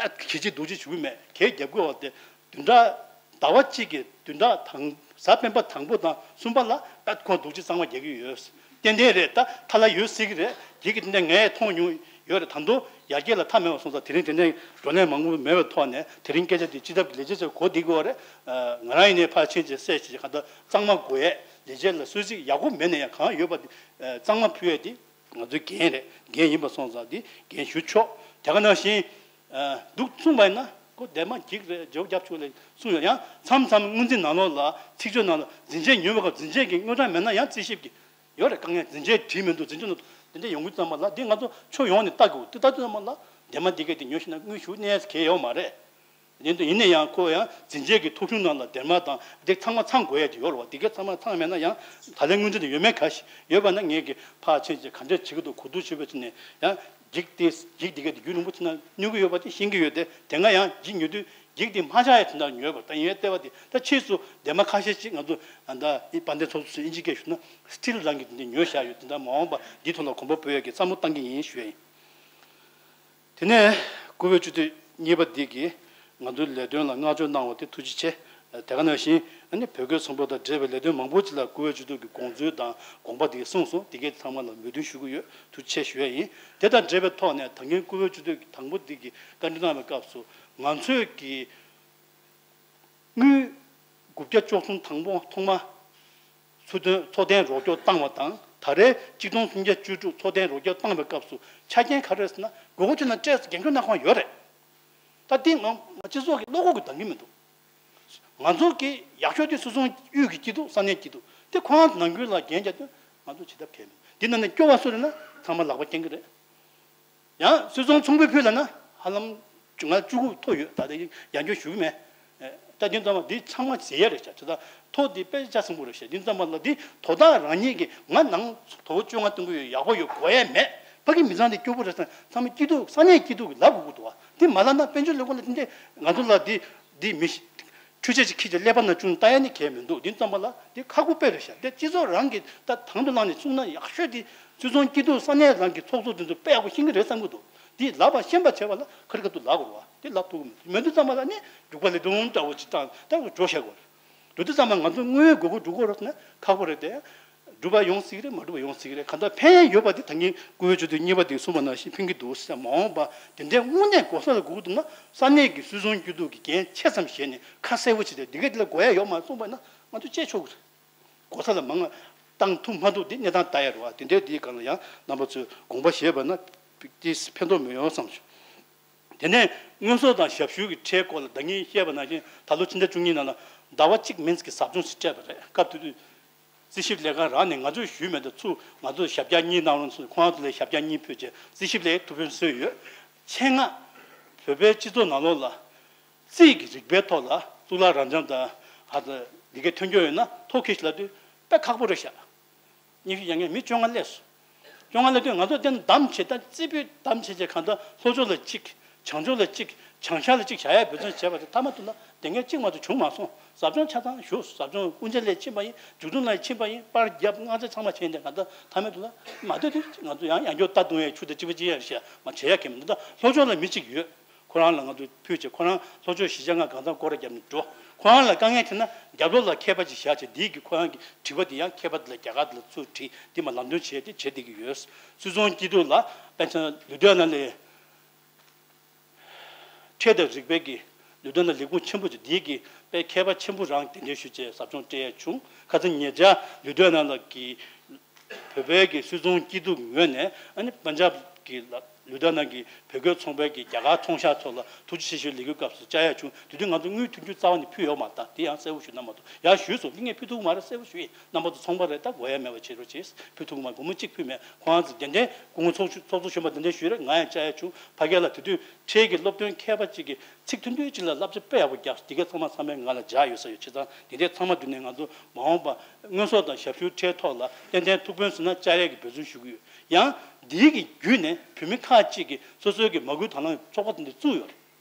ད་གལ་ཆེ་སྡུག་ཆེ་ཞུ་གི་མེད། གལ་རྒྱབ་དགོས་པ་དེ་བདུན་ཕྲག་ཟླ་བ་གཅིག་གི་བདུན་ཕྲག་དང་གཟའ་སྤེན་པ་དང་པོ་དང་གསུམ་པ་ལ་ད་ཁོ་སྡུག་ཆེ་གཙང་མ་རྒྱག་གི་ཡོད། ཏན་ཏན་རེད། ད་མཐའ་ལ་ཡོད་སྲིད་ཀྱི་རེད། དེ་གི་དེ་འདྲ་ངས་མཐོང་མྱོང་ཡོད་རེད། ད་དུང་ཡར་རྒྱས་ལ་མཐའ་མེད་པ་སོང་ཙང་དེ་རིང་དེ་འདྲའི་བགྲོ་གླེང་མང་པོ་མེད་པའི་ཐོག་ནས་དེ་རིང་སྐད་ཆ་དེ་སྤྱི་ཐབ་ཀྱི་ལས་བྱེད་ཚོས་གོ་བསྡད་ཀྱི་ཡོད་རེད། ཨ། ང་རང་ཡིན་ནའི་ཕར་ཕྱིན་བྱས་གསལ་བྱེད་གང་ལྟར་གཙང་མ་དགོས་ཡས། ལས་བྱེད་ལ་གསོལ་ཚིགས་ཡག་པོ་མེད་ན་ཡང་གང་ཡོད་པ་དེ་གཙང་མ་ཕུལ་ཡས་དེ་ང་ཚོའི་འགན་རེད། འགན་ཡིན་པ་སོང་ཙང་དེ་འགན་ཞུ་ཆོག་དེ་ག་ནང་བཞིན། ཨ། འདུག་གསུངས་པ་ཡིན་ན་ཁོ་དེ་མ་འགྲིག་རེད། ཇོ་བོ་རྒྱབ་ཆོག་ལས་གསུངས་ཡོད། ཡང་མཚམས་མཚམས་སྔོན་རྩིས་ནང་ལོགས་ལ་ཚིག་བརྗོད་ནང་ལ་འཛིན་ཆས་ཉོས་པ་ག་འཛིན་ཆས་ཀྱི་དངུལ་གྲངས་མེད་ན་ཡང་རྩིས་ཞིབ་ཀྱི་ཡོད་རེད། དཀའ་ངལ་འཛིན་ཆས་བྲིས་མི་འདུག་འཛིན་ཆས་ནང་དེ་འདྲ་ཡོང་གི་ཙམ་པ་ལ་འདི་ང་ཚོ་ཕྱོགས་ཡོངས་ནས་ལྟ་དགོས། དེ་ལྟ་དུས་ཙམ་པ་ལ་འདས་མ་འདི་གས་དེ་ཉོ་ཤེས་ན་དངུལ་ཞུ་གནས་གལ་ཡོད་མ་རེད། ཡིན་དུས་ཡིན་ན་ཡང་ཁོ་ཡང་འཛིན་ཆས་ཀྱི་ཐོ་གཞུང་ནང་ལ་སྡེར་མ་དང་དེ་ཚང་མ་ཚང་དགོས་ཡ་དེ་ཡོད་རེད་བ། དེ་གས་ཚང་མ་ཚང་མེད་ན་ཡང་ད་ལན་དངུལ་འཛིན་དེ་ཡོད་མེད་ག་ཤེད་ཡོད་པ་ན་ངས་ཀྱི་ཕར་ཕྱིན་བྱས་ག་འདྲས་བྱེད་ཀྱི་འདུག་གོ་བསྡུར་བྱེད་པ་ཕྱིན་ནས་ཡང་འགྱིག་དེ་འགྱིག་དེ་གས་དེ་རྒྱུན་རིང་པོ་ཕྱིན་ན་གནོད་ཀྱི་ཡོད་པ་དེ་ཤེས་ཀྱི་ཡོད་དེ། དེ་སྔ་ཡང་འགྱིག་ཉོ་དུས་འགྱིག་དེ་མ་ཆག་ཡ་དེ་འདྲ་ཉོས་པ་ད་ཡིན་ཡ་ལྟེ་བ་དེ་ད་ཕྱིས་སུ་སྡེར་མ་ཁ་ཤས་ཅིག་ང་ཚོ་ད་དཔལ་ལྡན་ཚོགས་གཙོས་དབྱིན་ཇི་སྐད་ཞུ་ན་སི་ཊིལ་རང་གི་དེ་འདྲ་ཉོས་བཞག་ཡོད། དེ་འདྲ་མ་འོངས་པ་འདི་ཐོག་ལ་གོམ་པ་སྤོ་ཡ་གི་བསམ་བློ་བཏང་གི་ཡིན་ཞུ་ཡ་ཡིན། དེ་ནས་བཀུར་འོས་སྤྱི་འཐུས་གཉིས་པ་འདི་གིས་ང་ཚོའི་ལས་དོན་ལ་བསྔགས་བརྗོད་གནང་བ་དེ་ཐུགས་རྗེ་ཆེ། དེ་ག་ནང་བཞིན་ཨ་ནི་བོད་སྐད་གསུམ་པོ་དང་འབྲེལ་བའི་ལས་དོན་མང་པོ་ཅིག་ལ་བཀུར་འོས་སྤྱི་འཐུས་ཀྱི་དགོངས་ཚུལ་དང་དགོངས་པ་དེ་གསུངས་སོང་། དེ་གས་ཚང་མ་ལ་མོས་མཐུན་ཞུ་གི་ཡོད། ཐུགས་རྗེ་ཆེ་ཞུ་ཡ་ཡིན། དེ་དང་འབྲེལ་བའི་ཐོག་ནས་ད་གིན་བཀུར་འོས་སྤྱི་འཐུས་ཀྱི་དང་པོ་འདི་གིས་བཀའ་འདྲི་གནང་བའི་སྐབས་སུ་ང་ཚོས་ཀྱི་དངུལ་དགུ་བརྒྱ་བཅུ་གསུམ་དང་པོ་ཐོག་མ་ཚུར་འཐེན་འཚོ་རྟེན་རོགས་སྐྱོར་བཏང་བ་དང་ད་རེས་གཅིག་སྟོང་སུམ་བརྒྱ་བཅུ་དྲུག་འཚོ་རྟེན་རོགས་སྐྱོར་བཏང་བའི་སྐབས་སུ་ཆ་རྐྱེན་ག་རེ་རེད་ཟེར་ན། དགོས་མཁོ་ཆེ་ན་སྤྲད་ཟེར་འགན་ཁུར་གནང་ཁང་ཡོད་རེད། ད་འདི་ང་ང་སྤྱི་ཚོགས་ཀྱི་བློ་ཁོག་གི་འདང་གི་མི་འདུག་ང་ཚོ་གི་ཡག་ཤོས་དེ་སུད་ཚོང་དབུས་ཀྱི་སྐྱིད་སྡུག་ས་གནས་སྐྱིད་སྡུག་དེ་ཁོ་རང་ནང་ཁུལ་ལ་འགན་རྒྱག་དུས་ང་ཚོ་བྱེད་ཐབས་གལ་མེད། འདི་ནང་ནས་སྐྱོ་བ་སུ་རེད་ན་ཚང་མ་ལག་པ་འཁྱེར་གི་རེད། ཡང་སུད་ཚོང་ཚོང་པའི་ཕུད་ལ་ན་ཧ་ལམ་ང་བཅུ་དགུ་ཐོ་ཡོད། ད་ལྟ་ཡང་སྐྱོ་ཞུ་གི་མེད། ད་འདི་ཙམ་པ་འདི་ཚང་མ་ཟེར་ཡ་རེད་ཤག་དེ་ད་ཐོ་འདི་དཔེ་ཆ་ཚང་པོ་རེད་ཤག་འདི་ཙམ་པ་ལ་འདི་དོ་བདག་རང་ཉིད་ཀྱི་ང་ནང་དོ་བཅོ་ལྔ་གཏོང་གི་ཡོད། ཡག་པོ་ཡོད། དགོས་ཡ་མེད། ཕ་གི་མི་ཚང་འདི་སྐྱོ་པོ་རེད་ཟེར་ཚང་མ་སྐྱིད་སྡུག་ས་གནས་སྐྱིད་སྡུག་གི་ལབ་དགོས་ཀྱི་འདུག་བ། འདི་མ་ལབ་ན་དཔལ་འབྱོར་ལས་ཁུངས་ལ་འདི་འདྲས་ང་ཚོ་ལ་འདི་འདི་མི་འཕྲུལ་ཆས་ཅིག་ཁྱེར་ཏེ་ཀླད་པ་ནང་བཅུག་ལྟ་ཡ་ནི་གལ་མི་འདུག་འདི་ཙམ་པ་ལ་འདི་ཁག་པོ་དཔེ་རེད་ཤག་འདི་སྤྱི་ཚོགས་རང་གིས་ད་དང་དུ་བླངས་ནས་བཙུགས་ན་ཡག་ཤོས་འདི་སུད་ཚོང་སྐྱིད་སྡུག་ས་གནས་རང་གི་ཚོགས་གཙོ་འདི་ཚོ་དཔེ་ཡག་པོ་ཤེས་ཀྱི་རེད་བསམ་གྱི་འདུག་འདི་ལབ་པ་ཤེས་པ་བྱས་པ་ལ་ཁ་རི་ཁ་ཐུག་ལབ་དགོས་རེད་བ། འདི་ལབ་ཐུབ་ཀྱི་མི་འདུག་མི་འདུག་ཙམ་པ་ལ་ནི་རྒྱུག་པ་ལས་དུང་འདྲ་བོ་ཅིག་བཏང་ད་འགྲོ་བཞག་དགོས་རེད། འགྲོ་དུས་ཙམ་པ་ང་ཚོ་དངུལ་དགོས་མཁོ་འགྲོ་གི་རེད་ཟེར་ན་ཁག་པོ་རེད་དེ། འགྲུབ་པ་ཡོང་སྲིད་ཀྱི་རེད། མ་འགྲུབ་པ་ཡོང་སྲིད་ཀྱི་རེད། གང་ལྟར་ཕན་ཡོད་པ་དེ་ད་གིན་བཀུར་འོས་སྤྱི་འཐུས་གཉིས་པ་དེས་གསུངས་པ་ནང་བཞིན་ཕན་གྱི་འདུག་ཟེར། མ་འོངས་པ་དེ་འདྲའི་དངོས་གནས་གོ་ས་ལ་དགོས་ཀྱི་འདུག་ན་ས་གནས་ཀྱི་སྲིད་ཚོང་སྐྱིད་སྡུག་གི་འགན་ཆེ་ཙམ་བཞེས་ནས་ཁ་གསལ་པོ་བྱས་ཏེ་འདི་ག་འདི་ལ་དགོས་ཡ་ཡོད་མ་གསུངས་པ་ན་ང་ཚོ་བཅད་ཆོག་གི་རེད། གོ་ས་ལ་མང་བ་བཏང་ཐུབ་མ་ཐུབ་དེ་གནས་སྟངས་ལྟ་ཡ་རེད་བ། དེ་འདྲའི་དེའི་སྒང་ལ་ཡང་རྣམ་པ་ཚོས་དགོངས་པ་བཞེས་པ་ན་ཏིས་ཕན་ཐོགས་མི་ཡོང་བསམ་བྱུང་། དེ་ནས་དངོས་ཟོག་དང་ཞབས་ཞུ་གི་ཁྲལ་སྐོར་ལ་ད་གིན་བཤད་པ་ནང་བཞིན་ད་ལོ་ཕྱི་ཟླ་བཅུ་གཉིས་ནང་ལ་ཟླ་བ་གཅིག་མིན་གྱི་ཟབ་སྦྱོང་ཞིག་སྤྲད་པ་རེད། སྐབས་དེ་དུས་ རྩིས་ཞིབ་ལས་ཁང་རང་ནས་ང་ཚོས་ཞུས་མེད་དུ་ཚུར་ང་ཚོར་ཞབས་བཀྱག་གཉིས་གནང་རོགས་གནང་། ཁོང་རང་ཚོ་ལ་ཞབས་བཀྱག་གཉིས་ཕུལ་བྱས་རྩིས་ཞིབ་ལས་ཐུགས་ཕན་གསོས་ཡོད། ཆེད་མངགས་བོད་པའི་སྤྱི་ཚོགས་ནང་ལོགས་ལ་རྩིས་ཀྱི་རིག་པའི་ཐོག་ལ་གཙུག་ལག་རབ་འབྱམས་དང་ཧ་ད་འདི་གའི་ཐོན་རྒྱུ་ཡོད་ན་ཐོ་འཁྱེར་ཞིག་ལབ་དུས་དཔེ་ཁག་པོ་རེད་ཤག་སྙན་ཞུ་ཡང་ངས་མི་བཅོ་ལྔ་སླེབས་སོང་། བཅོ་ལྔ་སླེབས་དུས་ང་ཚོ་དེ་གདམ་བྱེད་ད་རྩིས་སྤུས་གདམ་བྱེད་བྱེད་གང་ལྟར་ལྷོ་ཕྱོགས་ལ་གཅིག་བྱང་ཕྱོགས་ལ་གཅིག་བྱང་ཤར་ལ་གཅིག་བྱ་ཡ་འབད་བརྩོན་བྱས་པ་དེ་མཐའ་མ་དུ་ལ་དེ་འགན་གཅིག་མ་གཏོགས་བྱུང་མ་སོང་། ཟབ་སྦྱོང་ཆ་ཚང་ཞུ། ཟབ་སྦྱོང་དབུ་འབྱེད་ལ་ཕྱིན་པ་ཡིན། མཇུག་སྡོམ་ལ་ཕྱིན་པ་ཡིན། པར་རྒྱབ་དངངས་ཚད་ཚང་མ་བྱས་ནས་གང་ལྟར་མཐའ་མ་དུ་ལ་མ་ལྟོས་དེ་ང་ཚོ་ཡང་ཡང་སྐྱོར་རྟ་བརྡུང་ཡའི་ཆུ་དང་གཅིག་པ་གཅིག་ཡར་བཤད་མ་བྱེད་ཡ་གལ་མི་འདུག་ད་ལྷོ་ཕྱོགས་ལ་མི་གཅིག་ཡོད། ཁོ་རང་ལ་ང་ཚོས་ཕུལ་བྱས་ཁོ་རང་ལྷོ་ཕྱོགས་གཞིས་ཆགས་ལྔ་གང་ཚང་སྐོར་ར་བརྒྱབ་ནས་འགྲོ། ཁོ་རང་ལ་དཀའ་ངལ་འཕྲད་ན་རྒྱབ་ལོགས་ལ་མཁས་པ་ཅིག་བཞག་བྱས་འདིའི་གི་ཁོ་རང་གི་དྲི་བ་འདི་ཡང་མཁས་པ་འདི་ལ་རྒྱ་གར་འདི་ལ་ཚུར་དྲིས་འདི་མ་ལམ་སྟོན་བྱས་ཏེ་བྱེད་བསྡད་ཀྱི་ཡོད། སུད་ཚོང་སྐྱིད་སྡུག་ལ་དཔེ་མཚོན་ལུས་འདོད་ན་ལས་ཁྲལ་དང་རིག་པའི་གི་ལུས་འདོད་ན་ལས་ཁུངས་ཆེན་པོ་ཅིག་འདིའི་གི་དཔེ་མཁས་པ་ཆེན་པོ་རང་གདན་འདྲེན་ཞུས་བྱས་ཟབ་སྦྱོང་སྤྲད་ཡས་བྱུང་། ཁ་སང་ཉེ་ཆར་ལུས་འདོད་ན་ལ་གི་བོད་པའི་གི་སུད་ཚོང་སྐྱིད་སྡུག་ངོས་ནས་ཨ་ནི་པན་ཇབ་གི་ལ་ལུ་དཱ་ན་གི་བོད་སྐད་ཚོང་པའི་གི་རྒྱ་གར་ཚོང་ཤག་ཚོ་ལ་ཐུགས་རྗེ་ཆེ་ཞུའི་ལས་འགུལ་སྐབས་སུ་བཅར་ཡ་བྱུང་། དེ་དུས་ང་ཚོ་དངུལ་དོན་རྒྱུ་རྩ་བ་ནས་ཕུལ་ཡོད་མ་རེད། ད་དེ་ཡང་གསལ་པོ་ཞུ་ན་མ་གཏོགས་ཡར་ཞུས་སོང་། ངས་ཕུལ་ཐུབ་ཀྱི་མ་རེད་གསལ་པོ་ཞུ་ཡིན། རྣམ་པ་ཚོ་ཚོང་པ་རེད། ད་དགོས་ཡ་མེད་པ་བྱེད་རོགས་བྱེད། ཕུལ་ཐུབ་ཀྱི་མ་རེད། སྒོར་མོ་གཅིག་ཕུལ་མེད། ཁོང་ཚོ་དེ་འདྲའི་སྐུ་ངོ་ཚོགས་ཆུང་ཚོགས་གཙོ་གཞོན་པ་དེ་འདྲ་ཞུས་རེད། ང་ཡང་བཅར་ཡ་བྱུང་། ཕ་གི་ལ་དེ་དུས་འཕྲལ་གྱི་སློབ་སྟོན་མཁས་པ་གཅིག་གིས་ཚིག་ཐུང་ཐུང་གཅིག་ལ་བསླབ་བྱ་དཔེ་ཡག་པོ་བརྒྱབ། དེ་གའི་ཚང་མ་ཚང་མས་ང་ལ་འཇགས་ཡོད་ས་ཡོད། བྱས་ཙང་དེ་འདྲའི་ཚང་མ་བསྡུས་ནས་ང་ཚོ་མ་འོངས་པ་སྔོན་གསོག་དང་ཞབས་ཞུའི་ཁྲལ་ཐོག་ལ་ཏན་ཏན་ཐུགས་ཕན་གསོས་ན་བཅར་ཡས་ཀྱི་འབད་བརྩོན་ཞུ་གི་ཡོད། ཡང་འདིའི་གི་བརྒྱུད་ནས་བོད་མི་ཁག་ཅིག་གིས་སོ་སོའི་གི་མ་སྐུལ་དང་བླངས་ཚོགས་པ་དེ་འདྲ་བཙུགས་ཡོད་རེད།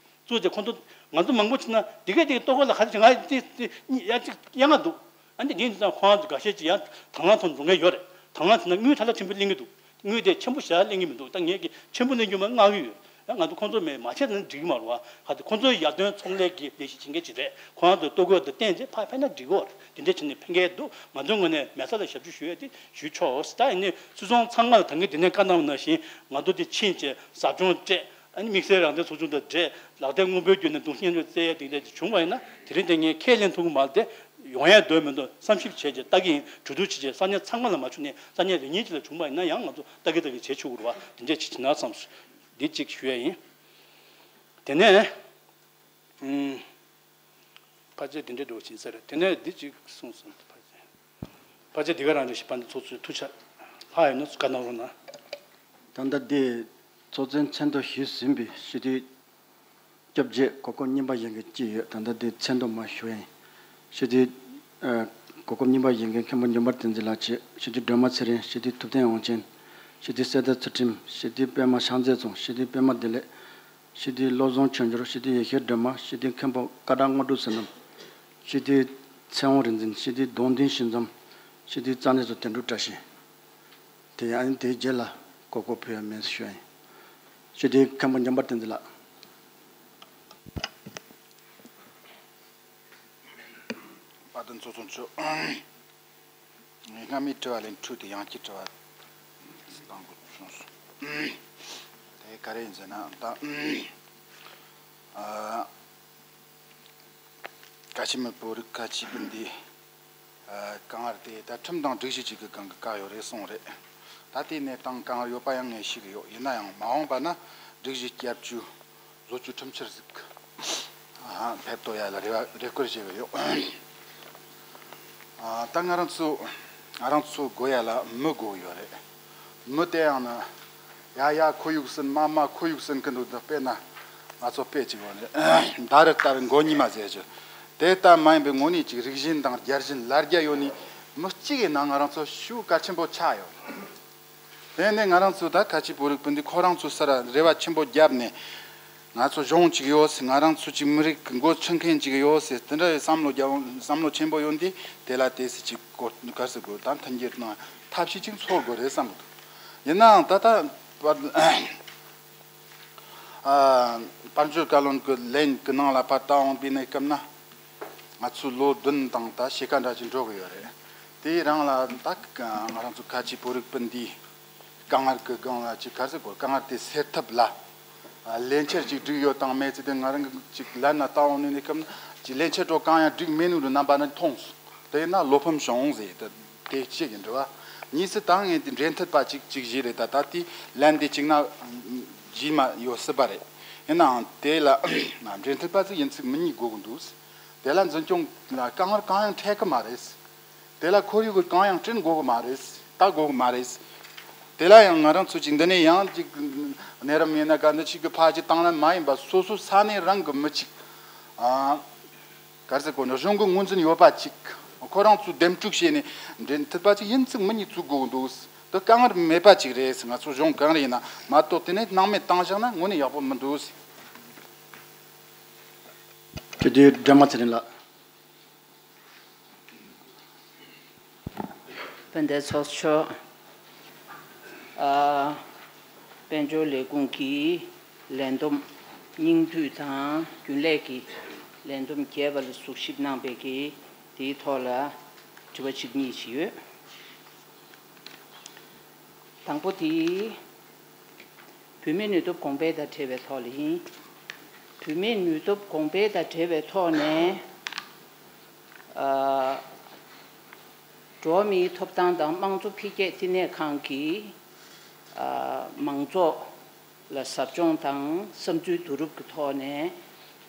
བཙུགས་རྗེས་ཁོང་ཚོ་ང་ཚོ་མང་པོ་བྱས་ན་འདི་གས་འདི་གས་ལྟོ་གོས་ལ་ག་རེ་བྱེད། ང་འདི་འདི་ཡ་གཅིག་གཡར་ང་འདུག་ཨ་འདི་འདི་འདི་ཁོང་ཚོ་འགའ་ཤས་ཅིག་ཡང་དང་བླངས་ཐོག་འགྲོ་མཁན་ཡོད་རེད། དང་བླངས་བྱས་ན་དངུལ་ཐ་ལ་ཆེན་པོ་ལེན་གི་འདུག་དངུལ་དེ་ཆེན་པོ་ཞེ་དྲག་ལེན་གི་མི་འདུག་ད་ངས་ཀྱི་ཆེན་པོ་ལེན་རྒྱུ་མ་མངགས་ཀྱི་ཡོད། ཡང་ང་ཚོ་ཁོང་ཚོ་མེད་མ་བྱས་ན་འགྲིག་གི་མ་རེད་བ། ག་ཚོད་ཁོང་ཚོའི་ཡར་ཐོན་ཚོང་ལས་ཀྱི་ལས་གཞི་བྱེད་མཁན་ཅིག་རེད། ཁོ་རང་ཚོ་ལྟོ་གོས་དང་བསྟན་བྱས་ཕར་ཕེབས་ན་འགྲིག་གི་རེད། དེ་འདྲ་བྱས་ནས་ཕན་མཁན་འདུག་ང་ཚོའི་ངོས་ནས་མེད་ས་ལ་ཞབས་ཞུ་ཞུ་ཡས་དེ་ཞུ་ཆོག་ད་ཡིན་ནའི་སུད་ཚོང་ཚང་མ་ལ་ད་གིན་དེ་ནས་བཀའ་གནང་བ་ནང་བཞིན་ང་ཚོ་དེ་ཕྱིན་བྱས་ཟབ་སྦྱོང་སྤྲད། ཨ་ནི་དམིགས་བསལ་རང་བཙན་ཚོགས་ཆུང་དང་འབྲེལ་ལག་དེབ་སྔོན་འབོད་བརྒྱུད་ནས་རྡུང་སྙན་སྒྲོན་བསྩལ་ཡས་དེ་འདྲ་བྱུང་བ་ཡིན་ན་དེ་རིང་དེ་ངས་ཁས་ལེན་ཐུབ་ཀྱི་མ་རེད་དེ། ཡོང་ཡ་འདོད་མི་འདུག་བསམ་ཞིབ་བྱས་རྗེས་ལྟ་གི་ཡིན། གྲོས་བསྡུར་བྱས་རྗེས་ས་གནས་ཚང་མ་ལ་མ་བྱུང་ནས་ས་གནས་རེ་གཉིས་ཅིག་ལ་བྱུང་བ་ཡིན་ན་ཡང་ང་ཚོ་ལྟ་གི་ལྟ་གི་བྱེད་ཆོག་གི་རེད་བ། དེ་འདྲས་ཅིག་བྱེད་ན་བསམ་སོང་། འདི་གཅིག་ཞུ་ཡ་ཡིན། དེ་ནས་ཨུམ། ཕལ་ཆེར་འདི་འདྲས་འགྲོ་བཞིན་ས་རེད། དེ་ནས་འདི་གཅིག་གསུངས་སོང་། ཕལ་ཆེར་ཕལ་ཆེར་འདི་ག་རང་རེད་ཤག་པ་འདི་ཚོགས་གཙོའི་ཐུགས་འཆར་ལྷག་ཡོད་ན་བཀའ་གནང་རོགས་གནང་། ད་ལྟ་འདི་ཚོགས་གཙོའི་མཚན་ཐོ་ཞུས་ཟིན་པའི་སྤྱི་འཐུས་སྐྱོབ་རྗེས་གོ་སྐབས་རྙིང་པ་གཞན་གྱི་ཅི་ཡོད། ད་ལྟ་དེ་མཚན་ཐོ་མ་ཞུ་ཡིན། སྤྱི་འཐུས་ཨ་གོ་སྐབས་རྙིང་པ་གཞན་གྱི་མཁན་པོ་འབྱོར་པ་བསྟན་འཛིན་ལགས་བྱས། སྤྱི་འཐུས་སྒྲོལ་མ་ཚེ་རིང་། སྤྱི་འཐུས་ཐུབ་བསྟན་དབང་ཆེན། སྤྱི་འཐུས་གསེར་རྟ་ཚུལ་ཁྲིམས། སྤྱི་འཐུས་པད་མ་ཤང་མཛེས་ཚང་། སྤྱི་འཐུས་པད་མ་བདེ་ལེགས། སྤྱི་འཐུས་བློ་བཟང་ཆོས་འབྱོར། སྤྱི་འཐུས་ཡེ་ཤེས་སྒྲོལ་མ། སྤྱི་འཐུས་མཁན་པོ་ཀ་དག་དངོས་གྲུབ་བསོད་ནམས། སྤྱི་འཐུས་ཚེ་དབང་རིག་འཛིན། སྤྱི་འཐུས་གདུང་བསྟན་ཤིང་འཛོམས། སྤྱི་འཐུས་རྩ་གནས་ཚོ་དོན་གྲུབ་བཀྲ་ཤིས། དེ་ཡང་དེའི་རྗེས་ལ་གོ་སྐབས་ཕུལ་ཡ་མེད་ཞུ་ཡ་ཡིན། སྤྱི་འཐུས་མཁན་པོ་འབྱོར་པ་བསྟན་འཛིན་ལགས། དཔལ་ལྡན་ཚོགས་གཙོ་མཆོག་ངས་སྔ་མའི་དྲི་བ་ལས་འཕྲོས་ཏེ་ཡང་བསྐྱར་དྲི་བ་བཏང་དགོས་བྱུང་སོང་། དེ་ག་རེ་ཡིན་ཟེར་ན་ད་ཨ་ཁ་ཆེ་མི་བོད་རིགས་ཁ་ཆེ་སྤུན་ཟླའི་ཨ་དཀའ་ངལ་དེ་ད་ཁྲིམས་དང་སྒྲིག་གཞི་གཅིག་གི་སྒང་གི་བཀག་ཡོད་རེད་གསུངས་རེད། ད་ལྟའི་གནས་སྟངས་དཀའ་ངལ་ཡོད་པ་ཡང་ངས་ཤེས་ཀྱི་ཡོད། ཡིན་ན་ཡང་མ་འོངས་པ་ན་སྒྲིག་གཞི་བསྐྱར་བཅོས་བཟོ་བཅོས་ཁྲིམས་འཆར་ཟིག་ཨ་ཕེབས་ཐོག་ཡ་ལ་རེ་བ་རེ་སྐུལ་བྱེད་ཀྱི་ཡོད། ཨ་ད་ང་རང་ཚོ་ང་རང་ཚོ་དགོས་ཡ་ལ་མི་དགོས་ཡོད་རེད། མི་དེ་ཡང་ན་ཡ་ཡ་ཁོར་ཡུག་ཟིན། མ་མ་ཁོར་ཡུག་ཟིན་གི་འདུག་ད་དཔེར་ན་ང་ཚོ་དཔེ་གཅིག་ཡོད་རེད། མདའ་རུ་ལྟ་བུའི་མགོ་གཉིས་མ་ཟེར་རྒྱུ་དེ་ལྟ་མ་ཡིན་པའི་དངོས་གནས་ཅིག་རིག་གཞུང་དང་རྒྱལ་གཞུང་ལ་རྒྱ་ཡོད་ནི་མི་གཅིག་ཡིན་ན་ང་རང་ཚོ་ཤུགས་གལ་ཆེན་པོ་ཆགས་ཡོད་རེད། དེ་ནས་ང་རང་ཚོ་ད་ཁ་ཆེ་བོད་རིགས་སྤུན་ཟླ་ཁོ་རང་ཚོ་སར་རེ་བ་ཆེན་པོ་བརྒྱབ་ནས་ང་ཚོ་གཞུང་གཅིག་ཡོད་ཟེར། ང་རང་ཚོ་གཅིག་མི་རིགས་ཀྱི་མགོ་ཁྲིད་མཁན་གཅིག་ཡོད་ཟེར། དེ་འདྲ་བསམ་བློ་རྒྱབ་བསམ་བློ་ཆེན་པོ་ཡོད་འདི་དེ་ལ་དེ་སྲིད་ཅིག་གོ་ག་ཟེར་དགོས་ད་མཐུན་འགྱུར་དང་ཐབས་ཤེས་ཅིག་འཚོལ་དགོས་རེད་བསམ་གི་འདུག་ཡིན་ནའང་ད་ལྟ་དཔལ་འབྱོར་བཀའ་བློན་གྱི་ལན་གྱི་ནང་ལ་ཕར་ལྟ་འོང་པའི་གནས་སྐབས་ན། ང་ཚོས་ལོ་བདུན་དང་ད་ཕྱེད་ཀ་འདྲ་ཅིག་འགྲོ་གི་ཡོད་རེད། དེའི་རིང་ལ་ད་ང་རང་ཚོ་ཁ་ཆེ་བོད་རིགས་སྤུན་ཟླའི་དཀའ་ངལ་གྱི་སྒང་ལ་ཅིག་ག་ཟེར་དགོས། དཀའ་ངལ་དེ་སེལ་ཐབས་ལ་ལས་འཆར་ཅིག་བསྒྲིགས་ཡོད་དང་མེད་ཚེ་དེ་ང་རང་གིས་ཅིག་ལན་ལ་བལྟ་འོང་ནས་གནས་སྐབས་ན་ཅིག་ལས་འཆར་དྲོ་གང་ཡང་བསྒྲིགས་མེད་ནོ་རུ་རྣམ་པ་ན་མཐོང་སོང་། དེ་ཡིན་ན་བློ་ཕམ་བྱུང་ཟེར་དེ་དེ་གཅིག་ཡིན་རེད་བ། གཉིས་སུ་ད་ངས་དེ་འབྲེལ་མཐུད་པ་ཅིག་ཅིག་བྱས་རེད། ད་ད་དེ་ལན་དེ་གཅིག་ན་རྗེས་མ་ཡོད་སྲིད་པ་རེད། ཡིན་ནའང་དེ་ལ་འབྲེལ་མཐུད་པ་ཚོས་ཡིན་ཚིག་མི་གཉིས་དགོས་ཀྱི་འདུག་དེ་ལ་འཛིན་སྐྱོང་ལ་དཀའ་ངལ་གང་ཡང་འཕྲད་ཀྱི་མ་རེད། དེ་ལ་ཁོར་ཡུག་གི་གང་ཡང་བསྐྲུན་དགོས་གི་མ་རེད། ལྟ་དགོས་གི་མ་རེད། དེ་ལ་ཡང་ང་རང་ཚོ་ཅིག་འདི་ནས་ཡང་ཅིག་གནས་རིམ་ཡིན་ན་ག་འདི་ཅིག་གི་ཕ་ཅིག་བཏང་ན་མ་ཡིན་པ་སོ་སོ་ས་གནས་རང་གི་མི་ཅིག་ཨ། ག་རེ་ཟེར་དགོས་ན་གཞུང་གི་ངོས་འཛིན་ཡོད་པ་ཅིག་ཁོ་རང་ཚོས་འདེམས་སྒྲུག་བྱས་ནས་འདྲེན་ཐུབ་པ་ཅིག་ཡིན་ཚིག་མི་གཉིས་བཙུགས་དགོས་འདུག་འདི་དཀའ་ངལ་མེད་པ་ཅིག་རེད། ང་ཚོ་གཞུང་གང་རེ་ཡིན་ན་མ་གཏོགས་དེ་ནས་སྣང་མེད་བཏང་བཞག་ན་དངོས་གནས་ཡག་པོ་མི་འདུག་དེ་དུས་སྒྲོལ་མ་ཚེ་རིང་ལགས། དཔལ་ལྡན་ཚོགས་གཙོ་མཆོག་ཨ། དཔལ་འབྱོར་ལས་ཁུངས་ཀྱི་ལས་བསྡོམས་སྙིང་བསྡུས་དང་རྒྱུན་ལས་ཀྱི་ལས་བསྡོམས་རྒྱས་པ་ལ་གཟིགས་ཞིབ་གནང་བའི་གི་དེའི་ཐོག་ལ་དྲི་བ་གཅིག་གཉིས་ཤིག་ཡོད། དང་པོ་དེ་བུད་མེད་ནུས་སྟོབས་གོང་སྤེལ་དང་འབྲེལ་བའི་ཐོག་ལ་ཡིན། བུད་མེད་ནུས་སྟོབས་གོང་སྤེལ་དང་འབྲེལ་བའི་ཐོག་ནས་ཨ། འགྲོ་བ་མིའི་ཐོབ་ཐང་དང་དམངས་གཙོ་འཕེལ་རྒྱས་བསྟི་གནས་ཁང་གིས་ཨ། མང་ཚོགས་ལ་ཟབ་སྦྱོང་དང་བསམ་ཚུལ་བསྡུ་རུབ་ཀྱི་ཐོག་ནས་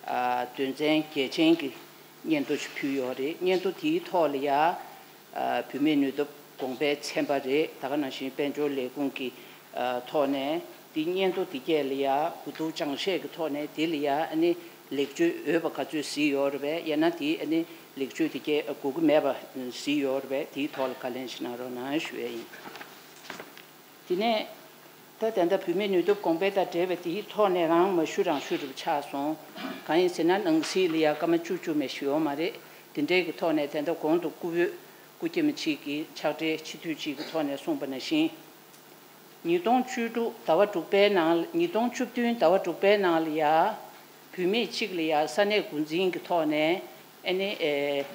ཨ། དོན་ཚན་གལ་ཆེན་གྱི་སྙན་ཐོ་ཞིག་ཕུལ་ཡོད་རེད། སྙན་ཐོ་དེའི་ཐོག་ལ་ཡ། ཨ། བུད་མེད་ནུས་སྟོབས་གོང་འཕེལ་ཚན་པ་རེད། ད་ག་ནང་བཞིན་དཔལ་འབྱོར་ལས་ཁུངས་ཀྱི་ཨ། ཐོག་ནས་དེ་སྙན་ཐོ་དེ་གས་ལ་ཡ་གོ་བསྡུར་སྦྱང་བཤད་ཀྱི་ཐོག་ནས་དེ་ལ་ཡ་ཨ་ནི་ལེགས་བཅོས་འོས་པ་ག་ཚོད་གཟིགས་ཡོད་རེད་པས། ཡང་ན་དེ་ཨ་ནི་ལེགས་བཅོས་དེ་གས་དགོས་ཀྱི་མེད་པ་གཟིགས་ཡོད་རེད་པས། དེའི་ཐོག་ལ་བཀའ་ལན་ཞིག་གནང་རོགས་གནང་ཞུ་ཡས་ཡིན། དེ་ནས་ད་ད་ལྟ་བུད་མེད་ནུས་སྟོབས་གོང་སྤེལ་དང་འབྲེལ་བའི་དེའི་ཐོག་ནས་རང་མ་ཞུ་རང་ཞུ་རུ་ཆགས་སོང་། གང་ཡིན་ཟེར་ན་ནང་སྲིད་ལ་ཡ་སྐར་མ་བཅུ་བཅུ་མེད་ཞུ་ཡོད་མ་རེད། དེ་འདྲའི་གི་ཐོག་ནས་ད་ལྟ་གོང་དུ་སྐུ་བོད་སྐུ་སྐྱེ་མི་གཅིག་གིས་ཕྱག་སྦྲེལ་སྤྱི་འཐུས་གཅིག་གི་ཐོག་ནས་གསུངས་པ་ནང་བཞིན། ཉིས་སྟོང་བཅུ་དྲུག་ཟླ་བ་དྲུག་པའི་ནང་ཉིས་སྟོང་བཅུ་བདུན་ཟླ་བ་དྲུག་པའི་ནང་ལ་ཡ། བུད་མེད་གཅིག་ལ་ཡ་ས་གནས་འགོ་འཛིན་གྱི་ཐོག་ནས་ཨ་ནི་ཨེ།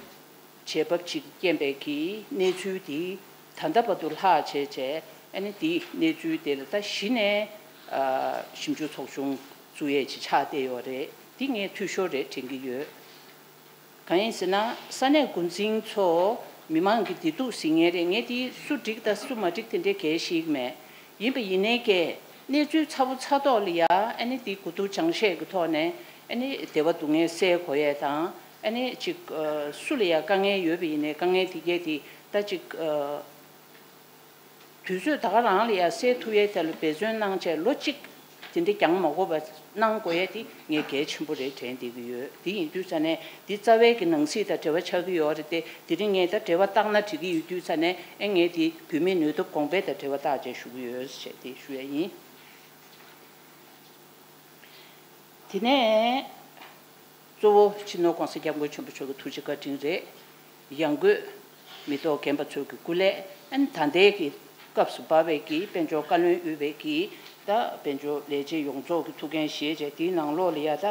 བྱེད་བབ་ཅིག་རྐྱེན་པས་ཀྱི་གནས་ཚུལ་འདི་ད་ལྟ་བར་དུ་ལྷག་བྱས་བྱས་ཨ་ནི་འདི་གནས་ཚུལ་དེ་ལ་ད་གཞི་ནས་ཨ། ཞིབ་འཇུག་ཚོགས་ཆུང་བཙུགས་ཡས་ཅིག་ཆགས་བསྡད་ཡོད་རེད། འདི་ངས་འཐུས་ཤོར་རེད་དྲན་གྱི་ཡོད། གང་ཡིན་ཟེར་ན་ས་གནས་འགོ་འཛིན་ཚོ་མི་མང་གི་བདེ་སྡུག་གཟིགས་མཁན་རེད། ངས་འདི་སུ་འགྲིག་དང་སུ་མ་འགྲིག་དེ་འདྲའི་གལ་ཞིག་མེད། ཡིན་པ་ཡིན་ནའི་ཀྱེ་གནས་ཚུལ་ཚ་བོ་ཚ་ཐོག་ལ་ཡ་ཨ་ནི་འདི་གོ་བསྡུར་སྦྱང་བཤད་ཀྱི་ཐོག་ནས་ཨ་ནི་བདེ་བ་སྡུག་བསྔལ་སེལ་དགོས་ཡས་དང་ཨ་ནི་ཅིག་སུ་ལ་ཡ་དཀའ་ངལ་ཡོད་པ་ཡིན་ནའི་དཀའ་ངལ་དེ་གས་དེ་ད་ཅིག་དུས་ཚོད་ད་ག་རང་ལ་ཡ་སེལ་ཐུབ་ཡས་ཐད་ལ་འབད་བརྩོན་གནང་བྱས་ལོ་གཅིག་དེ་འདྲ་རྒྱང་མ་འགོར་བ་གནང་དགོས་ཡས་དེ་ངས་གལ་ཆེན་པོ་རེད་དྲན་བསྡད་ཀྱི་ཡོད། དེ་ཡིན་དུས་ཙ་ནས་འདི་རྩ་བའི་གི་ནང་སྲིད་དང་འབྲེལ་བ་ཆགས་ཀྱི་ཡོད་རེད་དེ། དེ་རིང་ངས་ད་འབྲེལ་བ་བཏགས་ན་འགྲིག་གི་ཡོད་དུས་ཙ་ནས་ཨེ་ངས་དེ་བུད་མེད་ནུས་སྟོབས་གོང་འཕེལ་དང་འབྲེལ་བ་བཏགས་བྱས་ཞུ་གི་ཡོད་ཞེས་དེ་ཞུ་ཡས་ཡིན། དེ་ནས། གཙོ་བོ་སྤྱི་ནོར་༸གོང་ས་༸སྐྱབས་མགོན་ཆེན་པོ་མཆོག་གི་ཐུགས་རྗེ་བཀའ་དྲིན་རེད། ཡང་སྒོས་མི་ཐོག་རྒན་པ་ཚོའི་གི་སྐུ་ལས་ཨན་ད་ལྟའི་གི་སྐབས་སུ་བབས་པའི་གི་དཔལ་འབྱོར་བཀའ་བློན་དབུས་པའི་གི་ད་དཔལ་འབྱོར་ལས་བྱེད་ཡོངས་རྫོགས་ཀྱི་ཐུགས་འགན་བཞེས་བྱས་དེའི་ནང་ལོགས་ལ་ཡ་ད་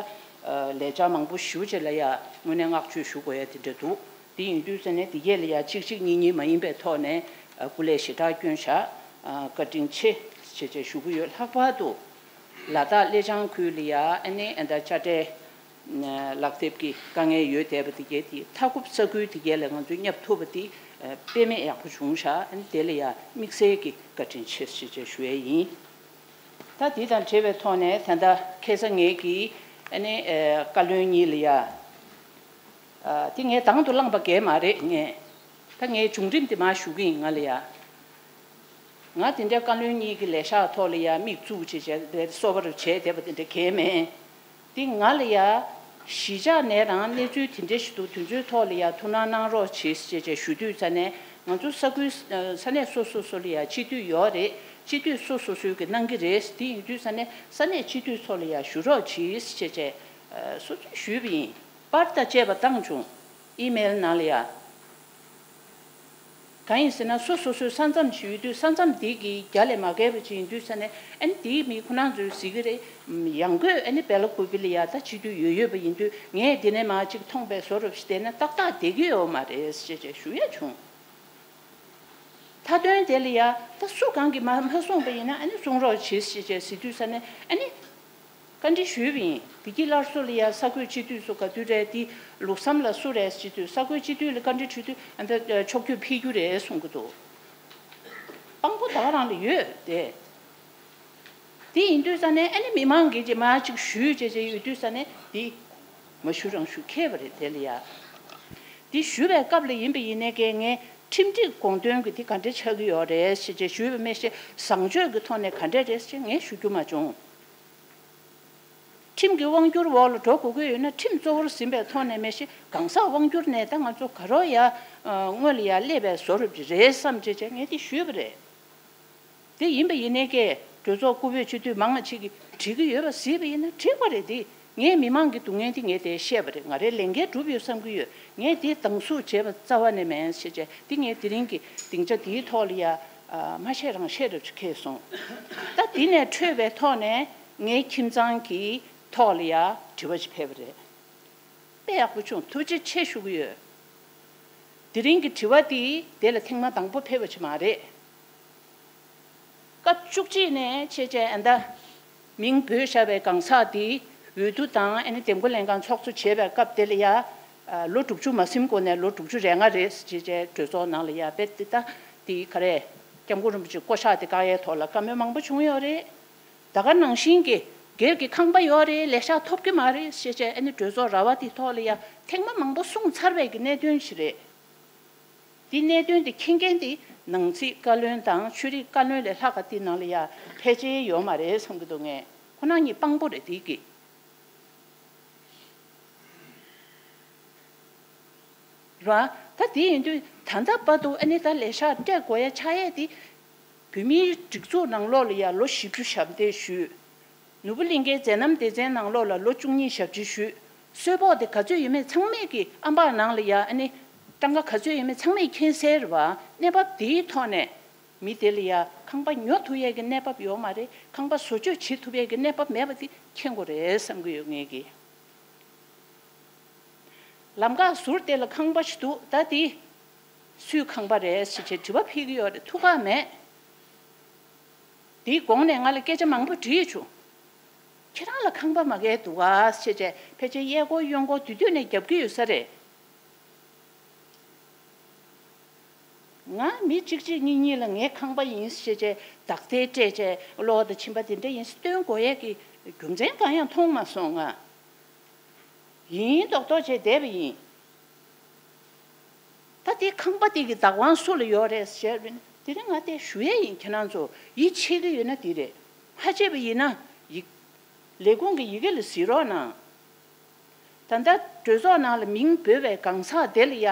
ལས་འཆར་མང་པོ་ཞེ་པོ་ཅིག་ལ་ཡ་དངོས་གནས་བསྔགས་བརྗོད་ཞུ་དགོས་ཡ་དེ་འདྲ་འདུག་དེ་ཡིན་དུས་ཙ་ནས་དེ་གས་ལ་ཡ་གཅིག་གཅིག་གཉིས་གཉིས་མ་ཡིན་པའི་ཐོག་ནས་སྐུ་ལས་ཞེ་དྲག་བསྐྱོན་བཞག་བཀའ་དྲིན་ཆེ་ཞེས་བྱས་ཞུ་གི་ཡོད། ལྷག་པར་དུ་ལ་དྭགས་གླེ་བྱང་ཁུལ་ལ་ཡ་ཨ་ནི་ཨ་ད་དཔྱ་ཁྲལ་ལག་དེབ་ཀྱི་དཀའ་ངལ་ཡོད་བསྡད་པ་དེ་གས་དེ་མཐའ་འཁོབ་ས་ཁུལ་དེ་གས་ལ་ང་ཚོས་བསྙབ་ཐུབ་པ་དེ་དཔེ་མེད་ཡག་པོ་བྱུང་ཤག་ཨ་ནི་དེ་ལ་ཡ་དམིགས་བསལ་གྱི་བཀའ་དྲིན་ཆེ་ཞེས་བྱས་ཞུ་ཡས་ཡིན། ད་དེ་དང་འབྲེལ་བའི་ཐོག་ནས་ད་ལྟ་ཁ་སང་ངེད་ཀྱིས་ཨ་ནི་བཀའ་བློན་གཉིས་ལ་ཡ་དེ་ངས་དང་དུ་བླངས་པ་གས་མ་རེད། ངས་ད་ངའི་བྱུང་རིམ་དེ་མར་ཞུ་གི་ཡིན། ང་ལ་ཡ། ང་དེ་འདྲའི་བཀའ་བློན་གཉིས་ཀྱི་ལས་ཤག་ཐོག་ལ་ཡ་དམིགས་བཙུགས་བྱས་བྱས་དེ་སོ་པ་རུ་བྱས་བསྡད་པ་དེ་འདྲ་གས་མེད། དེ་ང་ལ་ཡ་གཞིས་ཆགས་ནས་རང་གནས་ཚུལ་དེ་འདྲ་ཞིག་འདུག་དེ་ཚོའི་ཐོག་ལ་ཡ་ཐུགས་སྣང་གནང་རོགས་བྱེད་ཅེས་བྱས་ཞུ་དུས་ཙ་ནས་ང་ཚོ་ས་ཁུལ་ས་གནས་སོ་སོ་སོ་ལ་ཡ་སྤྱི་འཐུས་ཡོད་རེད། སྤྱི་འཐུས་སོ་སོ་སོའི་གི་གནང་གི་རེད། དེ་ཡིན་དུས་ཙ་ནས་ས་གནས་སྤྱི་འཐུས་ཚོ་ལ་ཡ་ཞུ་རོགས་བྱེད་ཅེས་བྱས་སོ་སོས་ཞུས་པ་ཡིན། པར་དང་བཅས་པ་བཏང་བྱུང་། ཨི་མེལ་ནང་ལ་ཡ། གང་ཡིན་ཟེར་ན་སོ་སོ་སོའི་ས་མཚམས་ཤིག་ཡོད་དུས་ས་མཚམས་འདི་གི་རྒྱ་ལས་མ་བརྒལ་བ་ཅིག་ཡིན་དུས་ས་ནས་ཨ་ནི་དེའི་མི་ཁོ་རང་ཚོས་གཟིགས་ཀྱི་རེད། ཡང་སྒོས་ཨ་ནི་བེ་ལ་ཀུ་པི་ལ་ཡ་ད་སྤྱི་འཐུས་ཡོད་ཡོད་པ་ཡིན་དུས་ངས་འདི་ནས་མར་ཅིག་མཐོང་པའི་བཟོ་འདྲ་ཞིག་བལྟས་ན་ཏག་ཏག་བསྡད་ཀྱི་ཡོད་མ་རེད་ཅེས་ཅེས་ཞུ་ཡ་བྱུང་། མཐའ་དོན་དེ་ལ་ཡ་ད་སུ་གང་གིས་མ་མ་གསུངས་པ་ཡིན་ན་ཨ་ནི་གསུང་རོགས་བྱེད་ཅེས་ཅེས་ཟེར་དུས་ས་ནས་ཨ་ནི། བཀའ་འདྲི་ཞུས་པ་ཡིན། བདེ་སྐྱིད་སླར་གསོ་ལ་ཡ་ས་ཁུལ་སྤྱི་འཐུས་ཚོ་ག་དུས་རེད། དེ་ལུགས་བསམ་ལ་སུ་རེད་ཟེར་དུས་ས་ཁུལ་སྤྱི་འཐུས་ལ་བཀའ་འདྲི་ཞུ་དུས་ཨ་ད་ཕྱོགས་བསྐྱོད་ཕེབས་རྒྱུ་རེད་གསུང་གི་འདུག་དཔང་པོ་ད་ག་རང་ལ་ཡོད་དེ། དེ་ཡིན་དུས་ས་ནས་ཨ་ནི་མི་མང་གིས་ཅིག་མར་ཅིག་ཞུས་བྱས་བྱས་ཡོད་དུས་ས་ནས་དེ་མ་ཞུ་རང་ཞུ་ཁེལ་བ་རེད། དེ་ལ་ཡ། དེ་ཞུ་བའི་སྐབས་ལ་ཡིན་པ་ཡིན་ནའི་ཀྱེ་ངས་ ཁྲིམས་སྒྲིག་དགོངས་དོན་གྱི་དེ་ག་འདྲ་ཆགས་ཀྱི་ཡོད་རེད་ཞེས་བྱས་ཞུས་པ་མེད་ཤེ། བཟང་སྤྱོད་ཀྱི་ཐོག་ནས་ག་འདྲ་རེད་ཅེས་ངས་ཞུ་རྒྱུ་མ་བྱུང་། ཁྲིམས་ཀྱི་དབང་སྒྱུར་འོག་ལ་འགྲོ་དགོས་ཀྱི་ཡོད་ན་ཁྲིམས་གཙོ་བོར་ཟིན་པའི་ཐོག་ནས་མེད་ཤེ། གང་ཟག་དབང་སྒྱུར་ནས་ད་ང་ཚོ་ག་རོ་ཡ་སྔོན་ལ་ཡ་སླེབས་པའི་བཟོ་འདྲ་ཅིག་རེད་བསམ་བྱས་བྱས་ངས་དེ་ཞུས་པ་རེད། དེ་ཡིན་པ་ཡིན་ནའི་ཀྱེ་གྲོས་ཚོགས་སྐུ་བོད་སྤྱི་འཐུས་མང་ང་ཅིག་གིས་འགྲིག་གི་ཡོད་པ་གཟིགས་པ་ཡིན་ན་འགྲིག་པ་རེད་དེ། ངས་མི་མང་གི་སྡུག་བསྔལ་དེ་ངས་དེ་བཤད་པ་རེད། ང་རའི་ལས་འགན་འགྲུབ་ཡོད་བསམ་གྱི་ཡོད། ངས་དེ་སྡང་ཟུག་བྱས་པ་རྩ་བ་ནས་མེད་ཟེར་བྱས་དེ་ངས་དེ་རིང་གི་སྡིངས་ཆ་དེའི་ཐོག་ལ་ཡ་མ་བཤད་རང་བཤད་འདྲ་ཅིག་ཁེལ་སོང་། ད་དེ་ནས་འཕྲོས་པའི་ཐོག་ནས་ངའི་ཁྱིམ་ཚང་གི་ཐོག་ལ་ཡ་དྲི་བ་ཅིག་ཕེབས་པ་རེད། དཔེ་ཡག་པོ་བྱུང་། ཐུགས་རྗེ་ཆེ་ཞུ་གི་ཡོད། དེ་རིང་གི་དྲི་བ་དེ་དེ་ལ་ཐེངས་མ་དང་པོ་ཕེབས་པ་ཅིག་མ་རེད། སྐབས་བཅུ་གཅིག་ནས་བྱས་བྱས་ཨ་ད་མིང་འབོད་བཞག་པའི་གང་ཟག་དེ་འོས་བསྡུ་དང་ཨ་ནི་འདེམས་བསྐོ་ལྷན་ཁང་ཚོགས་གཙོ་བྱས་པའི་སྐབས་དེ་ལ་ཡ་ལོ་དྲུག་ཅུ་མ་ཟིན་གོང་ནས་ལོ་དྲུག་ཅུ་རེ་ལྔ་རེད་བྱས་བྱས་གྲོས་ཚོགས་ནང་ལ་ཡ་དཔེ་དེ་ད་དེ་ག་རེ་སྐྱབས་མགོན་རིན་པོ་ཆེ་བསྐོ་བཞག་དེ་བཀག་ཡའི་ཐོག་ལ་བཀའ་མོལ་མང་པོ་བྱུང་ཡོད་རེད། ད་ག་ནང་བཞིན་གྱི་སྒེར་གྱི་ཁང་པ་ཡོད་རེད། ལས་ཤག་ཐོབ་ཀྱི་མ་རེད་ཞེས་བྱས་ཨ་ནི་གྲོས་ཚོགས་ར་བ་དེ་ཐོག་ལ་ཡ་ཐེངས་མ་མང་པོ་གསུངས་ཚར་བའི་གི་གནད་དོན་ཞིག་རེད། འདི་གནད་དོན་འདི་མཁྱེན་མཁན་འདི་ནང་སྲིད་བཀའ་བློན་དང་ཆོས་རིག་བཀའ་བློན་ལས་ལྷག་ག་འདི་ནང་ལ་ཡ་ཕལ་ཆེར་ཡོད་མ་རེད་བསམ་གྱི་འདུག་ངས་ཁོ་རང་གཉིས་དཔང་པོ་རེད་འདི་གི། ར། ད་དེ་ཡིན་དུས་ད་ལྟ་བར་དུ་ཨ་ནི་ད་ལས་ཤག་སྤྲད་དགོས་ཡ་ཆགས་ཡས་དེ། བོད་མིའི་སྒྲིག་འཛུགས་ནང་ལོགས་ལ་ཡ་ལོ་བཞི་བཅུ་ཞབས་འདེགས་ཞུས། ནོར་བུ་གླིང་ཁའི་མཛད་རྣམ་སྡེ་ཚན་ནང་ལོགས་ལ་ལོ་བཅུ་གཉིས་ཞབས་ཕྱི་ཞུས། གསོལ་ཕོགས་དེ་ག་ཚོད་ཡོད་མེད་ཚང་མས་ཀྱི་ཨམ་བག་ནང་ལ་ཡ་ཨ་ནི་གྲངས་ཀ་ག་ཚོད་ཡོད་མེད་ཚང་མས་མཁྱེན་གསལ་རེད་བ། གནས་བབ་དེའི་ཐོག་ནས་མི་དེ་ལ་ཡ་ཁང་པ་ཉོ་ཐུབ་ཡས་ཀྱི་གནས་བབ་ཡོད་མ་རེད། ཁང་པ་བཟོ་བཅོས་བྱེད་ཐུབ་ཡས་ཀྱི་གནས་བབ་མེད་པ་དེ་མཁྱེན་དགོས་རེད་བསམ་གྱི་ཡོད་ངེད་ཀྱིས། ལམ་ཁ་ཟུར་དེ་ལ་ཁང་པ་ཞིག་འདུག་ད་དེ་སུའི་ཁང་པ་རེད་ཟེར་བྱས་དྲི་བ་ཕེབས་ཀྱི་ཡོད་རེད། ཐུགས་ཁག་མེད། དེའི་གོང་ནས་ང་ལ་སྐད་ཆ་མང་པོ་དྲིས་བྱུང་། ཁྱེད་རང་ལ་ཁང་པ་མ་གས་འདུག་ག་ཟེར་བྱས་ཕལ་ཆེར་གཡས་སྐོར་གཡོན་སྐོར་དུས་དུས་ནས་རྒྱབ་ཀྱི་ཡོད་ས་རེད། ང་མི་གཅིག་གཅིག་གཉིས་གཉིས་ལ་ངའི་ཁང་པ་ཡིན་ཞེས་བྱས་དག་ཐེར་སྤྲད་བྱས་གློག་དང་ཕྱིན་པ་དེ་འདྲ་ཡིན་སྟོན་དགོས་ཡས་ཀྱི་རྒྱུ་མཚན་གང་ཡང་མཐོང་མ་སོང་ང་། ཡིན་མདོག་མདོག་བྱས་བསྡད་པ་ཡིན། ད་དེ་ཁང་པ་དེ་གི་བདག་དབང་སུ་ལ་ཡོད་རེད་ཟེར་བ་ཡིན་ན་དེ་རིང་ང་དེ་ཞུ་ཡས་ཡིན། ཁྱེད་རང་ཚོ་ཡིད་ཆེས་ཀྱི་ཡོད་ན་དེ་རེད། མ་བྱས་པ་ཡིན་ན་ཡིག་ལས་ཁུངས་ཀྱི་ཡི་གེ་ལ་གཟིགས་རོགས་གནང་། ད་ལྟ་གྲོས་ཚོགས་ནང་ལ་མིང་འབོད་པའི་གང་ཟག་དེ་ལ་ཡ་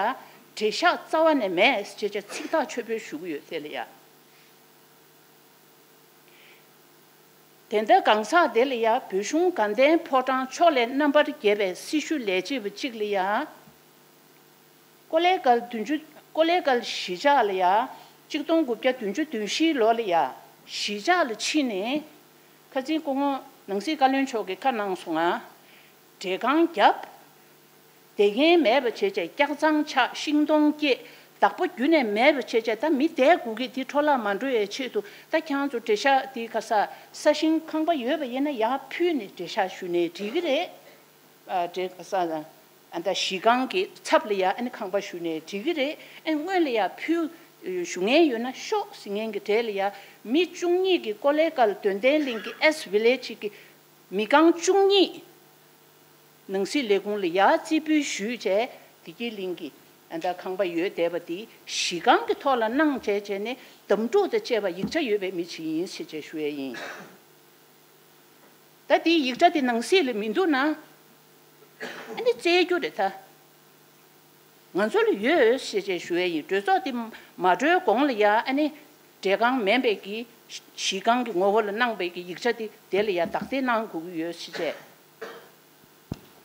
འབྲེལ་བཞག་རྩ་བ་ནས་མེད་ཅེས་བྱས་ཚིག་ཐག་ཆོད་པོས་ཞུ་གི་ཡོད། དེ་ལ་ཡ་དེ་ལྟར་གང་ཟག་དེ་ལ་ཡ་བོད་གཞུང་དགའ་ལྡན་ཕོ་བྲང་ཕྱོགས་ལས་རྣམ་པར་རྒྱལ་བའི་སྲི་ཞུ་ལས་བྱེད་པ་གཅིག་ལ་ཡ། ཀོ་ལེ་གལ་བདུན་ཅུ། ཀོ་ལེ་གལ་གཞིས་ཆགས་ལ་ཡ། གཅིག་སྟོང་དགུ་བརྒྱ་བདུན་ཅུ་དོན་བཞི་ལོ་ལ་ཡ། གཞིས་ཆགས་ལ་ཕྱིན་ནས། ཁ་སང་སྐུ་ངོ་ནང་སྲིད་བཀའ་བློན་མཆོག་གིས་བཀའ་གནང་སོང་ང་། བྲེལ་གང་བརྒྱབ། བསྡད་མཁན་མེད་པ་བྱས་བྱས་སྐྱག་རྫང་ཆགས། ཤིང་སྡོང་སྐྱེས། བདག་པོ་རྒྱུན་ནས་མེད་པ་བྱས་བྱས་ད་མི་བསྡད་དགོས་ཀྱི་དེ་འཕྲོ་བརླག་མ་འགྲོ་བའི་ཆེད་དུ་ད་ཁྱེད་རང་ཚོ་བྲེལ་ཤག་དེ་ག་ས་ས་ཞིང་ཁང་པ་ཡོད་པ་ཡིན་ན་ཡར་ཕུལ་ནས་བྲེལ་ཤག་ཞུ་ནས་འགྲིག་གི་རེད། ཨ་བྲེལ་ག་ས་ཨ་ད་གཞིས་ཁང་གི་ཚབ་ལ་ཡ་ཨ་ནི་ཁང་པ་ཞུ་ནས་འགྲིག་གི་རེད། ཨ་སྔོན་ལ་ཡ་ཕུལ་ཞུ་མཁན་ཡོད་ན་ཤོག་ཟེར་མཁན་གྱི་གྲས་ལ་ཡ་མི་བཅུ་གཉིས་ཀྱི་ཀོ་ལེ་གལ་དོན་ལྡན་གླིང་གི་ཨེས་ཝི་ལེ་ཇི་གི་མི་རྐང་བཅུ་གཉིས། ནང་སྲིད་ལས་ཁུངས་ལ་ཡར་རྩིས་འབུལ་ཞུས་བྱས་བདེ་སྐྱིད་གླིང་གི་ཨ་ད་ཁང་པ་ཡོད་བསྡད་པ་དེ་གཞིས་ཁང་གི་ཐོག་ལ་གནང་བྱས་བྱས་ནས་གདམ་འཁྲུག་དང་བཅས་པ་ཡིག་ཆ་ཡོད་པའི་མི་ཅིག་ཡིན་ཞེས་བྱས་ཞུ་ཡས་ཡིན། ད་དེའི་ཡིག་ཆ་དེ་ནང་སྲིད་ལ་མི་འདུག་ན་ཨ་ནི་བཙལ་རྒྱུ་རེད་ད། ང་ཚོ་ལ་ཡོད་ཞེས་བྱས་ཞུ་ཡས་ཡིན། གྲོས་ཚོགས་དེ་མ་གྲོལ་གོང་ལ་ཡ་ཨ་ནི་བྲེལ་གང་མིན་པའི་གི་གཞིས་ཁང་གི་ངོ་བོ་ལ་གནང་བའི་གི་ཡིག་ཆ་དེ་དེ་ལ་ཡ་དག་ཐེར་གནང་དགོས་ཀྱི་ཡོད་ཞེས་བྱས།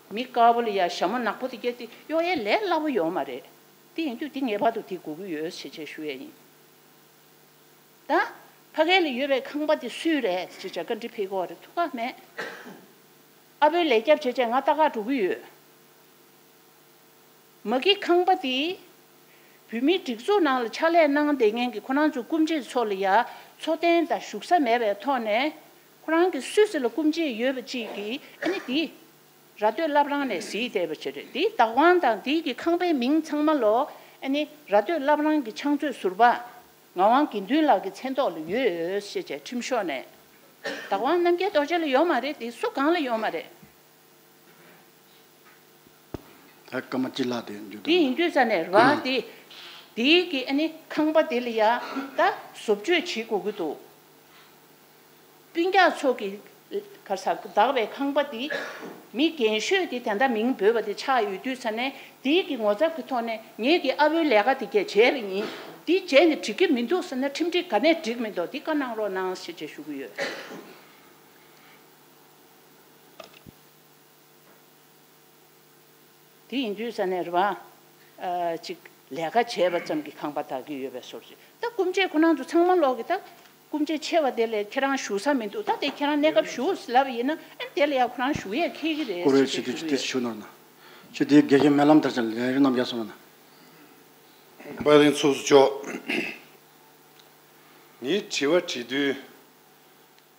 མི་དཀར་པོ་ལ་ཡ་ཞྭ་མོ་ནག་པོ་དེ་སྐྱེས་ཏེ་གཡོག་ཡས་ལས་སླ་པོ་ཡོད་མ་རེད། དེ་ཡིན་དུས་དེ་ངེས་པར་དུ་དེ་དགོས་ཀྱི་ཡོད་ཞེས་བྱས་ཞུ་ཡས་ཡིན། ད་ཕ་གི་ལ་ཡོད་པའི་ཁང་པ་དེ་སུའི་རེད་ཅེས་བྱས་བཀའ་འདྲི་ཕེབས་ཀྱི་ཡོད་རེད། ཐུགས་ཁག་མེད། ཨ་ཕོའི་ལས་རྒྱབ་བྱས་བྱས་ང་ལྟ་ག་འགྲོ་གི་ཡོད། མ་གི་ཁང་པ་དེ་བོད་མིའི་སྒྲིག་འཛུགས་ནང་ལ་ཕྱག་ལས་གནང་བསྡད་མཁན་གྱི་ཁོ་རང་ཚོའི་སྐུ་མཆེད་ཚོ་ལ་ཡ་འཚོ་རྟེན་དང་བཞུགས་ས་མེད་པའི་ཐོག་ནས་ཁོ་རང་གི་སུད་སི་ལ་སྐུ་མཆེད་ཡོད་པ་གཅིག་གིས་ཨ་ནི་དེ་ར་སྟོད་བླ་བྲང་ནས་གཟིགས་བསྡད་པ་ཅིག་རེད། དེའི་བདག་དབང་དང་དེའི་གི་ཁང་པའི་མིང་ཚང་མ་ལོ་ཨ་ནི་ར་སྟོད་བླ་བྲང་གི་ཕྱག་མཛོད་ཟུར་པ་ངག་དབང་དགེ་འདུན་ལགས་ཀྱི་མཚན་ཐོག་ལ་ཡོད་ཞེས་བྱས་ཁྲིམས་ཤོག་ནས་བདག་དབང་རྣམ་རྒྱལ་རྡོ་རྗེ་ལ་ཡོད་མ་རེད། དེ་སུ་གང་ལ་ཡོད་མ་རེད། ད་སྐར་མ་གཅིག་ལྷག་དེ་འཇུ་དེ་ཡིན་དུས་ས་ནས་ར་དེ་ དེའི་གི་ཨ་ནི་ཁང་པ་དེ་ལ་ཡ་ད་བཟོ་བཅོས་བྱེད་དགོས་ཀྱི་འདུག་སྤུན་ཀྱག་ཚོ་གི་ག་ས་བདག་པའི་ཁང་པ་དེ་མི་རྒན་ཤོས་དེ་ད་ལྟ་མིང་འབོད་པ་དེ་ཆགས་ཡོད་དུས་ས་ནས། དེའི་གི་ངོ་ཚབ་ཀྱི་ཐོག་ནས་ངེད་ཀྱི་ཨ་བོའི་ལས་ཀ་དེ་གས་བྱས་པ་ཡིན། དེ་བྱས་ནས་འགྲིག་གི་མི་འདུག་ཟེར་ན། ཁྲིམས་སྒྲིག་ག་ནས་འགྲིག་མི་འདུག་དེ་བཀའ་གནང་རོགས་གནང་ཞེས་བཅས་ཞུ་གི་ཡོད། དེ་ཡིན་དུས་ས་ནས་རེད་བ། ཨ་ཅིག་ལས་ཀ་བྱས་པ་ཙམ་གྱི་ཁང་པ་བདག་གི་ཡོད་པའི་བཟོ་ཞིག་ད་སྐུ་མཆེད་ཁོ་རང་ཚོ་ཚང་མ་ལོག་གི་ད་སྐུ་མཆེད་ཆེ་བ་དེ་ལས་ཁྱེད་རང་བཞུགས་ས་མི་འདུག་ད་དེ་ཁྱེད་རང་གནས་སྐབས་བཞུགས་ལབ་ཡིན་ན། ཨ་དེ་ལ་ཡ་ཁོ་རང་བཞུགས་ཡས་ཁེལ་གི་རེད་ཟེར་ཞུ་གི་ཡོད། ཞུ་ནོར་ན། ཅི་དེ་དགེ་རྒན་སྨོན་ལམ་དར་ཅན་ལས་རིགས་རྣམ་རྒྱལ་སོང་ན། དཔལ་ལྡན་ཚོགས་གཙོ་མཆོག་ངས་དྲི་བ་དྲི་དུས།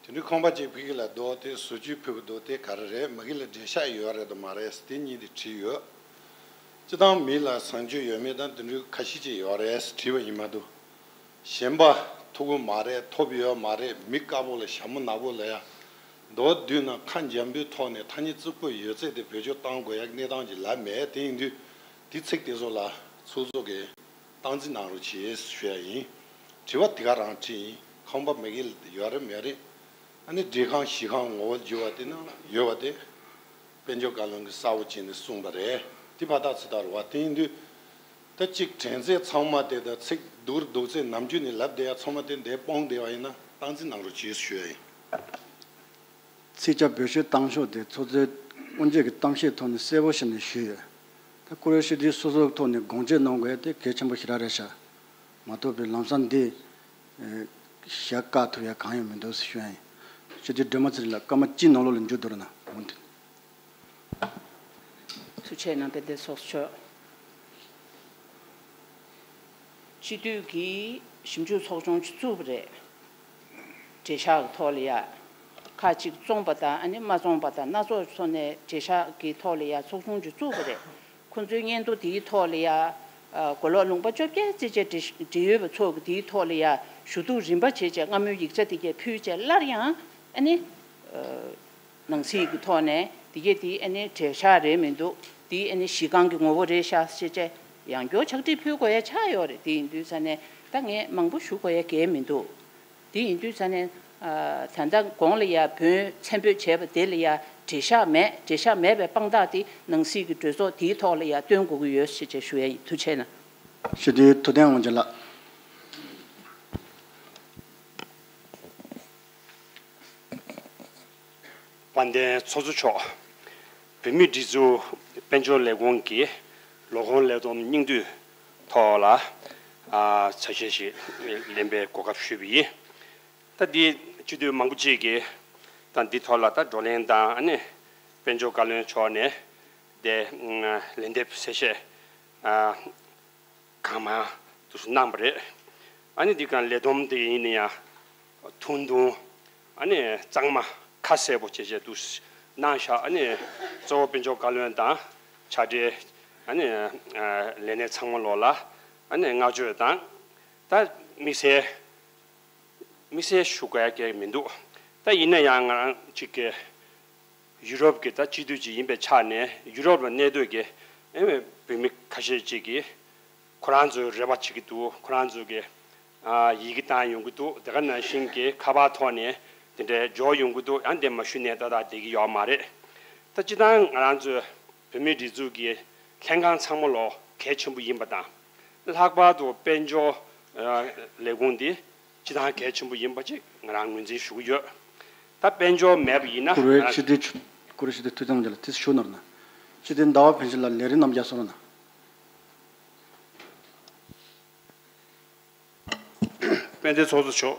དེ་འདྲའི་ཁང་པ་ཅིག་ཕ་གི་ལ་འདུག་དེ་བཟོ་བཅོས་ཕུལ་བ་འདུག་དེ་ག་རེ་རེད། མ་གི་ལ་འགྲེལ་བཤད་ཡོད་རེད་དམ་མ་རེད། དེ་གཉིས་དེ་དྲིས་ཡོད། སྤྱི་བཏང་མི་ལ་བཟང་སྤྱོད་ཡོད་མེད་དང་དེ་འདྲའི་ཁ་ཤས་ཅིག་ཡོད་རེད་དྲིས་པ་ཡིན་མ་གཏོགས། གཞན་པ་ཐུག་གི་མ་རེད། ཐོབ་ཡོད་མ་རེད། མི་དཀར་པོ་ལ་ཞྭ་མོ་ནག་པོ་ལ་ཡ་མདོར་བསྡུས་ན་ཁ་འཇམ་པོའི་ཐོག་ནས་ཐ་སྙད་རྩུབ་པོ་ཡོད་ཚད་དེ་བེད་སྤྱོད་གཏང་དགོས་ཡག་གནས་སྟངས་ཅིག་ལབ་མེད། དེ་ཡིན་དུས་དེ་ཚིག་དེ་ཚོ་ལ་ཚོགས་གཙོ་གིས་སྟངས་འཛིན་གནང་རོགས་བྱེད་ཞུ་ཡ་ཡིན། དྲི་བ་དེ་ག་རང་དྲིས་ཡིན། ཁང་པ་མ་གི་ལ་ཡོད་རེད་མེད་རེད། ཨ་ནི་སྒྲིག་ཁང་གཞིས་ཁང་ངོ་བོ་བསྒྱུར་བ་དེ་ནང་ལ་ཡོད་པ་དེ་དཔལ་འབྱོར་བཀའ་བློན་གྱིས་གསལ་པོ་བྱས་ནས་གསུངས་པ་རེད། དེ་ཕར་ཐག་ཚུར་ཐག་རེད་བ། དེ་ཡིན་དུས་ད་གཅིག་དྲན་ཚད་ཚང་མ་དེ་དང་ཚིག་སྡུག་རུ་སྡུག་ཚད་ནམ་རྒྱུན་ནས་ལབ་བསྡད་ཡ་ཚང་མ་དེ་འདིར་སྤུངས་བསྡད་པ་ཡིན་ན་སྟངས་འཛིན་གནང་རོགས་བྱེད་ཞུ་ཡ་ཡིན། ཚིག་ཆ་བེད་སྤྱོད་བཏང་ཕྱོགས་དེ་ཚོགས་གཙོའི་དབུ་འབྱེད་ཀྱི་གཏམ་བཤད་ཐོག་ནས་གསལ་པོ་བྱས་ནས་ཞུས་ཡོད། ད་བཀུར་འོས་སྤྱི་འཐུས་སོ་སོའི་ཐོག་ནས་དགོངས་བཅོལ་གནང་དགོས་དེ་གལ་ཆེན་པོ་ཞེ་དྲག་རེད་ཤག་མ་གཏོགས་པའི་ལམ་སང་འདི་ཞྭ་བཀག་ཐུབ་ཡ་གང་ཡང་མི་འདུག་ཟེར་ཞུ་ཡ་ཡིན། སྤྱི་འཐུས་སྒྲོལ་མ་ཚེ་རིང་ལགས། སྐར་མ་གཅིག་ནང་ལོགས་ལ་མཇུག་བསྡུ་རོགས་གནང་། ཐུགས་རྗེ་གནང་། དཔལ་ལྡན་ཚོགས་གཙོ་མཆོག་སྤྱི་འཐུས་ཀྱིས་ཞིབ་འཇུག་ཚོགས་ཆུང་ཅིག་བཙུགས་པ་རེད། འགྲེལ་བཤད་ཀྱི་ཐོག་ལ་ཡ། ཁག་ཅིག་བཙོངས་པ་དང་ཨ་ནི་མ་བཙོངས་པ་དང་སྣ་ཚོགས་ཐོག་ནས་འགྲེལ་བཤད་ཀྱི་ཐོག་ལ་ཡ་ཚོགས་ཆུང་ཅིག་བཙུགས་པ་རེད། ཁོ་ཚོའི་སྙན་ཐོ་དེའི་ཐོག་ལ་ཡ། ཨ་གོ་ལོག་ལུང་པ་བཅོ་བརྒྱད་བརྩིས་བྱས་འབྲེལ་འབྲེལ་ཡོད་པ་ཚོ་གི་དེའི་ཐོག་ལ་ཡ་ཞུ་གཏུག་རིམ་པ་བྱས་བྱས་སྔ་མོའི་ཡིག་ཆ་དེ་གས་ཕུལ་བྱས་སླར་ཡང་ཨ་ནི། ཨ་ནང་གསེས་ཀྱི་ཐོག་ནས་དེ་གས་དེ་ཨ་ནི་འགྲེལ་བཤད་རེད་མི་འདུག་དེ་ཨ་ནི་གཞི་རྐང་གི་ངོ་བོ་རེད་ཤག་ཅེས་བྱས་ཡང་བསྐྱར་ཕྱག་བྲིས་ཕུལ་དགོས་ཡ་ཆགས་ཡོད་རེད། དེ་ཡིན་དུས་ས་ནས་ད་ངས་མང་པོ་ཞུ་དགོས་ཡ་གལ་མི་འདུག་དེ་ཡིན་དུས་ས་ནས། ཨ་ད་ལྟ་གོང་ལ་ཡ་བོན་མཚན་འབོད་བྱས་པ་དེ་ལ་ཡ་འགྲེལ་བཤད་མེད། འགྲེལ་བཤད་མེད་པའི་དཔང་རྟགས་དེ་ནང་སྲིད་ཀྱི་གྲོས་ཚོགས་དེའི་ཐོག་ལ་ཡ་སྟོན་དགོས་ཀྱི་ཡོད་ཞེས་བྱས་ཞུ་ཡ་ཡིན། ཐུགས་རྗེ་གནང་། སྤྱི་འཐུས་ཐུབ་བསྟན་དབང་ཕྱུག་ལགས། དཔལ་ལྡན་ཚོགས་གཙོ་མཆོག་བོད་མིའི་སྒྲིག་འཛུགས་དཔལ་འབྱོར་ལས་ཁུངས་ཀྱི་ལོ་འཁོར་ལས་བསྡོམས་སྙིང་བསྡུས་ཐོག་ལ་ཆ་ཤས་ཤིག་ལེན་པའི་གོ་སྐབས་ཞུས་པ་ཡིན། ད་འདི་སྤྱི་འཐུས་མང་པོ་ཅིག་གིས་ད་འདི་ཐོག་ལ་ད་བགྲོ་གླེང་དང་ཨ་ནི་དཔལ་འབྱོར་བཀའ་བློན་མཆོག་ནས་དེ་ལན་འདེབས་གསལ་བཤད་གང་མང་དུ་གནང་བ་རེད། ཨ་ནི་འདི་གང་ལས་བསྡོམས་དེ་ཡིན་ན་ཡང་ཐུང་ཐུང་ཨ་ནི་གཙང་མ་ཁ་གསལ་པོ་བྱས་བྱས་འདུག་གནང་ཤག་ཨ་ནི་གཙོ་བོ་དཔལ་འབྱོར་བཀའ་བློན་དང་ཕྱག་སྦྲེལ་ཨ་ནི་ལས་སྣེ་ཚང་མ་ལོག་ལ་ཨ་ནི་བསྔགས་བརྗོད་དང་ད་དམིགས་བསལ་དམིགས་བསལ་ཞུ་དགོས་ཡ་གང་མི་འདུག་ད་ཡིན་ན་ཡང་ང་རང་གཅིག་གི་ཡུ་རོབ་ཀྱི་ད་སྤྱི་འཐུས་ཅིག་ཡིན་པའི་ཆ་ནས་ཡུ་རོབ་ལ་གནས་སྡོད་ཀྱི་ཨེ་བོད་མི་ཁ་ཤས་ཅིག་གིས་ཁོ་རང་ཚོའི་རེ་བ་བྱེད་ཀྱི་འདུག་ཁོ་རང་ཚོ་གི་ཡི་གེ་བཏང་ཡོང་གི་འདུག་དེ་ག་ནང་བཞིན་གྱི་ཁ་པར་ཐོག་ནས་དེ་འདྲའི་འབྱོར་ཡོང་གི་འདུག་ཡང་དེ་མ་ཞུས་ནས་ཏག་ཏག་བསྡད་ཀྱི་ཡོད་མ་རེད། ད་སྤྱི་བཏང་ང་རང་ཚོའི་བོད་མིའི་སྒྲིག་འཛུགས་ཀྱི་ལྷན་ཁང་ཚང་མ་ལོ་གལ་ཆེན་པོ་ཡིན་པ་དང་། ལྷག་པར་དུ་དཔལ་འབྱོར་ལས་ཁུངས་འདི་སྤྱི་བཏང་གལ་ཆེན་པོ་ཡིན་པ་ཅིག་ང་རང་ངོས་འཛིན་ཞུ་གི་ཡོད། ད་དཔལ་འབྱོར་མེད་པ་ཡིན་ན་བཀུར་འོས་ང་རང་སྤྱི་འཐུས་བཀུར་འོས་སྤྱི་འཐུས་ཐུབ་བསྟན་དབང་ཕྱུག་ལགས་དེ་ཞུ་ནོར་ན། སྤྱི་འཐུས་ཟླ་བ་ཕན་ཆད་ལགས་ལས་རིམ་རྣམ་རྒྱལ་སོང་ན། དཔལ་ལྡན་ཚོགས་གཙོ་མཆོག་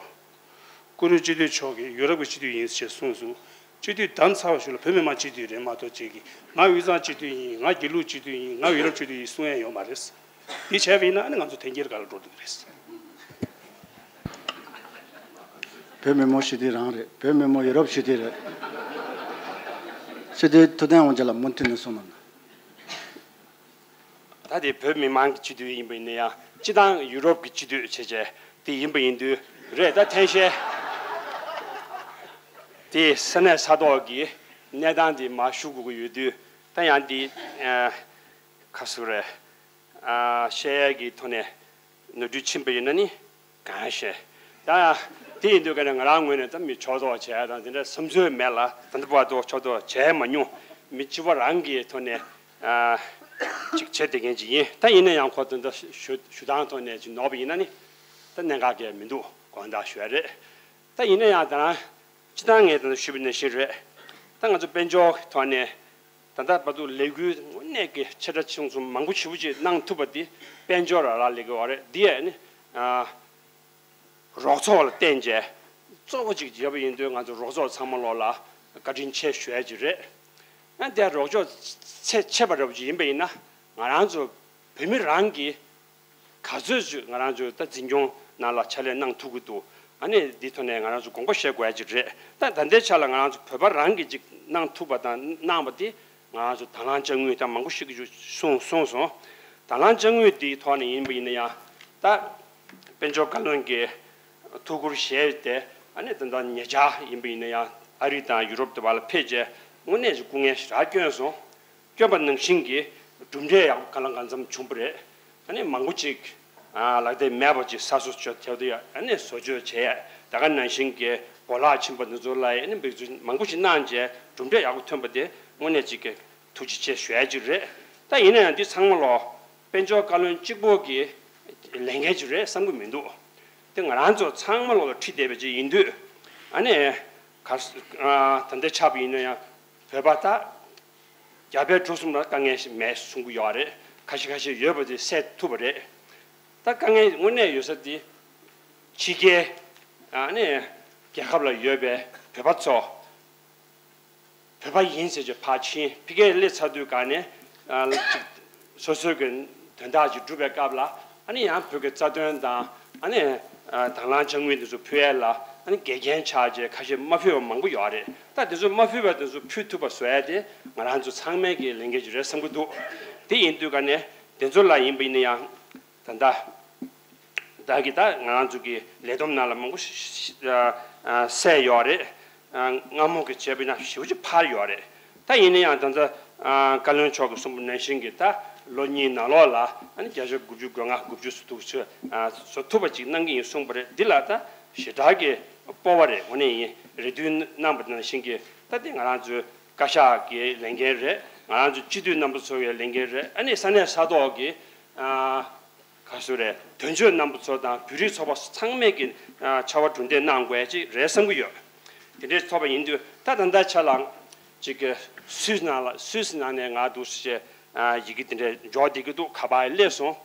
བཀུར་འོས་སྤྱི་འཐུས་མཆོག་གིས་ཡུ་རོབ་ཀྱི་སྤྱི་འཐུས་ཡིན་ཞེས་གསུངས་སོང་། སྤྱི་འཐུས་དམ་ཚ་བ་ཞིག་ལ་བོད་མི་མང་སྤྱི་འཐུས་རེད་མ་གཏོགས་ཅིག་གིས་ང་དབུས་གཙང་སྤྱི་འཐུས་ཡིན། ང་དགེ་ལུགས་སྤྱི་འཐུས་ཡིན། ང་ཡུ་རོབ་སྤྱི་འཐུས་ཡིན་གསུང་ཡ་ཡོད་མ་རེད། འདི་བྱས་པ་ཡིན་ན་ཨ་ནི་ང་ཚོ་དོན་རྐྱེན་ག་ལ་འགྲོ་ཐུབ་ཀྱི་རེད། བོད་མི་མང་སྤྱི་འཐུས་རང་རེད། བོད་མི་མང་ཡུ་རོབ་སྤྱི་འཐུས་རེད། སྤྱི་འཐུས་ཐུབ་བསྟན་དབང་ཕྱུག་ལགས་མུ་མཐུད་ནས་གསུང་གནང་། ད་དེ་བོད་མི་མང་གི་སྤྱི་འཐུས་ཡིན་པ་ཡིན་ན་ཡང་སྤྱི་བཏང་ཡུ་རོབ་ཀྱི་སྤྱི་འཐུས་བྱས་བྱས་དེ་ཡིན་པ་ཡིན་དུས་རེད། ད་འཐེན་ཤེས་དེ་ས་གནས་ས་ཐོག་གི་གནས་སྟངས་དེ་མར་ཞུ་དགོས་ཀྱི་ཡོད་དུས་ད་ཡང་དེ་ཁ་སུ་རེད། བཤད་ཡས་ཀྱི་ཐོག་ནས་ ནོར་འཁྲུལ་ཕྱིན་པ་ཡིན་ན་ནི་གང་ཤེས། ད་དེ་ཡིན་དུས་ཀ་ནས་ང་རང་ངོས་ནས་ད་མི་ཕྱོགས་གཏོགས་བྱས་དང་དེ་འདྲ་བསམ་ཚུལ་མེད་ལ། ད་ལྟ་བར་དུ་ཕྱོགས་གཏོགས་བྱས་མ་མྱོང་། མི་སྤྱི་པ་རང་གི་ཐོག་ནས་ཨ་ཅིག་བྱེད་བསྡད་མཁན་ཅིག་ཡིན། ད་ཡིན་ན་ཡང་ཁོ་ད་ལྟ་ཞུ་ཞུ་སྟངས་ཐོག་ནས་ཅིག་ནོར་བ་ཡིན་ན་ནི་ད་གནད་འགག་གང་ཡང་མི་འདུག། དགོངས་དག་ཞུ་ཡ་རེད། ད་ཡིན་ན་ཡང་ད་རང་སྤྱི་བཏང་ངས་ད་ལྟ་ཞུས་པ་ནང་བཞིན་རེད། ད་ང་ཚོ་དཔལ་འབྱོར་གྱི་ཐོག་ནས་ད་ལྟ་བར་དུ་ལས་འགུལ་དངོས་གནས་ཀྱི་ཆེ་ཕྲ་ཆུང་གསུམ་མང་པོ་ཞེ་པོ་ཅིག་གནང་ཐུབ་པ་དེ་དཔལ་འབྱོར་རང་ལ་ལས་ཀྱི་འོག་རེད། འདི་ཡས་ནི་ཨ་རོགས་ཚོགས་ལ་བརྟེན་བྱས་གཙོ་བོ་ཅིག་བརྗོད་པ་ཡིན་དུས་ང་ཚོ་རོགས་ཚོགས་ཚང་མ་ལོག་ལ་བཀའ་དྲིན་ཆེ་ཞུ་ཡ་ཅིག་རེད། ཨ་འདི་རོགས་ཚོགས་ཚད་ཆེ་བ་འདྲ་པོ་ཅིག་ཡིན་པ་ཡིན་ན་ང་རང་ཚོ་བོད་མི་རང་གིས་ག་ཚོད་ཅིག་ང་རང་ཚོས་ད་འཛིན་སྐྱོང་ནང་ལ་ཕྱག་ལས་གནང་ཐུབ་ཀྱི་འདུག། ཨ་ནི་འདི་ཐོག་ནས་ང་རང་ཚོ་དགོངས་པ་བཞེས་དགོས་ཡ་ཅིག་རེད། ད་ད་ལྟའི་ཆ་ལ་ང་རང་ཚོ་བོད་པ་རང་གིས་ཅིག་གནང་ཐུབ་པ་དང་གནང་བ་དེ་ང་རང་ཚོ་དང་བླངས་དཔྱ་དངུལ་ད་མང་པོ་ཞིག་གིས་གསུངས་གསུངས་སོང་། དང་བླངས་དཔྱ་དངུལ་འདིའི་ཐོག་ནས་ཡིན་པ་ཡིན་ན་ཡང་ད་དཔལ་འབྱོར་བཀའ་བློན་གྱིས་ཐུགས་ཁུར་བཞེས་ཏེ་ཨ་ནི་ད་ལྟ་ཉེ་ཆར་ཡིན་པ་ཡིན་ན་ཡང་ཨ་རི་དང་ཡུ་རོབ་དེ་བར་ལ་ཕེབས་རྗེས་དངོས་གནས་ཀྱི་སྐུ་ངལ་ཞེ་དྲག་བསྐྱོན་སོང་། བསྐྱོན་པ་ནང་བཞིན་གྱི་གྲུབ་འབྲས་ཡག་པོ་གང་ལ་གང་འཚམ་བྱུང་བ་རེད། ཨ་ནི་མང་པོ་ཅིག་ཨ་ལག་དེབ་མེད་པ་ཅིག་གསར་བཟོ་བྱ་ཐེབས་དུ་ཡ་ཨ་ནི་བཟོ་བཅོས་བྱས་ཡ་ད་ག་ནང་བཞིན་གྱི་བོ་ལགས་ཕྱིན་པ་འདི་ཚོ་ལ་ཡ་ཨ་ནི་འབད་བརྩོན་མང་པོ་ཞིག་གནང་རྗེས་གྲུབ་འབྲས་ཡག་པོ་ཐོན་པ་དེ་དངོས་གནས་ཅིག་གི་ཐུགས་རྗེ་ཆེ་ཞུ་ཡ་ཅིག་རེད། ད་ཡིན་ན་ཡང་འདི་ཚང་མ་ལོ་དཔལ་འབྱོར་བཀའ་བློན་གཅིག་པོ་གི་ལས་འགན་ཅིག་རེད་བསམ་གྱི་མི་འདུག། དེ་ང་རང་ཚོ་ཚང་མ་ལོ་ལ་ཁྲིད་བསྡད་པ་ཅིག་ཡིན་དུས་ཨ་ནི་ག་ཨ་ད་ལྟ་ཆགས་པ་ཡིན་ན་ཡང་བོད་པ་ད། རྒྱ་བལ་འབྲུག་གསུམ་ལ་དཀའ་ངལ་ཞིག་མེད་གསུང་གི་ཡོད་རེད། ཁ་ཤས་ཁ་ཤས་ཡོད་པ་དེ་སེལ་ཐུབ་པ་རེད། ད་དཀའ་ངལ་དངོས་གནས་ཡོད་ས་དེ་ཕྱི་རྒྱལ་ཨ་ནི་རྒྱལ་ཁབ་ལ་ཡོད་པའི་བོད་པ་ཚོ་བོད་པ་ཡིན་ཟེར་གྱི་ཕར་ཕྱིན་ཕ་གིར་སླེབས་ཚར་དུས་ག་ནས་ཨ་ཅིག་སོ་སོའི་གི་དོན་དག་ཅིག་སྒྲུབ་པའི་སྐབས་ལ་ཨ་ནི་ཡང་བོད་ཀྱི་རྩ་དོན་དང་ཨ་ནི་ཨ་དང་བླངས་དཔྱ་དངུལ་འདི་ཚོ་ཕུལ་ཡས་ལ་ཨ་ནི་འགལ་རྐྱེན་ཆགས་རྗེས་ཁ་ཤས་མ་ཕུལ་བ་མང་པོ་ཡོད་རེད། ད་དེ་ཚོ་མ་ཕུལ་བ་དེ་ཚོ་ཕུལ་ཐུབ་པ་བཟོ་ཡས་དེ་ང་རང་ཚོ་ཚང་མའི་གི་ལས་འགན་ཅིག་རེད་བསམ་གྱི་འདུག། དེ་ཡིན་དུས་ག་ནས་དེ་ཚོ་ལ་ཡིན་པ་ཡིན་ན་ཡང་ད་ལྟ་བདག་གིས་ད་ང་རང་ཚོ་གི་ལས་བསྡོམས་ནང་ལ་མང་པོ་ཞིག་ཨ་ཨ་གསལ་ཡོད་རེད། ཨ་སྔ་མོ་གི་བྱས་པ་ཡིན་ན་ཞེ་པོ་ཅིག་འཕར་ཡོད་རེད། ད་ཡིན་ན་ཡང་ད་ལྟ་ཨ་བཀའ་བློན་མཆོག་གིས་གསུངས་པ་ནང་བཞིན་གྱི་ད་ལོ་གཉིས་ནང་ལོགས་ལ་ཨ་ནི་བརྒྱ་ཆ་དགུ་བཅུ་གོ་ལྔ་དགུ་བཅུ་ཙམ་འདུག་ཚོད་ཨ་བཟོ་ཐུབ་པ་ཅིག་གནང་གི་ཡིན་གསུངས་པ་རེད། འདི་ལ་ད་ཞེ་དྲག་གི་སྤོབས་པ་རེད། དངོས་གནས་ཡིན་རེ་འདུན་གནང་པ་ནང་བཞིན་གྱི་ད་དེ་ང་རང་ཚོའི་བཀའ་ཤག་གི་ལས་འགན་རེད། ང་རང་ཚོ་སྤྱི་འཐུས་རྣམ་པ་ཚོ་གི་ལས་འགན་རེད། ཨ་ནི་ས་གནས་ས་ཐོག་གི་ཨ་ག་ཚོད་རེད། དོན་གཅོད་རྣམ་པ་ཚོ་དང་བོད་རིགས་ཚོགས་པ་ཚང་མས་ཀྱི་ཨ་ཕྱར་བ་གྲུ་འདེགས་གནང་དགོས་ཅིག་རེད་བསམ་གྱི་ཡོད། དེ་འདྲའི་ཚོགས་པ་ཡིན་དུས་ད་ད་ལྟ་ཆ་ལ་ཅིག་གི་སུད་སི་ནང་ལ་སུད་སི་ནང་ནས་ང་འདུག་ཟེར་ཨ་ཡི་གེ་དེ་འདྲའི་འབྱོར་བསྡད་ཀྱི་འདུག། ག་པར་སླེབས་སོང་།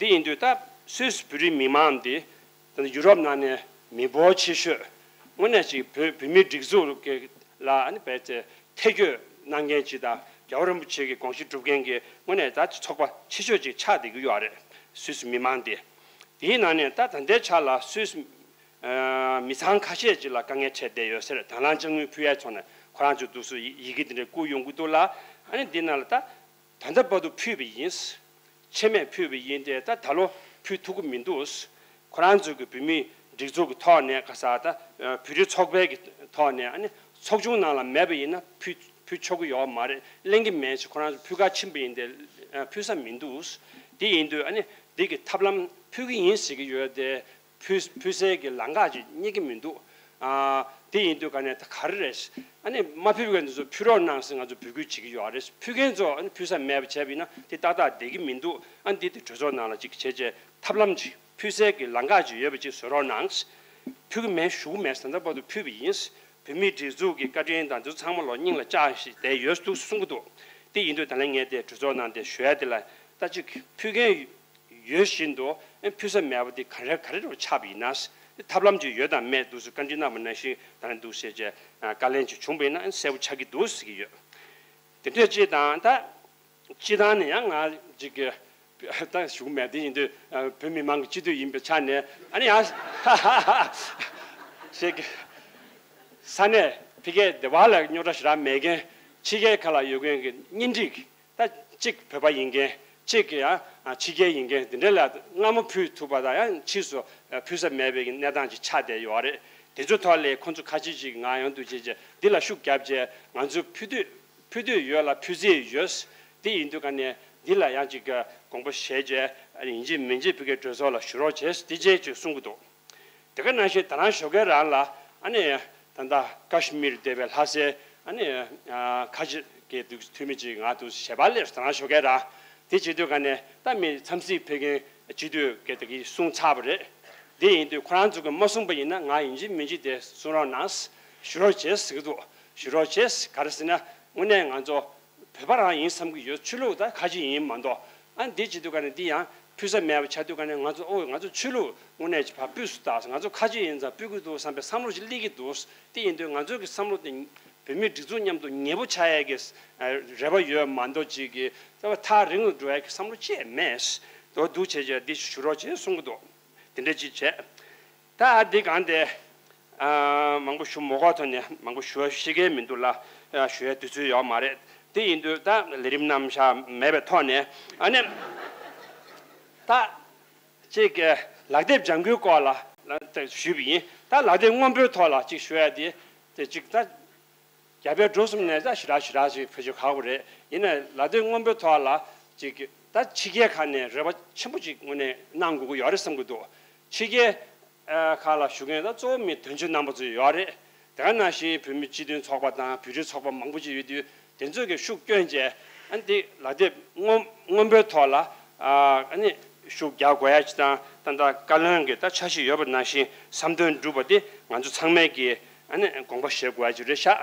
དེ་ཡིན་དུས་ད་སུད་སི་བོད་རིགས་མི་མང་འདི་ད་ཡུ་རོབ་ནང་ནས་མི་འབོར་ཆེ་ཤོས་དངོས་གནས་ཅིག་བོད་བོད་མིའི་སྒྲིག་འཛུགས་ཀྱི་ལ་ཨ་ནི་བལ་ཏེ་ཐེ་བསྐྱོད་གནང་མཁན་ཅིག་དང་རྒྱལ་བ་རིན་པོ་ཆེ་གི་དགོངས་གཞི་སྒྲུབ་མཁན་གྱི་དངོས་གནས་ད་ཚོགས་པ་ཆེ་ཤོས་ཅིག་ཆགས་བསྡད་ཀྱི་ཡོད་རེད། སུད་སི་མི་མང་དེ། དེའི་ནང་ནས་ད་ད་ལྟའི་ཆ་ལ་སུད་སི་ཨ་མི་ཚང་ཁ་ཤས་ཅིག་ལ་དཀའ་ངལ་འཕྲད་བསྡད་ཡོད་ཟེར། དང་བླངས་དཔྱ་དངུལ་ཕུལ་ཡས་ཚོགས་ནས་ཁོ་རང་ཚོ་འདུག་སུ་ཡི་གེ་དེ་འདྲ་བསྐུར་ཡོང་གི་འདུག་ལ། ཨ་ནི་འདི་ནང་ལ་ད་ད་ལྟ་བར་དུ་ཕུལ་བ་ཡིན། ཆད་མེད་ཕུལ་བ་ཡིན་ཏེ་ད་ད་ལོ་ཕུལ་ཐུབ་ཀྱི་མི་འདུག། ཁོ་རང་ཚོ་གི་བོད་མིའི་སྒྲིག་འཛུགས་ཀྱི་ཐོག་ནས་ག་ས་ད་བོད་རིགས་ཚོགས་པའི་གི་ཐོག་ནས་ཨ་ནི་ཚོགས་ཆུང་ནང་ལ་མེད་པ་ཡིན་ན་ཕུལ་ཕུལ་ཆོག་གི་ཡོད་མ་རེད། ལེན་གྱི་མེད་ཅེས་ཁོ་རང་ཚོ་ཕུལ་ག་ཕྱིན་པ་ཡིན་ཏེ་ཕུལ་ས་མི་འདུག། དེ་ཡིན་དུས་ཨ་ནི་འདི་གི་ཐབས་ལམ་ཕུལ་གི་ཡིན་ཟེར་གྱི་ཡོད་དེ། ཕུལ་ཕུལ་སའི་གི་ལམ་ཁ་ཅིག་རྙེད་ཀྱི་མི་འདུག། ཨ་དེ་ཡིན་དུས་ག་ནས་ད་ག་རེ་རེད། ཨ་ནི་མ་ཕུལ་མཁན་དེ་ཚོ་ཕུལ་རོགས་གནང་ཟེར་ང་ཚོ་འབོད་སྐུལ་བྱེད་ཀྱི་ཡོད་རེད། ཕུལ་མཁན་ཚོ་ཨ་ནི་ཕུལ་ས་མེད་པ་བྱས་པ་ཡིན་ན་དེ་ཏག་ཏག་བསྡད་ཀྱི་མི་འདུག། ཨ་ནི་འདི་དེ་གྲོས་ཚོགས་ནང་ལ་ཅིག་བྱས་རྗེས་ཐབས་ལམ་ཅིག་ཕུལ་སའི་གི་ལམ་ཁ་ཅིག་ཡོད་པ་ཅིག་བཟོ་རོགས་གནང་། ཕུལ་གི་མེད་ཞུ་གི་མེད། ད་ལྟ་བར་དུ་ཕུལ་བ་ཡིན། བོད་མིའི་སྒྲིག་འཛུགས་ཀྱི་བཀའ་དྲིན་དང་འདི་ཚོ་ཚང་མ་ལོ་སྙིང་ལ་བཅངས་ཤིག་བསྡད་ཡོད་འདུག་གསུང་གི་འདུག། དེ་ཡིན་དུས་ད་ལན་ངས་དེ་གྲོས་ཚོགས་ནང་དེ་ཞུ་ཡ་དེ་ལ་ད་ཅིག་ཕུལ་མཁན་ཡོད་བཞིན་དུ་ཨེ་ཕུལ་ས་མེད་པ་དེ་ག་རེ་ག་རེ་རུ་ཆགས་པ་ཡིན་ན། ཐབས་ལམ་ཅིག་ཡོད་དང་མེད་འདུག་སེ་བཀའ་འདྲི་གནང་བ་ནང་བཞིན་ད་ནི་འདུག་སེ་བྱས་བཀའ་ལན་ཅིག་བྱུང་བ་ཡིན་ན་གསལ་པོ་ཆགས་ཀྱི་འདུག་ཟེར་གྱི་ཡོད། དེ་འདྲ་ཅིག་དང་ད་སྤྱི་བཏང་ནས་ཡང་ང་ཅིག་གི་ད་ཞུ་གི་མེད། དེ་ཡིན་དུས་བོད་མི་མང་གི་སྤྱི་འཐུས་ཡིན་པའི་ཆ་ནས་ཨ་ནི་ཡང་ཞེས་ཀྱི་ས་གནས་ཕ་གིའི་སྡེ་བ་ལ་རྙོག་དྲ་ཞེ་དྲག་མེད་མཁན་ཕྱི་རྒྱལ་ཁག་ལ་ཡོད་མཁན་གྱི་གཉེན་སྒྲིག་ད་གཅིག་བོད་པ་ཡིན་མཁན་གཅིག་གི་ཡང་ཕྱི་རྒྱལ་ཡིན་མཁན་དེ་འདྲ་ལ་སྔ་མོ་ཕུལ་ཐུབ་པ་དང་ཡང་ཕྱིས་སུ་ཕུལ་ས་མེད་པའི་གནས་སྟངས་ཅིག་ཆགས་བསྡད་ཡོད་རེད། དེ་ཚོ་ཐོག་ལས་ཁོང་ཚོ་ཁ་ཤས་ཅིག་ང་ཡང་འདུག་བྱས་བྱས་འདི་ལ་ཤུགས་བརྒྱབ་བྱས་ང་ཚོ་ཕུལ་འདོད་ཕུལ་འདོད་ཡོད་ལ་ཕུལ་རྩིས་ཡོད། དེ་ཡིན་དུས་ག་ནས་ འདི་ལ་ཡང་ཅིག་དགོངས་པ་བཞེས་བྱས་ཡིན་གཅིག་མིན་གཅིག་བོད་ཀྱི་གྲོས་ཚོགས་ལ་ཞུ་རོགས་བྱེད་འདི་བྱས་ཅིག་གསུང་གི་འདུག་དེ་ག་ནང་བཞིན་ད་རང་ཞོགས་ཀས་རང་ལ་ཨ་ནི་ད་ལྟ་ཀ་ཤི་མིར་སྡོད་པའི་ལྷ་སའི་ཨ་ནི་ཁ་ཆེ་གི་འཐུས་མི་ཅིག་ང་དུ་ཞལ་པར་སླེབས་ད་རང་ཞོགས་ཀས་རང་དེ་བྱེད་དུས་ག་ནས་ད་མི་འཚམས་གཟིགས་ཕེབས་མཁན་སྤྱི་འཐུས་གི་དེ་གི་གསུང་ཚར་བ་རེད། དེ་ཡིན་དུས་ཁོ་རང་ཚོ་གི་མ་གསུངས་པ་ཡིན་ན་ང་ཡིན་གཅིག་མིན་གཅིག་དེ་གསུང་རོགས་གནང་། ཞུ་རོགས་བྱེད་ཟེར་གི་འདུག་ཞུ་རོགས་བྱེད་ག་རེ་ཟེར་ན་དངོས་གནས་ང་ཚོ་བོད་པ་རང་ཡིན་བསམ་གྱི་ཡོད། ཆོས་ལུགས་ད་ཁ་ཆེ་ཡིན་མ་གཏོགས། ཨ་འདི་བྱེད་དུས་ག་ནས་འདི་ཡང་ཕུལ་ས་མེད་པ་ཆགས་དུས་ག་ནས་ང་ཚོ་ཨོ་ང་ཚོ་ཆོས་ལུགས་དངོས་གནས་ཀྱི་ཕར་ཕུལ་སུ་བཏགས་སོང་། ང་ཚོ་ཁ་ཆེ་ཡིན་ཙང་ཕུལ་གི་འདུག་བསམ་པའི་བསམ་བློ་ཞིག་སླེབས་ཀྱི་འདུག་དེ་ཡིན་དུས་ང་ཚོ་གི་བསམ་བློ་དེ་བོད་མིའི་སྒྲིག་འཛུགས་མཉམ་དུ་ཉེ་པོ་ཆགས་ཡས་ཀྱི་རེ་བ་ཡོད་མ་གཏོགས་ཅིག་གི་ད་ཐག་རིང་དུ་འགྲོ་ཡས་ཀྱི་བསམ་བློ་ཅི་ཡང་མེད། དོ་འདུག་བྱས་བྱས་འདི་ཞུ་རོགས་བྱེད་གསུང་གི་འདུག་དེ་འདྲ་ཅིག་བྱས། ད་འདི་གང་དེ། ཨ། མང་པོ་ཞུ་མ་དགོས་ཐོག་ནས་མང་པོ་ཞུ་བ་ཤེས་ཀྱི་མི་འདུག་ལ། ཨ། ཞུ་ཡའི་དུས་ཚོད་ཡོད་མ་རེད། དེ་ཡིན་དུས་ད་ལས་རིམ་རྣམ་གཞག་མེད་པའི་ཐོག་ནས་ཨ་ནི། ད། ཅིག་གི་ལག་དེབ་ལྗང་གུའི་སྐོར་ལ་ལ་ཞུས་པ་ཡིན། ད་ལག་དེབ་སྔོན་པོའི་ཐོག་ལ་ཅིག་ཞུ་ཡ་དེ། དེ་ཅིག་ད། རྒྱ་བལ་འབྲུག་གསུམ་ནས་ད་ཞེ་དྲག་ཞེ་དྲག་ཅིག་བེད་སྤྱོད་ཁག་པོ་རེད། ཡིན་ནའི་ལག་དེབ་སྔོན་པོའི་ཐོག་ལ་ཅིག་ད་ཕྱི་རྒྱལ་ཁག་ནས་རེ་བ་ཆེན་པོ་ཅིག་དངོས་གནས་གནང་དགོས་ཀྱི་ཡོད་རེད་བསམ་གྱི་འདུག་ཕྱི་རྒྱལ་ཁག་ལ་བཞུགས་མཁན་ད་གཙོ་བོ་མི་དོན་གཅོད་རྣམ་པ་ཚོ་ཡོད་རེད། དེ་ག་ནང་བཞིན་བོད་མི་སྤྱི་མཐུན་ཚོགས་པ་དང་བོད་རིགས་ཚོགས་པ་མང་པོ་ཅིག་ཡོད་དུས་དེ་ཚོས་ཀྱི་ཤུགས་བསྐྱོན་བྱས་ཨ་ནི་དེ་ལག་དེབ་སྔོན་སྔོན་པོའི་ཐོག་ལ་ཨ་ནི་ཤུགས་རྒྱག་དགོས་ཡ་ཅིག་དང་ད་ལྟ་བཀའ་བློན་གྱི་ད་འཆར་གཞི་ཡོད་པ་ནང་བཞིན་བསམ་དོན་འགྲུབ་པ་དེ་ང་ཚོ་ཚང་མས་ཀྱི། ཨ་ནི་དགོངས་པ་བཞེས་དགོས་ཡ་ཅིག་རེད་ཤག་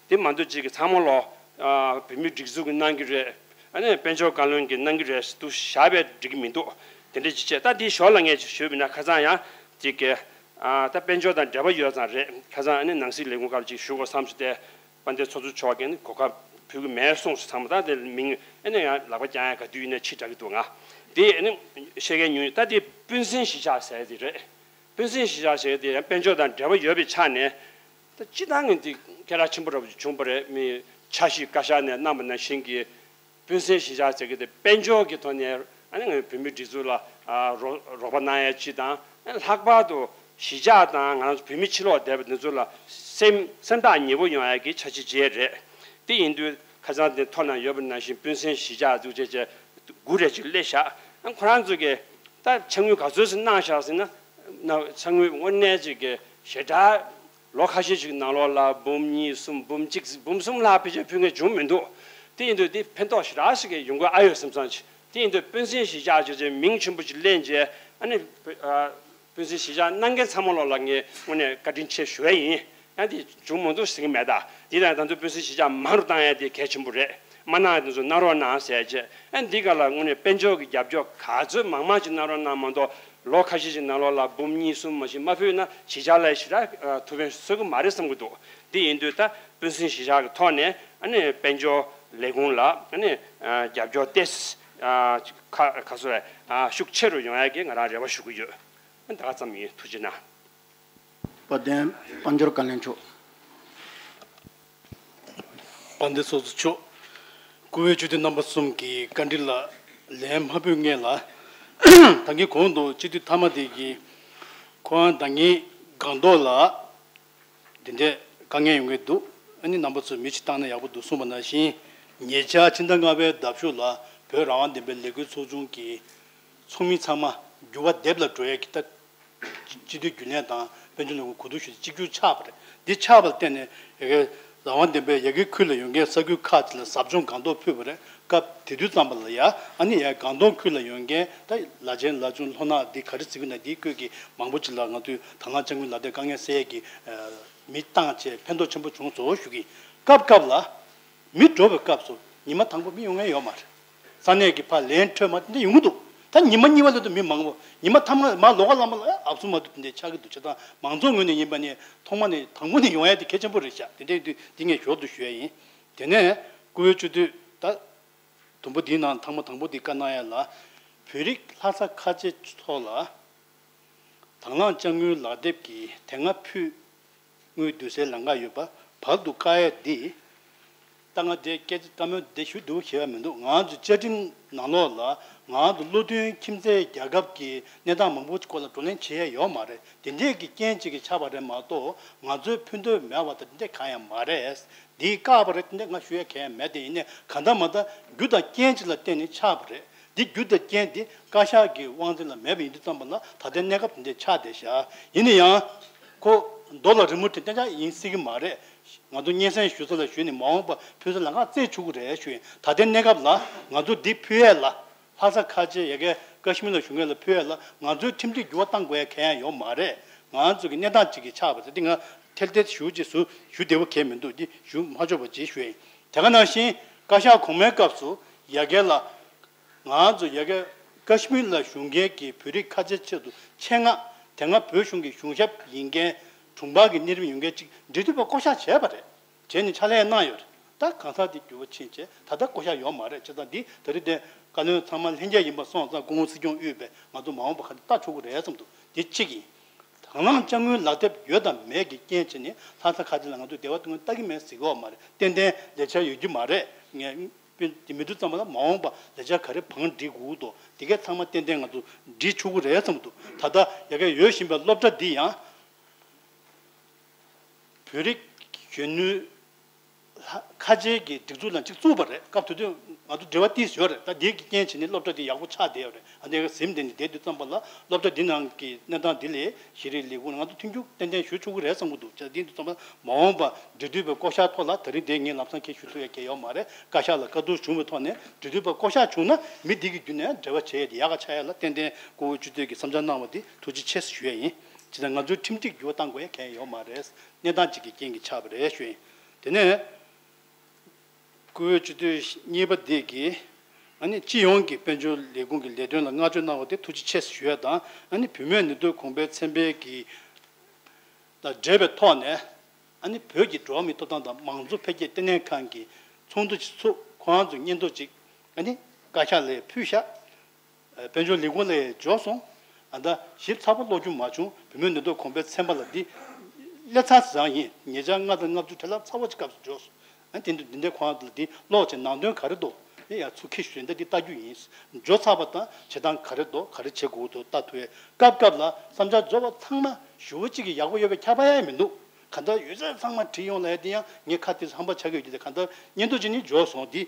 དེ་མ་གཏོགས་ཅིག་གི་ཚང་མ་ལོ། ཨ། བོད་མིའི་སྒྲིག་འཛུགས་ཀྱི་གནང་གི་རེད། ཨ་ནི་དཔལ་འབྱོར་བཀའ་བློན་གྱི་གནང་གི་རེད་འདུག་བཞག་པས་འགྲིག་གི་མི་འདུག་དེ་འདྲ་ཅིག་བྱས་ད་དེའི་ཞོར་ལ་ངས་ཅིག་ཞུས་པ་ཡིན་ན་ཁ་སང་ཡང་ཅིག་གི། ཨ། ད་དཔལ་འབྱོར་དང་འབྲེལ་བ་ཡོད་ཙང་རེད། ཁ་སང་ཨ་ནི་ནང་སྲིད་ལས་ཁུངས་སྐབས་ཅིག་ཞུ་དགོས་བསམ་སོང་སྟེ། དཔལ་ལྡན་ཚོགས་གཙོ་མཆོག་གིས་ནི་གོ་སྐབས་ཕུལ་གི་མེད་གསུངས་སོང་། ཚང་མ་ད་དེ་མིང་ཨ་ནི་ཡང་ལག་པ་བརྐྱང་ཡ་ག་དུས་ཡིན་ན་ཕྱི་དྲགས་ཀྱི་འདུག་ང་དེ་ཨ་ནི་བཤད་མཁན་ཉུང་ཉུང་ད་དེ་སྤུན་སྲིང་གཞིས་ཆགས་ཟེར་དེ་རེད། སྤུན་སྲིང་གཞིས་ཆགས་ཟེར་དེ་ཡང་དཔལ་འབྱོར་དང་འབྲེལ་བ་ཡོད་པའི་ཆ་ནས། ད་སྤྱི་བཏང་གི་འདི་སྐད་གྲགས་ཆེན་པོ་འདྲ་པོ་ཅིག་བྱུང་བ་རེད། མི་འཆར་གཞི་བཀའ་ཤག་ནས་གནང་བ་ནང་བཞིན་གྱི་སྤུན་སྲིང་གཞིས་ཆགས་ཟེར་གྱི་དེ་དཔལ་འབྱོར་གྱི་ཐོག་ནས་ཨ་ནི་ང་བོད་མིའི་སྒྲིག་འཛུགས་ལ་ཨ་རོགས་རོགས་པ་གནང་ཡ་སྤྱི་དང་ཨ་ནི་ལྷག་པར་དུ་གཞིས་ཆགས་དང་ང་རང་ཚོ་བོད་མི་ཕྱི་ལོགས་བསྡད་པ་འདི་ཚོ་ལ་སེམས་སེམས་ཐག་ཉེ་པོ་ཡོང་ཡ་གི་འཆར་གཞི་བྱས་རེད། དེ་ཡིན་དུས་ཁ་སང་དེ་ཐོག་ན་ཡོད་པ་ནང་བཞིན་སྤུན་སྲིང་གཞིས་ཆགས་འཛུགས་བྱས་བྱས་དགུ་རེ་ཅིག་སླེབས་ཤག་ཨ་ཁོ་རང་ཚོ་གིས་ད་ཕྱག་དངུལ་ག་ཚོད་ཙམ་གནང་ཤག་ཟེར་ན། ན་ཕྱག་དངུལ་དངོས་གནས་ཅིག་གི་ཞེ་དྲག་ལོ་ཁ་ཤས་ཤིག་ནང་ལོགས་ལ་འབུམ་གཉིས་གསུམ་འབུམ་གཅིག་འབུམ་གསུམ་ལྷག་ཕལ་ཆེར་ཕུལ་མཁན་བྱུང་མི་འདུག་དེ་ཡིན་དུས་དེ་ཕན་ཐོགས་ཞེ་དྲག་ཞིག་གི་ཡོང་གི་ཨ་ཡོད་བསམ་བསམ་ཅིག་དེ་ཡིན་དུས་སྤུན་སྲིང་གཞིས་ཆགས་ཅིག་ཅིག་མིང་ཆེན་པོ་ཅིག་ལེན་བྱས་ཨ་ནི་སྤུན་སྲིང་གཞིས་ཆགས་གནང་མཁན་ཚང་མ་ལོགས་ལ་ངས་དངོས་གནས་བཀའ་དྲིན་ཆེ་ཞུ་ཡ་ཡིན། ཡང་དེ་བྱུང་མ་འདུག་ཟེར་གྱི་མེད་ད། དེ་དང་ད་ཚོ་སྤུན་སྲིང་གཞིས་ཆགས་མང་རུ་བཏང་ཡ་དེ་གལ་ཆེན་པོ་རེད། མ་གནང་ཡ་དེ་ཚོ་གནང་རོགས་གནང་ཟེར་བྱས་ཨ་འདི་ག་ལ་དངོས་གནས་དཔལ་འབྱོར་གྱི་རྒྱབ་སྐྱོར་ག་ཚོད་མང་མང་ཅིག་གནང་རོགས་གནང་མ་གཏོགས་ལོ་ཁ་ཤས་ཤིག་ནང་ལོགས་ལ་འབུམ་གཉིས་གསུམ་མ་ཞིག་མ་ཕུལ་ན་གཞིས་ཆགས་ལ་ཞེ་དྲག་ཐུགས་ཕན་གསོས་ཀྱི་མ་རེད་བསམ་གྱི་འདུག་དེ་ཡིན་དུས་ད་སྤུན་སྲིང་གཞིས་ཆགས་ཀྱི་ཐོག་ནས་ཨ་ནི་དཔལ་འབྱོར་ལས་ཁུངས་ལ་ཨ་ནི་རྒྱབ་སྐྱོར་ཏོག་ཙམ་ཁ་ཁ་སོ་ཤུགས་ཆེ་རུ་ཡོང་ཡ་གི་ང་རང་རེ་བ་ཞུ་གི་ཡོད། ཨ་ད་ག་ཙམ་ཡིན། ཐུགས་རྗེ་གནང་། དཔལ་ལྡན་དཔལ་འབྱོར་བཀའ་བློན་མཆོག་དཔལ་ལྡན་ཚོགས་གཙོ་མཆོག་སྐུ་བོད་སྤྱི་འཐུས་རྣམ་པ་གསུམ་གྱི་བཀའ་འདྲི་ལ་ལན་མ་ཕུལ་སྔོན་ལ། ད་གིན་གོང་དུ་སྤྱི་འཐུས་མཐའ་མ་དེ་གིས་ཁོང་ད་གིན་སྒང་ཏོག་ལ་དེ་འདྲའི་དཀའ་ངལ་ཡོང་གི་འདུག་ཨ་ནི་རྣམ་པ་ཚོས་མི་ཅིག་བཏང་ན་ཡག་པོ་འདུག་གསུངས་པ་ནང་བཞིན། ཉེ་ཆར་ཕྱི་ཟླ་ལྔ་པའི་ཟླ་མཇུག་ལ་བོད་རང་དབང་བདེན་པའི་ལས་འགུལ་ཚོགས་ཆུང་གི་ཚོགས་མི་ཚང་མ་འགྱུར་བ་འདེབས་ལ་འགྲོ་ཡས་ཀྱི་ད། སྤྱི་འཐུས་རྒྱུན་ལས་དང་དཔལ་འབྱོར་ལས་ཁུངས་གོ་བསྡུར་ཞུས་ཏེ་གཅིག་གྱུར་ཆགས་པ་རེད། འདི་ཆགས་པ་ལ་བརྟེན་ནས་ཡ་གི་རང་དབང་ལྡན་པའི་ཡ་གི་ཁུལ་ལ་ཡོད་མཁན་ས་ཁུལ་ཁག་ཅིག་ལ་ཟབ་སྦྱོང་སྒང་ཏོག་ཕུལ་བ་རེད། སྐབས་དེ་དུས་ཙམ་པ་ལ་ཡ་ཨ་ནི་ཡ་སྒང་ཏོག་ཁུལ་ལ་ཡོད་མཁན་ད་ལ་ཆེན་ལ་ཆུང་ལྷོ་ནག་འདི་ག་རེ་ཟེར་གི་ན་འདིའི་ཁུལ་གྱི་མང་པོ་ཅིག་ལ་ང་ཚོས་དང་བླངས་དཔྱ་དངུལ་ལག་དེབ་དཀའ་ངལ་སེལ་ཡས་ཀྱི་མི་བཏང་བྱས་ཕན་ཐོགས་ཆེན་པོ་བྱུང་ཟེར་ཞུ་གི་ཡིན། སྐབས་སྐབས་ལ། མི་འགྲོ་བའི་སྐབས་སུ་ཉི་མ་དང་པོ་མི་ཡོང་མཁན་ཡོད་མ་རེད། ས་གནས་ཀྱི་ཕར་ལན་འཕྲོད་མ་འདི་ཡོང་གི་འདུག་ད་ཉི་མ་གཉིས་པ་ལ་དུ་མི་མང་པོ་ཉི་མ་ཐ་མ་མར་ལོགས་ཀ་ལ་མ་ལ་ཨ་ཨབ་སུ་མ་དུ་དེ་འདྲའི་ཆགས་ཀྱི་འདུག་བྱས་ཙང་མང་ཚོགས་ངོས་ནས་ཡིན་པ་ནི་ཐོག་མ་ནས་དང་པོ་ནས་ཡོང་ཡ་དེ་གལ་ཆེན་པོ་རེད་ཤག་དེ་འདྲའི་དུས་འདི་ངས་ཞོར་དུ་ཞུ་ཡ་ཡིན། དེ་ནས་སྐུ་བོད་སྤྱི་འཐུས་ད་དུམ་བུ་འདིའི་ནང་ཐ་མ་དང་པོ་འདི་བཀའ་གནང་ཡ་ལ་བོད་རིགས་ལྷ་ས་ཁ་ཆེ་ཚོ་ལ། དང་བླངས་དཔྱ་དངུལ་ལག་དེབ་ཀྱི་དེ་སྔ་ཕུལ་དངུལ་བསྡུ་སའི་ལམ་ཁ་ཡོད་པ་བར་དུ་བཀག་ཡས་འདི། ད་ང་དེ་སྐད་ཆ་བཀའ་མོལ་དེ་ཞུ་འདུག་ཞེས་པ་མི་འདུག་ང་ཚོ་བཅའ་ཁྲིམས་ནང་ལོགས་ལ་ ང་ཚོ་བློ་མཐུན་ཁྱིམ་མཚེས་རྒྱལ་ཁབ་ཀྱི་གནས་སྟངས་མང་པོ་སྐོར་ལ་བགྲོ་གླེང་བྱེད་ཡས་ཡོད་མ་རེད། དེ་འདྲས་ཀྱི་རྐྱེན་གཅིག་གིས་ཆགས་པ་རེད་མ་གཏོགས། ང་ཚོའི་ཕན་ཐོགས་མེད་པ་དང་དེ་འདྲས་གང་ཡང་མ་རེད། འདི་བཀག་པ་རེད། དེ་འདྲས་ང་ཞུ་ཡས་གང་ཡང་མེད། དེ་ཡིན་ནའི་གང་ལྟར་མ་ལྟར་རྒྱུ་དང་རྐྱེན་གཅིག་ལ་བརྟེན་ནས་ཆགས་པ་རེད། འདི་རྒྱུ་དང་རྐྱེན་འདི་བཀའ་ཤག་གི་དབང་འཛིན་ལ་མེད་པ་ཡིན་དུས་ཙམ་པ་ལ་ད་ལྟའི་གནས་སྐབས་དེ་འདྲས་ཆགས་བསྡད་ཤག་ཡིན་ན་ཡང་ཁོ་རྡོ་ལ་རི་མོ་བྲིས་གཏན་འཇགས་ཡིན་སྲིད་ཀྱི་མ་རེད། ང་ཚོ་སྙན་སེང་ཞུ་ས་ལ་ཞུས་ནས་མ་འོངས་པ་ཕུལ་ས་ལམ་ཁ་བཙལ་ཆོག་གི་རེད་ཞུ་ཡིན། ད་ལྟའི་གནས་སྐབས་ལ་ང་ཚོ་འདི་ཕུལ་ཡས་ལ། ལྷ་ས་ཁ་ཆེ་ཡ་གི་ཀ་ཤི་མིར་ལ་བཞུགས་མཁན་ལ་ཕུལ་ཡས་ལ་ང་ཚོའི་ཁྲིམས་སྒྲིག་འགྱུར་བ་གཏང་དགོས་ཡ་གང་ཡང་ཡོད་མ་རེད། ང་ཚོ་གི་གནས་སྟངས་གཅིག་གིས་ཆགས་པ་རེད། འདི་ང་ཐལ་ཐལ་ཞུ་ཅེས་སུ་ཞུ་བདེ་བོ་གང་ཡང་མི་འདུག་འདི་ཞུ་མ་ཆོག་པ་ཅིག་ཞུ་ཡ་ཡིན། དེ་ག་ནང་བཞིན་བཀའ་ཤག་གོང་མའི་སྐབས་སུ་ཡ་གི་ལ། ང་ཚོ་ཡ་གི་ཀ་ཤི་མིར་ལ་བཞུགས་མཁན་གྱི་བོད་རིགས་ཁ་ཆེའི་ཆེད་དུ་ཆེད་མངགས། དེ་སྔ་བོད་གཞུང་གི་གཞུང་ཞབས་ཡིན་མཁན་དྲུང་འཕར་གྱི་གནས་རིམ་ཡོད་མཁན་ཅིག་འབྲེལ་མཐུད་པ་བསྐོ་གཞག་བྱས་པ་རེད། བྱས་ནས་ཕྱག་ལས་གནང་ཡོད་རེད། ད་གང་ཟག་དེ་འགྱུར་བ་ཕྱིན་བྱས་ད་ལྟ་བསྐོ་གཞག་ཡོད་མ་རེད། བྱས་ཙང་འདི་ད་རེས་དེ་བཀའ་བློན་ཚང་མ་ལྷན་རྒྱས་ཡིན་པ་སོང་ཙང་སྐུ་ངོ་སྲིད་སྐྱོང་དབུས་པས་ང་ཚོ་མ་འོངས་པ་ག་འདྲ་ལྟ་ཆོག་གི་རེད་བསམ་འདུག་འདི་གཅིག་ཡིན། དང་བླངས་དཔྱ་དངུལ་ལག་དེབ་ཡོད་དང་མེད་ཀྱི་རྐྱེན་བྱས་ནས་ལྷ་ས་ཁ་ཆེ་ལ་ང་ཚོས་བདེ་བ་ཐོན་ལྟ་གི་མེད་ཟེར་གི་ཡོད་མ་རེད། ཏན་ཏན་ལས་འཆར་ཡོད་རྒྱུ་མ་རེད། ངས་དཔེ་དེ་མི་འདུག་ཙམ་པ་ལ་མ་འོངས་པ་ལས་འཆར་ག་རེ་བང་སྒྲིག་དགོས་འདུག་དེ་གའི་ཚང་མ་ཏན་ཏན་ང་ཚོ་སྒྲིག་ཆོག་གི་རེད་བསམ་འདུག་ད་ལྟ་ཡ་གི་ཡོད་བཞིན་པའི་སློབ་གྲྭ་འདི་ཡང་བོད་རིགས་གཞོན་ནུ་ལྷ་ཁ་ཆེའི་གི་སྒྲིག་འཛུགས་ནང་གཅིག་བཙུགས་པ་རེད། སྐབས་དེ་དུས་ང་ཚོ་འབྲེལ་བ་ཏོག་ཙམ་ཡོད་རེད། ད་འདི་གི་རྐྱེན་བྱས་ནས་སློབ་གྲྭ་འདི་ཡག་པོ་ཆགས་བསྡད་ཡོད་རེད། ཨ་ནི་གཟིམ་དེ་ནས་བསྡད་དུས་ཙམ་པ་ལ་སློབ་གྲྭ་འདི་ནང་གི་གནས་སྟངས་འདི་ལས་ཤེས་རིག་ལས་ཁུངས་ནས་ང་ཚོ་མཐུན་འགྱུར་ཏན་ཏན་ཞུ་ཆོག་གི་རེད་བསམ་གི་འདུག་བྱས་དུས་ཙམ་པ་མ་འོངས་པ་འབྲེལ་མཐུད་པའི་བསྐོ་གཞག་ཐོག་ལ་ད་རིང་དེ་ངས་ལམ་སང་ཁྱེད་ཞུ་ཐུབ་ཡ་གལ་ཡོད་མ་རེད། བཀའ་ཤག་ལ་བཀའ་བསྡུར་བྱུང་བའི་ཐོག་ནས་འབྲེལ་མཐུད་པ་བསྐོ་གཞག་བྱུང་ན་མི་འདི་གི་བརྒྱུད་ནས་འབྲེལ་བ་བྱེད་ཡ་དེ་ཡག་ག་ཆགས་ཡ་ལ་ཏན་ཏན་སྐུ་ངོ་སྤྱི་འཐུས་ཀྱིས་བསམ་འཆར་གནང་བ་འདི་ཐུགས་རྗེ་ཆེ་ཞུ་ཡ་ཡིན། བྱས་ཙང་ང་ཚོའི་ཁྲིམས་སྒྲིག་འགྱུར་བ་གཏང་དགོས་ཡ་གང་ཡང་ཡོད་མ་རེད། གནས་སྟངས་གཅིག་གི་རྐྱེན་གྱིས་ཆགས་པ་རེད་ཞུ་ཡིན། དེ་ནས་སྐུ་ངོ་སྤྱི་འཐུས་གཉིས་པ་འདི་གིས་ཨ་ནི་སྤྱི་ཡོངས་ཀྱི་དཔལ་འབྱོར་ལས་ཁུངས་ཀྱི་ལས་དོན་ལ་བསྔགས་བརྗོད་གནང་བ་དེ་ཐུགས་རྗེ་ཆེ་ཞུ་ཡ་དང་། ཨ་ནི་བུད་མེད་ནུས་སྟོབས་གོང་འཕེལ་ཚན་པའི་གི་དང་འབྲེལ་བའི་ཐོག་ནས་ཨ་ནི་བོད་ཀྱི་འགྲོ་བ་མིའི་ཐོབ་ཐང་དང་མང་གཙོ་འཕེལ་རྒྱས་ལྟེ་གནས་ཁང་གི་ཚོགས་འདུ་ཅིག་ཚུགས། ཁོང་ཚོས་སྙན་ཐོ་ཅིག་ཨ་ནི་བཀའ་ཤག་ལ་ཕུལ་ཤག་དཔལ་འབྱོར་ལས་ཁུངས་ལ་འབྱོར་སོང་། ཨ་ད་ཞིབ་ཚགས་པོ་ཀློག་རྒྱུ་མ་བྱུང་། བུད་མེད་ནུས་སྟོབས་གོང་འཕེལ་ཚན་པ་ལ་འདི་སླེབས་ཚར་ཙང་ཡིན། ཉེ་ཆར་ལྔ་དང་ལྔ་བཅུ་ཁྲི་ལྷག་ཚ་བོ་ཅིག་སྐབས་སུ་འབྱོར་སོང་། ཨ་དེ་འདི་འདི་འདྲའི་ཁོང་ལ་འདི་ཀློག་བྱས་ནང་དོན་ག་རེ་འདུག་ཨེ་ཡ་ཚུར་ཁྱེར་ཞུས་འདི་ལྟ་རྒྱུ་ཡིན། འབྱོར་ཚར་བ་དང་བྱེད་སྟངས་ག་རེ་འདུག་ག་རེ་བྱེད་དགོས་འདུག་ལྟ་ཐུབ་ཡས། སྐབས་སྐབས་ལ་བསམ་འཆར་རྫོགས་པ་ཚང་མ་ཞུ་བ་གཅིག་གིས་ཡག་པོ་ཡོད་པའི་ཁྱབ་པ་ཡང་མི་འདུག་གང་ལྟར་ཡོད་ཚད་ཚང་མ་བྲིས་ཡོང་ལ་ཡ་དེ་ཡང་ངས་ཁ་དེ་ཧམ་པ་ཆགས་ཀྱི་ཡོད་ཀྱི་ལས། གང་ལྟར་སྙན་ཐོ་ཅིག་ནི་འབྱོར་སོང་། འདི་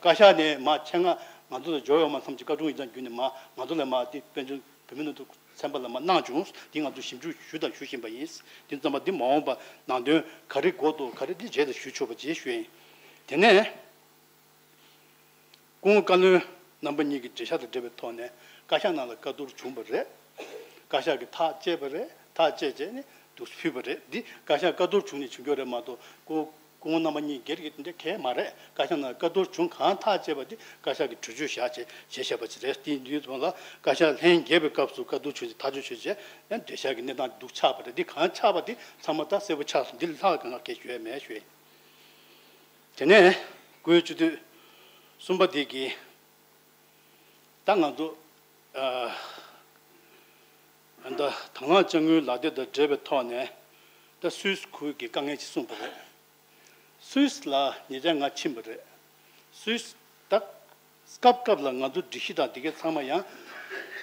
བཀའ་ཤག་ནས་མ་ཆེད་མངགས་ང་ཚོ་ལ་འབྱོར་ཡོང་མ་བསམ་གྱི་བཀའ་དྲུང་ཡིག་ཚང་བརྒྱུད་ནས་མ་ང་ཚོ་ལ་མ་འདི་དཔལ་འབྱོར་བུད་མེད་ནུས་སྟོབས་ཚན་པ་ལ་མ་གནང་བྱུང་། འདི་ང་ཚོ་ཞིབ་འཇུག་ཞུས་དང་ཞུ་བཞིན་པ་ཡིན། འདི་ཙམ་པ་འདི་མ་འོངས་པ་ནང་དོན་ག་རེ་དགོས་འདུག་ག་རེ་འདི་རྗེས་ལ་ཞུ་ཆོག་པ་བྱེད་ཞུ་ཡིན། དེ་ནས་སྐུ་ངོ་བཀའ་བློན་རྣམ་པ་གཉིས་ཀྱི་འགྲེལ་བཤད་དང་འབྲེལ་བའི་ཐོག་ནས་བཀའ་ཤག་ནང་ལ་བཀའ་བསྡུར་བྱུང་བ་རེད། བཀའ་ཤག་གིས་ཐག་བཅད་པ་རེད། ཐག་བཅད་བྱས་ནས་འདུག་ཕུལ་བ་རེད། འདི་བཀའ་ཤག་བཀའ་བསྡུར་བྱུང་ནས་བྱུང་རྒྱུ་རེད་མ་གཏོགས་སྐུ་སྐུ་ངོ་རྣམ་པ་གཉིས་སྒེར་གྱི་དེ་འདྲ་གང་ཡང་མ་རེད། བཀའ་ཤག་ནང་བཀའ་བསྡུར་བྱུང་གང་ཐག་བཅད་པ་དེ་བཀའ་ཤག་གིས་གྲོས་ཆོད་བཞག་བྱས་བྱས་བཞག་པ་ཅིག་རེད། དེ་ཡིན་དུས་ཙམ་ལ་བཀའ་ཤག་ལྷན་རྒྱས་པའི་སྐབས་སུ་བཀའ་བསྡུར་བྱུང་རྗེས་ཐག་གཅོད་བྱུང་རྗེས་ཡང་འགྲེལ་བཤད་ཀྱི་གནས་སྟངས་འདུག་ཆགས་པ་རེད། འདི་གང་ཆགས་པ་དེ་ཚང་མ་ད་གསལ་པོ་ཆགས་སོང་། འདི་ལས་ལྷག་གང་ག་གལ་ཞུ་ཡས་མེད་ཞུ་ཡས། དེ་ནས་སྐུའི་སྤྱི་འཐུས་གསུམ་པ་དེ་གིས་ད་ང་ཚོ་ཨ་ད་དང་བླངས་དཔྱ་དངུལ་ལག་དེབ་དང་འབྲེལ་བའི་ཐོག་ནས་ད་སུད་སི་ཁུལ་གྱི་དཀའ་ངལ་ཅིག་གསུངས་པ་རེད། སུད་སི་ལ་ཉེ་ཆར་ང་ཕྱིན་པ་རེད། སུད་སི་ད་སྐབས་སྐབས་ལ་ང་ཚོ་སྒྲིག་གཞི་དང་དེ་གའི་ཚང་མ་ཡང་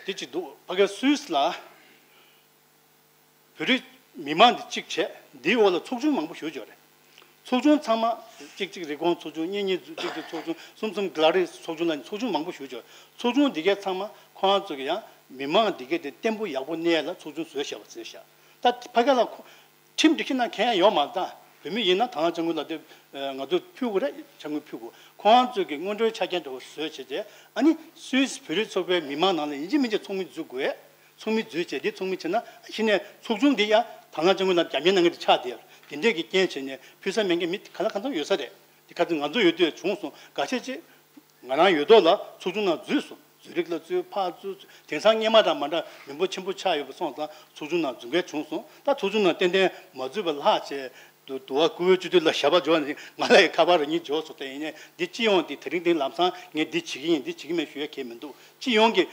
དེ་གཅིག་འདུག་ཕ་གིའི་སུད་སི་ལ་བོད་རིགས་མི་མང་འདི་གཅིག་བྱས། འདིའི་འོག་ལ་ཚོགས་ཆུང་མང་པོ་ཞེ་པོ་ཅིག་ཡོད་རེད། ཚོགས་ཆུང་ཚང་མ་གཅིག་གཅིག་རི་ཀོན་ཚོགས་ཆུང་། གཉིས་གཉིས་གཅིག་གཅིག་ཚོགས་ཆུང་། གསུམ་གསུམ་གྷི་ལ་རི་ཚོགས་ཆུང་ལ་ཚོགས་ཆུང་མང་པོ་ཞེ་པོ་ཅིག་ཡོད། ཚོགས་ཆུང་འདི་གའི་ཚང་མ་ཁོ་རང་ཚོ་གི་ཡང་མི་མང་འདི་གའི་དེ་བརྟན་པོ་ཡག་པོ་གནས་ལ་ཚོགས་ཆུང་བཟོས་བཞག་པ་བཟོས་བཞག་ད་ཕ་གི་ལ་ཁོ་ཁྲིམས་སྒྲིག་གཞི་ནང་གང་ཡང་ཡོད་མ་རེད། ད་བོད་མི་ཡིན་ན་དང་བླངས་དཔྱ་དངུལ་ལག་དེབ་ང་ཚོས་ཕུལ་དགོས་རེད། དཔྱ་དངུལ་ཕུལ་དགོས། ཁོ་རང་ཚོས་ཀྱི་སྔོན་འགྲོའི་ཆ་རྐྱེན་འདྲ་བོ་བཟོས་བྱས་ཏེ། ཨ་ནི་སུད་སི་བོད་རིགས་ཚོགས་པའི་མི་མང་ནང་ལ་ཡིན་གཅིག་མིན་གཅིག་ཚོགས་མི་འཛུལ་དགོས། ཚོགས་མི་འཛུལ་བྱས་ཏེ་ཚོགས་མི་བྱས་ན་གཞི་ནས་ཚོགས་ཆུང་འདི་ཡང་དང་བླངས་དཔྱ་དངུལ་ལ་རྒྱབ་གཉེར་གནང་མཁན་དེ་ཆགས་བསྡད་ཡོད་རེད། དེ་འདྲས་ཀྱི་རྐྱེན་བྱས་ནས་ཕུལ་ས་མེད་མཁན་མི་ག་ལ་གང་འཚམ་ཡོད་ས་རེད། དེ་ཁ་སང་ང་ཚོ་ཡོད་དུས་བྱུང་སོང་། འགའ་ཤས་ཅིག་ང་རང་ཡོད་ཐོག་ལ་ཚོགས་ཆུང་ནང་འཛུལ་སོང་། ཛུ་རིག་ལ་འཛུལ། ཕར་འཛུལ། དེང་སང་སྔོན་མ་དང་མ་འདྲ་མི་འབོར་ཆེན་པོ་ཆགས་ཡོད་པ་སོང་ཙང་ཚོགས་ཆུང་ནང་འཛུལ་མཁན་བྱུང་སོང་། ད་ཚོགས་ཆུང་ནང་ཏན་ཏན་མ་འཛུལ་བ་ལྷག་བྱས་འདུག་འདུག་བ། སྐུ་ངོ་སྤྱི་འཐུས་ལ་ཞབས་པ་འཇོག་ནས་ང་ལ་ཡི་ཁ་པར་རེ་གཉིས་འབྱོར་སོང་། དེ་ཡིན་ནའི་འདི་སྤྱི་ཡོངས་འདི་དེ་རིང་འདི་ལམ་སང་ངས་འདི་བྱེད་ཀྱི་ཡིན། འདི་བྱེད་ཀྱི་མེད་ཞུ་ཡ་གང་ཡང་མི་འདུག་སྤྱི་ཡོངས་ཀྱི་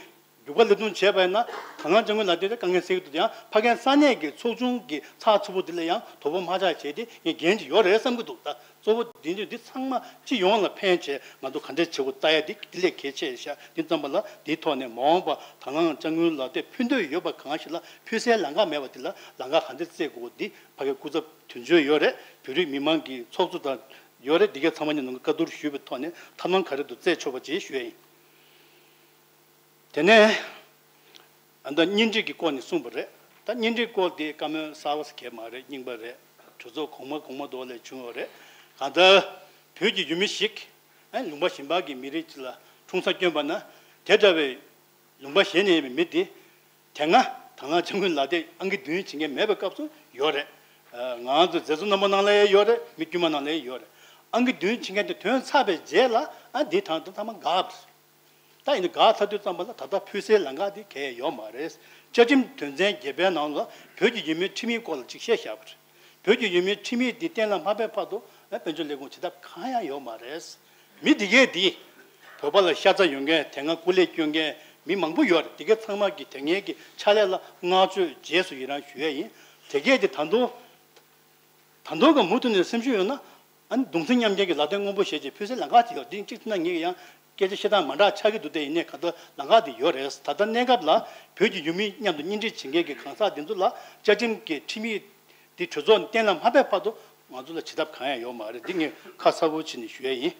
རྒྱུག་པ་ལས་དོན་བྱས་པ་ཡིན་ན་དང་བླངས་དཔྱ་དངུལ་ལག་དེབ་དེ་དཀའ་ངལ་སེལ་གྱི་འདུག་ཡང་ཕ་གིའི་ས་གནས་ཀྱི་ཚོགས་ཆུང་གི་ཚགས་ཚུད་པོ་དེ་ལ་ཡང་དོ་ཕོག་མ་ཆགས་བྱས་ཏེ་ངས་འགན་ཅིག་ཡོད་རེད་བསམ་གྱི་འདུག་ད་གཙོ་བོ་དེ་འདྲ་འདི་ཚང་མ་སྤྱི་ཡོངས་ལ་ཕན་བྱས་ང་ཚོ་ག་འདྲས་བྱེད་དགོས་ལྟ་ཡ་འདི་དེ་ལས་གལ་ཆེ་ཤག་འདི་ཙམ་པ་ལ་འདིའི་ཐོག་ནས་མ་འོངས་པ་དང་བླངས་དཔྱ་དངུལ་ལག་དེབ་ཕུལ་འདོད་ཡོད་པ་གང་ཞིག་ལ་ཕུལ་སའི་ལམ་ཁ་མེད་པ་དེ་ལ་ལམ་ཁ་ག་འདྲས་བཙལ་དགོས་འདི་ཕ་གིའི་སྐུ་ཚབ་དོན་གཅོད་ཡོད་རེད། བོད་རིགས་མི་མང་གི་ཚོགས་གཙོ་དང་ཡོད་རེད། འདི་གའི་ཚང་མ་ནས་ནང་གི་བཀའ་བསྡུར་ཞུས་པའི་ཐོག་ནས་ཐབས་ལམ་ག་རེ་འདུག་བཙལ་ཆོག་པ་ཅིག་ཞུ་ཡ་ཡིན། དེ་ནས་ཨ་ད་གཉེན་སྒྲིག་གི་སྐོར་ནས་གསུངས་པ་རེད། ད་གཉེན་སྒྲིག་སྐོར་དེ་བཀའ་མོལ་གསར་པ་ཞིག་གས་མ་རེད། རྙིང་པ་རེད། གྲོས་ཚོགས་གོང་མ་གོང་མ་དུ་ལས་བྱུང་བ་རེད། གང་ལྟར་བོད་ཀྱི་ཡུལ་མི་ཞིག་ཨ་ལུང་པ་གཞན་པ་གི་མི་རིགས་ཅིག་ལ་འཁྲུངས་ས་བསྐྱོན་པ་ན་དེ་འདྲ་བའི་ལུང་པ་གཞན་ནས་ཡིན་པའི་མི་དེ་དེ་སྔ་དང་བླངས་དཔྱ་དངུལ་ལག་དེབ་ཨང་ཀི་བདུན་བྱེད་མཁན་མེད་པའི་སྐབས་སུ་ཡོད་རེད། ང་ཚོ་མཛད་གཙོ་རྣམ་པ་ནང་ལ་ཡང་ཡོད་རེད། མི་དཀྱུས་མ་ནང་ལ་ཡང་ཡོད་རེད། ཨང་ཀི་བདུན་བྱེད་མཁན་དེ་ཐོན་ཚར་བའི་རྗེས་ལ་ཨ་འདི་དང་འདི་ཚང་མ་འགག་རེད། ད་ཡིན་ན་འགག་ཚར་དུས་ཙམ་པ་ལ་ད་ལྟ་ཕུལ་སའི་ལམ་ཁ་དེ་གས་ཡོད་མ་རེད། བཅའ་ཁྲིམས་དོན་ཚན་བརྒྱད་པའི་ནང་ལ་བོད་ཀྱི་ཡུལ་མིའི་ཁྲིམས་ཡིག་སྐོར་ལ་ཅིག་བཤད་བཞག་པ་རེད། བོད་ཀྱི་ཡུལ་མིའི་ཁྲིམས་ཡིག་འདི་གཏན་ལ་མ་ཕེབས་བར་དུ་ཨ་དཔལ་འབྱོར་ལས་ཁུངས་བྱེད་ཐབས་གང་ཡང་ཡོད་མ་རེད། མི་འདི་གས་འདི་བོད་པ་ལ་ཤ་ཚ་ཡོད་མཁན། དེ་སྔ་སྐུ་ལས་བསྐྱོན་མཁན་མི་མང་པོ་ཡོད་རེད། འདི་གས་ཚང་མ་གི་དེ་སྔའི་གི་ཕྱག་ལས་ལ་བསྔགས་བརྗོད་རྗེས་སུ་ཡི་རང་ཞུ་ཡས་ཡིན། དེ་གས་འདི་ད་དུང་ད་དུང་གི་མུ་མཐུད་ནས་སེམས་ཤུགས་ཡོད་ན། ཨ་ནི་གདུང་སེམས་མཉམ་སྐྱེད་ཀྱི་ལག་དེབ་སྔོན་པོ་ཞེས་བྱས་ཕུལ་སའི་ལམ་ཁ་ཅིག་ཡོད། འདི་གཅིག་བྱས་ན་ངེད་ཀྱི་ཡང་སྐད་ཆ་བཤད་སྟངས་མ་འདྲ་ཆགས་ཀྱི་འདུག་དེ་ཡིན་ནའི་གང་ལྟར་ལམ་ཁ་དེ་ཡོད་རེད། ད་ལྟ་གནས་སྐབས་ལ་བོད་ཀྱི་ཡུལ་མི་མཉམ་དུ་གཉེན་སྒྲིག་བྱེད་མཁན་གྱི་གང་ཟག་འདི་ཚོ་ལ་བཅའ་ཁྲིམས་ཀྱི་ཁྲིམས་ཡིག་འདི་གྲོས་ཚོགས་ནས་གཏན་ལ་མ་ཕེབས་བར་དུ་ང་ཚོ་ལ་བྱེད་ཐབས་གང་ཡང་ཡོད་མ་རེད། འདི་ངས་ཁ་གསལ་པོ་བྱས་ནས་ཞུ་ཡས་ཡིན།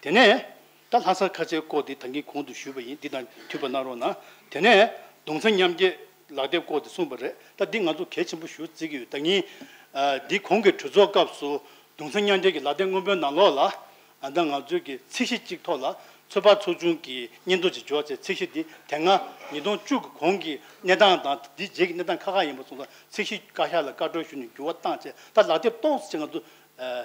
དེ་ནས་ད་ལྷ་ས་ཁ་ཆེའི་སྐོར་འདི་ད་གིན་གོང་དུ་ཞུས་པ་ཡིན། འདི་དང་མཐུད་པ་གནང་རོགས་གནང་། དེ་ནས་གདུང་སེམས་མཉམ་སྐྱེད་ལག་དེབ་སྐོར་འདི་གསུངས་པ་རེད། ད་འདི་ང་ཚོ་གལ་ཆེན་པོ་ཞེ་པོ་བརྩི་གི་ཡོད། ད་གིན་ཨ་འདི་གོང་གི་གྲོས་ཚོགས་སྐབས་སུ་གདུང་སེམས་མཉམ་སྐྱེད་ཀྱི་ལག་དེབ་སྔོན་པོའི་ནང་ལོགས་ལ་ཨ་ད་ང་ཚོའི་གི་ཚད་གཞི་གཅིག་ཐོག་ལ་ཚོད་དཔག་ཚོགས་ཆུང་གི་སྙན་ཐོ་ཅིག་འབྱོར་བྱས། ཚད་གཞི་འདི་དེ་སྔ་ཉིས་སྟོང་བཅུ་གི་གོང་གི་གནས་སྟངས་དང་འདི་རྗེས་ཀྱི་གནས་སྟངས་ཁག་ཁག་ཡིན་པ་སོང་ཙང་། ཚད་གཞི་བཀའ་ཤག་ལ་བཀའ་འཁྲོལ་ཞུས་ནས་འགྱུར་བ་བཏང་བྱས། ད་ལག་དེབ་ཏོག་ཙམ་ཅིག་ང་ཚོ་ཨ།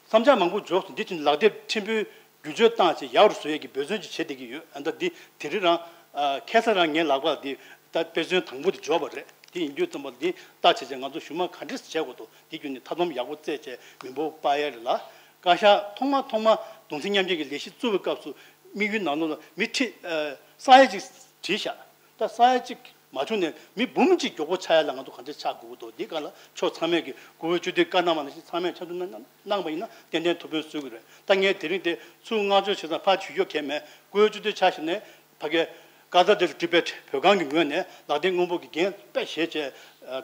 བསམ་འཆར་མང་པོ་འབྱོར་སོང་། འདི་བཞིན་ལག་དེབ་ཕྲན་བུ་བསྒྱུར་བཅོས་བཏང་བྱས་ཡག་རུ་བཟོ་ཡས་ཀྱི་འབད་བརྩོན་ཅིག་བྱེད་བསྡད་ཀྱི་ཡོད། ཨ་ད་འདི་དེ་རིང་རང་ཨ་ཁ་སང་རང་ངའི་ལག་པར་འདི་ད་དཔེ་མཚོན་དང་པོ་དེ་འབྱོར་བ་རེད། དེ་ཡིན་དུས་ཙམ་པ་འདི་ལྟ་བྱས་བྱས་ང་ཚོ་ཞུ་མ་ག་འདྲས་བྱེད་དགོས་འདུག་འདི་བརྒྱུད་ནས་ཐབས་ལམ་ཡག་པོ་བཙལ་བྱས་མི་འབོར་སྤར་ཡས་རེད་ལ། བཀའ་ཤག་ཐོག་མ་ཐོག་མ་གདུང་སེམས་མཉམ་སྐྱེད་ཀྱི་ལས་གཞི་བཙུགས་པའི་སྐབས་སུ་དམིགས་ཡུལ་ནང་ལོགས་ལ་མི་ཁྲི་ཨ་གསར་ཡས་ཅིག་བྲིས་བཞག་ད་ས་ཡ་གཅིག་མ་བྱུང་ནས་མི་འབུམ་གཅིག་མགྱོགས་པོ་ཆགས་ཡ་ལ་ང་ཚོ་གང་ཅི་ཆགས་དགོས་ཀྱི་འདུག་འདི་ག་ལ་ཁྱོད་ཚང་མས་ཀྱི་སྐུ་ངོ་སྤྱི་འཐུས་བཀའ་གནང་བ་ནང་བཞིན་ཚང་མས་ཆ་འདུག་གནང་གནང་བ་ཡིན་ན་ཏན་ཏན་ཐུགས་ཕན་གསོས་ཀྱི་རེད། ད་ངས་དེ་རིང་དེ་ཚུར་བསྔགས་བརྗོད་བྱེད་སྟངས་ཕར་ཞུ་རྒྱུ་གལ་མེད། སྐུ་ངོ་སྤྱི་འཐུས་ཆགས་ཞིག་ནས་ཕ་གའི་ཀ་ད་དེ་ཊི་བེཊ་བོད་ཁང་གི་ངོས་ནས་ལག་དེབ་སྔོན་པོ་གི་འགན་དཔེ་བཞེས་བྱས་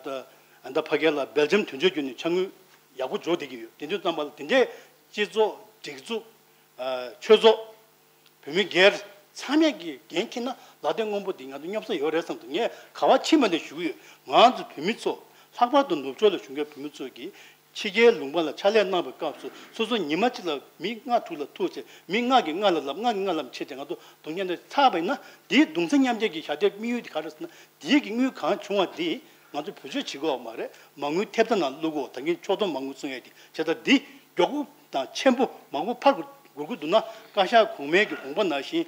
ད་ད་ཕ་གའི་ལ་སྦེལ་ཇམ་དོན་གཅོད་བརྒྱུད་ནས་ཕྱག་དངུལ་ཡག་པོ་འབྱོར་བསྡད་ཀྱི་ཡོད། དེ་དུས་ཙམ་པ་ལ་དེ་འདྲའི་སྤྱི་ཚོགས་སྒྲིག་འཛུགས་ཆོས་ཚོགས། བོད་མི་སྒེར་ཚང་མས་ཀྱི་འགན་འཁྱེར་ན་ལག་དེབ་སྔོན་པོ་འདི་ང་ཚོ་སྙོབ་ས་ཡོད་རེད་བསམ་འདུག་ངས་ག་བ་ཕྱིན་པ་ནས་ཞུ་གི་ཡོད། ང་ཚོ་བོད་མི་ཚོ་ལྷག་པར་དུ་ནུབ་ཕྱོགས་ལ་བཞུགས་མཁན་བོད་མི་ཚོ་གིས་ཕྱི་རྒྱལ་ལུང་པ་ལ་ཕྱག་ལས་གནང་བའི་སྐབས་སུ་སོ་སོ་ཉི་མ་གཅིག་ལ་མི་ལྔ་དྲུག་ལ་ཐུག་བྱས་མི་ལྔ་གིས་ལྔ་ལ་ལབ། ལྔ་གིས་ལྔ་ལབ་བྱས་ཏེ་ང་ཚོ་སྡུག་བསྔལ་འདི་ཚར་བ་ཡིན་ན། འདིའི་གདུང་སེམས་མཉམ་སྐྱེད་ཀྱི་ཞབས་འདེགས་དམིགས་ཡུལ་དེ་ག་རེ་ཟེར་ན། འདིའི་གི་དངུལ་གང་བྱུང་བ་འདི་ང་ཚོ་བེད་སྤྱོད་བྱེད་དགོས་པ་མ་རེད། མ་དངུལ་ཐེབས་རྩ་ནང་བླུག་དགོས། ད་གིན་ཕྱོགས་བསྡོམས་མ་དངུལ་གསུང་ཡས་དེ་བྱས་ཙང་འདི་མགྱོགས་པོ་དང་ཆེན་པོ་མང་པོ་ཕར་དགོས་ཀྱི་འདུག་ན། བཀའ་ཤག་གོང་མའི་གི་དགོངས་པ་ནང་བཞིན་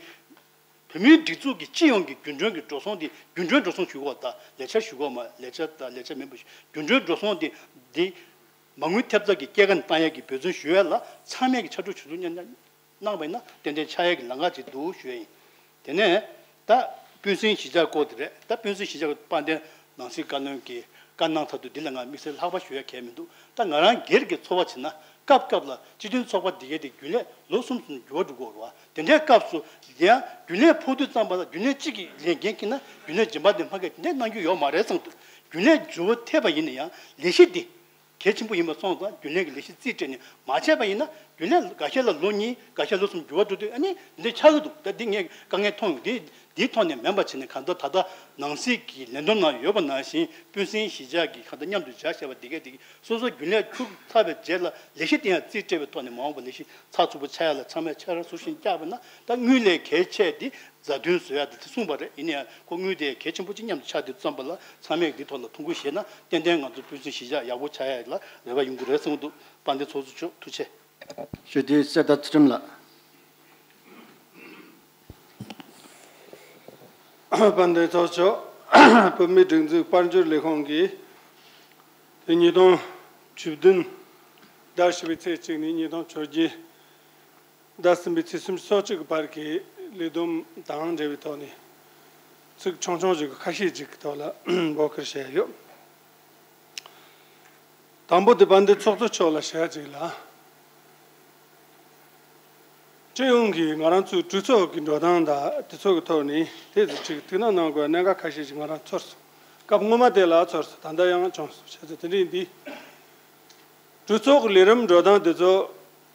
བོད་མིའི་སྒྲིག་འཛུགས་ཀྱི་སྤྱི་ཡོངས་ཀྱི་རྒྱུན་གྲོན་གྱི་འགྲོ་སོང་དེ་རྒྱུན་གྲོན་འགྲོ་སོང་ཞུ་དགོས། ད་ལས་འཆར་ཞུ་དགོས་མ། ལས་འཆར་ད་ལས་འཆར་མིན་པ་ཞུ། རྒྱུན་གྲོན་འགྲོ་སོང་དེ་འདི་མ་དངུལ་ཐེབས་རྩ་གི་སྐྱེད་ཀ་ནས་བཏང་ཡས་ཀྱི་འབད་བརྩོན་ཞུ་ཡས་ལ་ཚང་མས་ཀྱི་ཕྱར་གྲུ་ཞུ་གཏུག་མཉམ་གནང་བ་ཡིན་ན་ཏན་ཏན་ཆགས་ཡས་ཀྱི་ལམ་ཁ་ཅིག་འདུག་ཞུ་ཡས་ཡིན། དེ་ནས་ད་སྤུན་སྲིང་གཞིས་ཆགས་སྐོར་དེ་རེད། ད་སྤུན་སྲིང་གཞིས་ཆགས་དཔལ་ལྡན་ནང་སྲིད་བཀའ་བློན་གྱིས་བཀའ་གནང་ཚར་དུས་འདི་ལ་ང་དམིགས་བསལ་ལྷག་པ་ཞུ་ཡ་གལ་མི་འདུག་ད་ང་རང་སྒེར་གྱི་ཚོར་བ་བྱས་ན་སྐབས་སྐབས་ལ་སྤྱི་མཐུན་ཚོགས་པ་འདི་གའི་དེ་རྒྱུན་ལས་ལོ་གསུམ་གསུམ་འགྱུར་བ་འགྲོ་གི་ཡོད་རེད་བ། དེ་འདྲའི་སྐབས་སུ་དེ་ཡང་རྒྱུན་ལས་ཕོག་དུས་ཙམ་པ་ལ་རྒྱུན་ལས་གཅིག་གིས་ལས་འགན་འཁྱེར་ན་རྒྱུན་ལས་གཞན་པ་དེ་མ་འགན་དེ་འདྲ་གནང་རྒྱུ་ཡོད་མ་རེད་བསམ་འདུག་རྒྱུན་ལས་འགྱུར་བ་ཐེབས་པ་ཡིན་ན་ཡང་ལས་གཞི་འདི་གལ་ཆེན་པོ་ཡིན་པ་སོང་ཙང་རྒྱུན་ལས་ཀྱི་ལས་གཞི་རྩིས་སྤྲད་ནས་མ་བྱས་པ་ཡིན་ན། རྒྱུན་ལས་འགའ་ཤས་ལ་ལོ་གཉིས་འགའ་ཤས་ལོ་གསུམ་འགྱུར་བ་འགྲོ་དུས་ཨ་ནི་འདི་འདྲ་ཆགས་ཀྱི་འདུག་ད་འདི་ངས་དཀའ་ངལ་མཐོང་ཡོང་། འདི་འདིའི་ཐོག་ནས་མིན་པ་བྱས་ནས་གང་ལྟར་ད་ལྟ་ནང་སྲིད་ཀྱི་ལས་དོན་ནང་ཡོད་པ་ནང་བཞིན་སྤུན་སྲིང་གཞིས་ཆགས་ཀྱི་གང་ལྟར་མཉམ་དུ་བཞག་བྱས་པ་འདི་གས་འདི་གས་སོ་སོ་རྒྱུན་ལས་ཁུར་ཚར་བའི་རྗེས་ལ་ལས་གཞི་དེ་ཡང་རྩིས་སྤྲད་པའི་ཐོག་ནས་མ་འོངས་པ་ལས་གཞི་ཚགས་ཚུད་པོ་ཆགས་ཡ་ལ་ཚང་མས་ཕྱར་གཟུར་བཞིན་བཀྱགས་པ་ན། ད་དངུལ་ལས་གལ་ཆེ་འདི་མཛའ་མཐུན་བཟོ་ཡ་དེ་གསུངས་པ་རེད། ཡིན་ན་ཡང་ཁོ་དངུལ་དེ་གལ་ཆེན་པོ་ཅིག་མཉམ་དུ་ཆགས་དུས་ཙམ་པ་ལ་ཚང་མས་འདི་ཐོག་ལ་ཐུགས་ཁུར་བཞེས་ན་ཏན་ཏན་ང་ཚོ་སྤུན་སྲིང་གཞིས་ཆགས་ཡག་པོ་ཆགས་ཡ་ལ་རེ་བ་ཡོང་གི་རེད་གསུངས་འདུག་དཔལ་ལྡན་ཚོགས་གཙོ་མཆོག་ཐུགས་རྗེ་ཆེ། ཞུ་དེ་གསེར་རྟ་ཚུལ་ཁྲིམས་ལགས། དཔལ་ལྡན་ཚོགས་གཙོ། བོད་མིའི་སྒྲིག་འཛུགས་དཔལ་འབྱོར་ལས་ཁུངས་ཀྱིས་དེ་ཉིས་སྟོང་བཅུ་བདུན་ཟླ་བཞི་པའི་ཚེས་གཅིག་ནས་ཉིས་སྟོང་བཅོ་བརྒྱད་ཟླ་གསུམ་པའི་ཚེས་སུམ་ཅུ་སོ་གཅིག་གི་བར་གྱི་ལས་བསྡོམས་དང་འབྲེལ་བའི་ཐོག་ནས་ ཚིག་ཆུང་ཆུང་ཞིག་ཁ་ཤས་ཅིག་གི་ཐོག་ལ་འབོད་སྐུལ་བྱས་ཡོད། དང་པོ་དེ་དཔལ་ལྡན་ཚོགས་གཙོ་མཆོག་ལ་བཤད་ཅིག་ལ། སྤྱི་ཡོངས་ཀྱི་ང་རང་ཚོའི་གྲོས་ཚོགས་ཀྱི་འགྲོ་སྟངས་དང་དེ་ཚོ་གི་ཐོག་ནས་དེ་ཚོ་ཅིག་ཐུགས་སྣང་གནང་དགོས་གནད་འགག་ཁ་ཤས་ཤིག་ང་རང་ཚོར་སོང་། སྐབས་སྔོན་མ་དེ་ལ་ཚོར་སོང་། ད་ལྟ་ཡང་བྱུང་སོང་། བྱས་ཙང་དེ་འདྲ་ཡིན་དུས། གྲོས་ཚོགས་ཀྱི་ལས་རིམ་འགྲོ་སྟངས་དེ་ཚོ་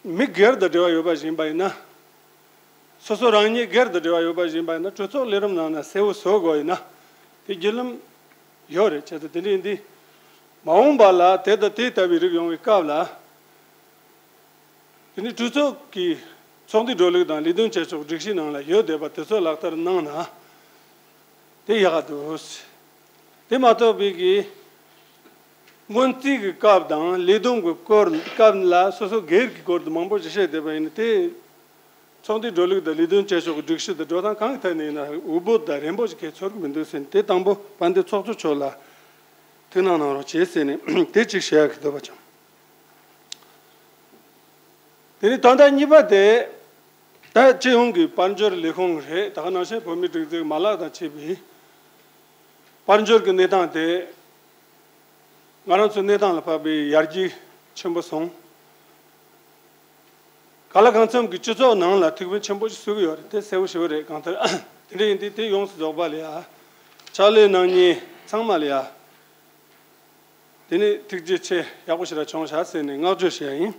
མི་སྒེར་དང་འབྲེལ་བ་ཡོད་པ་ཞིག་ཡིན་པ་ཡིན་ན། སོ་སོ་རང་ཉིད་སྒེར་དང་འབྲེལ་བ་ཡོད་པ་ཞིག་ཡིན་པ་ཡིན་ན་གྲོས་ཚོགས་ལས་རིམ་ནང་ན་གསལ་བོ་བཟོ་དགོས་ཡིན་ན་དེ་བརྒྱུད་ལམ་ཡོད་རེད། བྱས་ཙང་དེ་འདྲ་ཡིན་དུས། མ་འོངས་པ་ལ་དེ་དང་དེ་ལྟ་བུའི་རིགས་ཡོང་བའི་སྐབས་ལ། དེ་ནི་གྲོས་ཚོགས་ཀྱི་ཚོགས་འདུའི་འགྲོ་ལུགས་དང་ལས་དོན་བྱེད་ཕྱོགས་སྒྲིག་གཞི་ནང་ལ་ཡོད་བསྡད་པ་དེ་ཚོ་ལག་བསྟར་གནང་ན་དེ་ཡག་ག་འདུག། དེ་མ་གཏོགས་པའི་གི་སྔོན་རྩིས་ཀྱི་སྐབས་དང་ལས་དོན་གྱི་སྐོར་སྐབས་ལ་སོ་སོ་སྒེར་གྱི་སྐོར་དུ་མང་པོ་ཞིག་བཤད་བསྡད་པ་ཡིན་ན་དེ་ཚོགས་འདུའི་འགྲོ་ལུགས་དང་ལས་དོན་བྱེད་ཕྱོགས་ཀྱི་སྒྲིག་གཞི་དང་འགྲོ་སྟངས་གང་གི་ཐད་ནས་ཡིན་ན་འུ་བོ་དང་རན་པོ་ཞིག་གས་ཚོར་གི་མི་འདུག་ཟེར་ནས་དེ་དང་པོ་དཔལ་ལྡན་ཚོགས་གཙོ་མཆོག་ལ་ཐུགས་སྣང་གནང་རོགས་བྱེད་ཟེར་ནས་དེ་གཅིག་བཤད་ཡག་གི་འདོད་པ་བྱུང་། དེ་ནས་ད་ལྟ་གཉིས་པ་དེ། ད་སྤྱི་ཡོངས་ཀྱི་དཔལ་འབྱོར་ལས་ཁུངས་རེད། ད་ག་ནང་བཞིན་བོད་མིའི་སྒྲིག་འཛུགས་མ་ལག་དང་བཅས་པའི་དཔལ་འབྱོར་གྱི་གནས་སྟངས་དེ། ང་རང་ཚོའི་གནས་སྟངས་ལ་དཔག་པའི་ཡར་རྒྱས་ཆེན་པོ་སོང་། གང་ལ་གང་འཚམ་གྱི་སྤྱི་ཚོགས་ནང་ལ་ཐུགས་ཕན་ཆེན་པོ་ཞིག་གསོས་ཀྱི་ཡོད་རེད། དེ་གསལ་བོ་ཞེ་པོ་རེད། གང་ལྟར་དེ་འདྲ་ཡིན་དུས་དེ་ཡོངས་སུ་རྫོགས་པ་ལ་ཡ། ཕྱག་ལས་གནང་མཁན་ཚང་མ་ལ་ཡ། དེ་ནས་ཐུགས་རྗེ་ཆེ་ཡག་པོ་ཞེ་དྲག་བྱུང་ཤག་ཟེར་ནས་བསྔགས་བརྗོད་བྱས་ཡིན།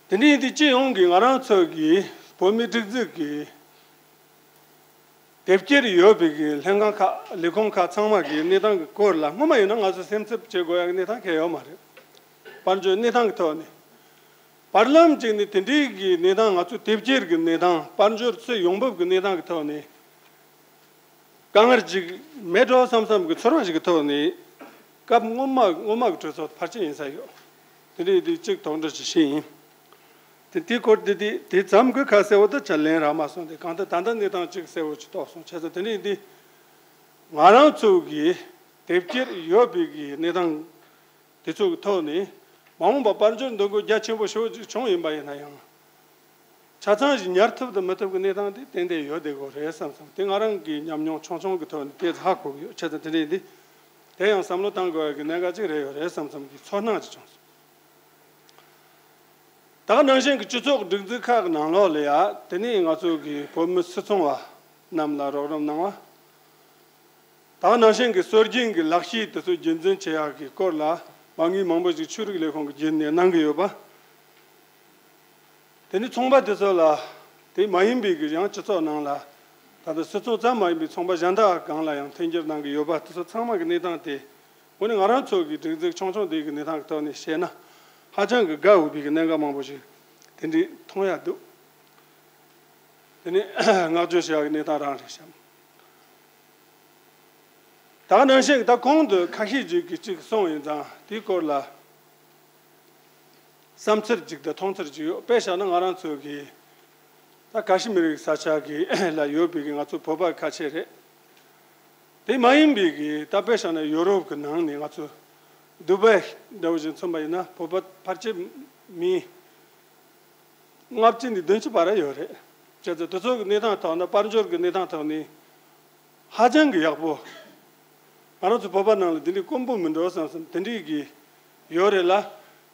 དེ་འདྲ་ཡིན་དུས་སྤྱི་ཡོངས་ཀྱི་ང་རང་ཚོ་གི་བོད་མིའི་སྒྲིག་འཛུགས་ཀྱི་དེབ་སྐྱེལ་ཡོད་པའི་གི་ལྷན་ཁང་ཁག་ལས་ཁུངས་ཁག་ཚང་མ་གི་གནས་སྟངས་ཀྱི་སྐོར་ལ་སྔོན་མ་ཡིན་ན་ང་ཚོ་སེམས་འཚབ་བྱེད་དགོས་ཡག་གི་གནས་སྟངས་གང་ཡང་ཡོད་མ་རེད། དཔལ་འབྱོར་གནས་སྟངས་ཀྱི་ཐོག་ནས། བར་ལམ་གཅིག་ནས་དེ་འདྲའི་གི་གནས་སྟངས་ང་ཚོ་དེབ་སྐྱེལ་གྱི་གནས་སྟངས་དཔལ་འབྱོར་ཚོའི་ཡོང་འབབ་ཀྱི་གནས་སྟངས་ཀྱི་ཐོག་ནས། དཀའ་ངལ་ཅིག་མེད་འགྲོ་བསམ་བསམ་གྱི་ཚོར་བ་ཞིག་གི་ཐོག་ནས། སྐབས་སྔོན་མ་སྔོན་མ་གི་གྲོས་ཚོགས་ཕལ་ཆེར་ཡིན་ས་ཡོད། དེ་འདྲ་ཡིན་དུས་གཅིག་དོགས་འདྲི་ཞིག་བྱས་ཡིན། དེ་དེའི་སྐོར་དེ་དེ་དེ་ཙམ་གྱི་ཁ་གསལ་བོ་དེ་ཆ་ལེན་རག་མ་སོང་། དེ་གང་ལྟར་ད་ལྟ་གནས་སྟངས་གཅིག་གསལ་བོ་ཅིག་རྟོགས་སོང་། བྱས་ཙང་དེ་འདྲ་ཡིན་དུས། ང་རང་ཚོ་གི་དེབ་སྐྱེལ་ཡོད་པའི་གི་གནས་སྟངས་དེ་ཚོ་གི་ཐོག་ནས་མ་འོངས་པ་དཔལ་འབྱོར་འདུ་འགོད་རྒྱ་ཆེན་པོ་ཞེ་པོ་ཅིག་བྱུང་ཡིན་པ་ཡིན་ན་ཡང་། ཆ་ཚང་ཞིག་ཉར་ཐུབ་དང་མི་ཐུབ་ཀྱི་གནས་སྟངས་དེ་ཏན་ཏན་ཡོད་བསྡད་དགོས་རེད་བསམ་བསམ། དེ་ང་རང་གི་ཉམས་མྱོང་ཆུང་ཆུང་གི་ཐོག་ནས་དེ་ཧ་གོ་གི་ཡོད། བྱས་ཙང་དེ་འདྲ་ཡིན་དུས། དེ་ཡང་བསམ་བློ་གཏང་དགོས་ཡག་གི་གནད་འགག་ཅིག་རེད་ཡོད་རེད་བསམ་བསམ་གྱི་ཚོར་སྣང་ཅིག་བྱུང་སོང་། ད་ག་ནང་བཞིན་གྱི་སྤྱི་ཚོགས་སྒྲིག་འཛུགས་ཁག་གི་ནང་ལོགས་ལ་ཡ་དེ་ནས་ང་ཚོ་གི་བོད་མི་སུད་ཚོང་བ་རྣམས་ལ་རོགས་རམ་གནང་བ། ད་ག་ནང་བཞིན་གྱི་སྲོལ་རྒྱུན་གྱི་ལག་ཤེས་དེ་ཚོ་རྒྱུན་འཛིན་བྱེད་ཡག་གི་སྐོར་ལ་མ་དངུལ་མང་པོ་ཞིག་ཆོས་རིག་ལས་ཁུངས་ཀྱི་བརྒྱུད་ནས་གནང་གི་ཡོད་པ། དེ་ནི་ཚོང་པ་དེ་ཚོ་ལ་དེ་མ་ཡིན་པའི་གི་ཡང་སྤྱི་ཚོགས་ནང་ལ་ད་ལྟ་སུད་ཚོང་ཙམ་མ་ཡིན་པའི་ཚོང་པ་གཞན་དག་སྒང་ལ་ཡང་མཐུན་འགྱུར་གནང་གི་ཡོད་པ་དེ་ཚོ་ཚང་མ་གི་གནས་སྟངས་དེ་དངོས་གནས་ང་རང་ཚོ་གི་སྒྲིག་འཛུགས་ཆུང་ཆུང་དེ་གི་གནས་སྟངས་ཀྱི་ཐོག་ནས་བཤད་ན་ཧ་ཅང་གི་དགའ་འོས་པའི་གི་གནད་འགག་མང་པོ་ཞིག་དེ་འདྲའི་མཐོང་ཡག་འདུག། དེ་ནི་བསྔགས་བརྗོད་བྱེད་ཡག་གི་གནས་སྟངས་རང་རེད་བཤད། ད་ག་ནང་བཞིན་ད་གོང་དུ་ཁ་ཤས་ཅིག་གིས་ཅིག་གསུངས་ཡིན་ཙང་དེའི་སྐོར་ལ་བསམ་ཚུལ་ཅིག་དང་མཐོང་ཚུལ་ཅིག་ཡོད། དཔེ་བཞག་ན་ང་རང་ཚོ་གི་ད་ཀ་ཤི་མིར་གྱི་ས་ཆ་གི་ལ་ཡོད་པའི་གི་ང་ཚོ་བོད་པ་ཁ་ཆེ་རེད། དེ་མ་ཡིན་པའི་གི་ད་དཔེ་བཞག་ན་ཡོ་རོབ་གི་ནང་ནས་ང་ཚོ་དུ་བྷའི་འདྲ་བོ་ཞིག་མཚོན་པ་ཡིན་ན་བོད་པ་ཕལ་ཆེར་མི་ལྔ་བཅུ་ནས་བདུན་ཅུ་བར་ཡོད་རེད། བྱས་ཙང་དེ་ཚོ་གི་གནས་སྟངས་ཐོག་ན་དཔལ་འབྱོར་གི་གནས་སྟངས་ཐོག་ནས་ཧ་ཅང་གི་ཡག་པོ། ང་རང་ཚོ་བོད་པ་ནང་ལ་དེ་འདྲའི་དཀོན་པོ་མི་འགྲོ་བསམ་བསམ་དེ་འདྲའི་གི་ཡོད་རེད་ལ།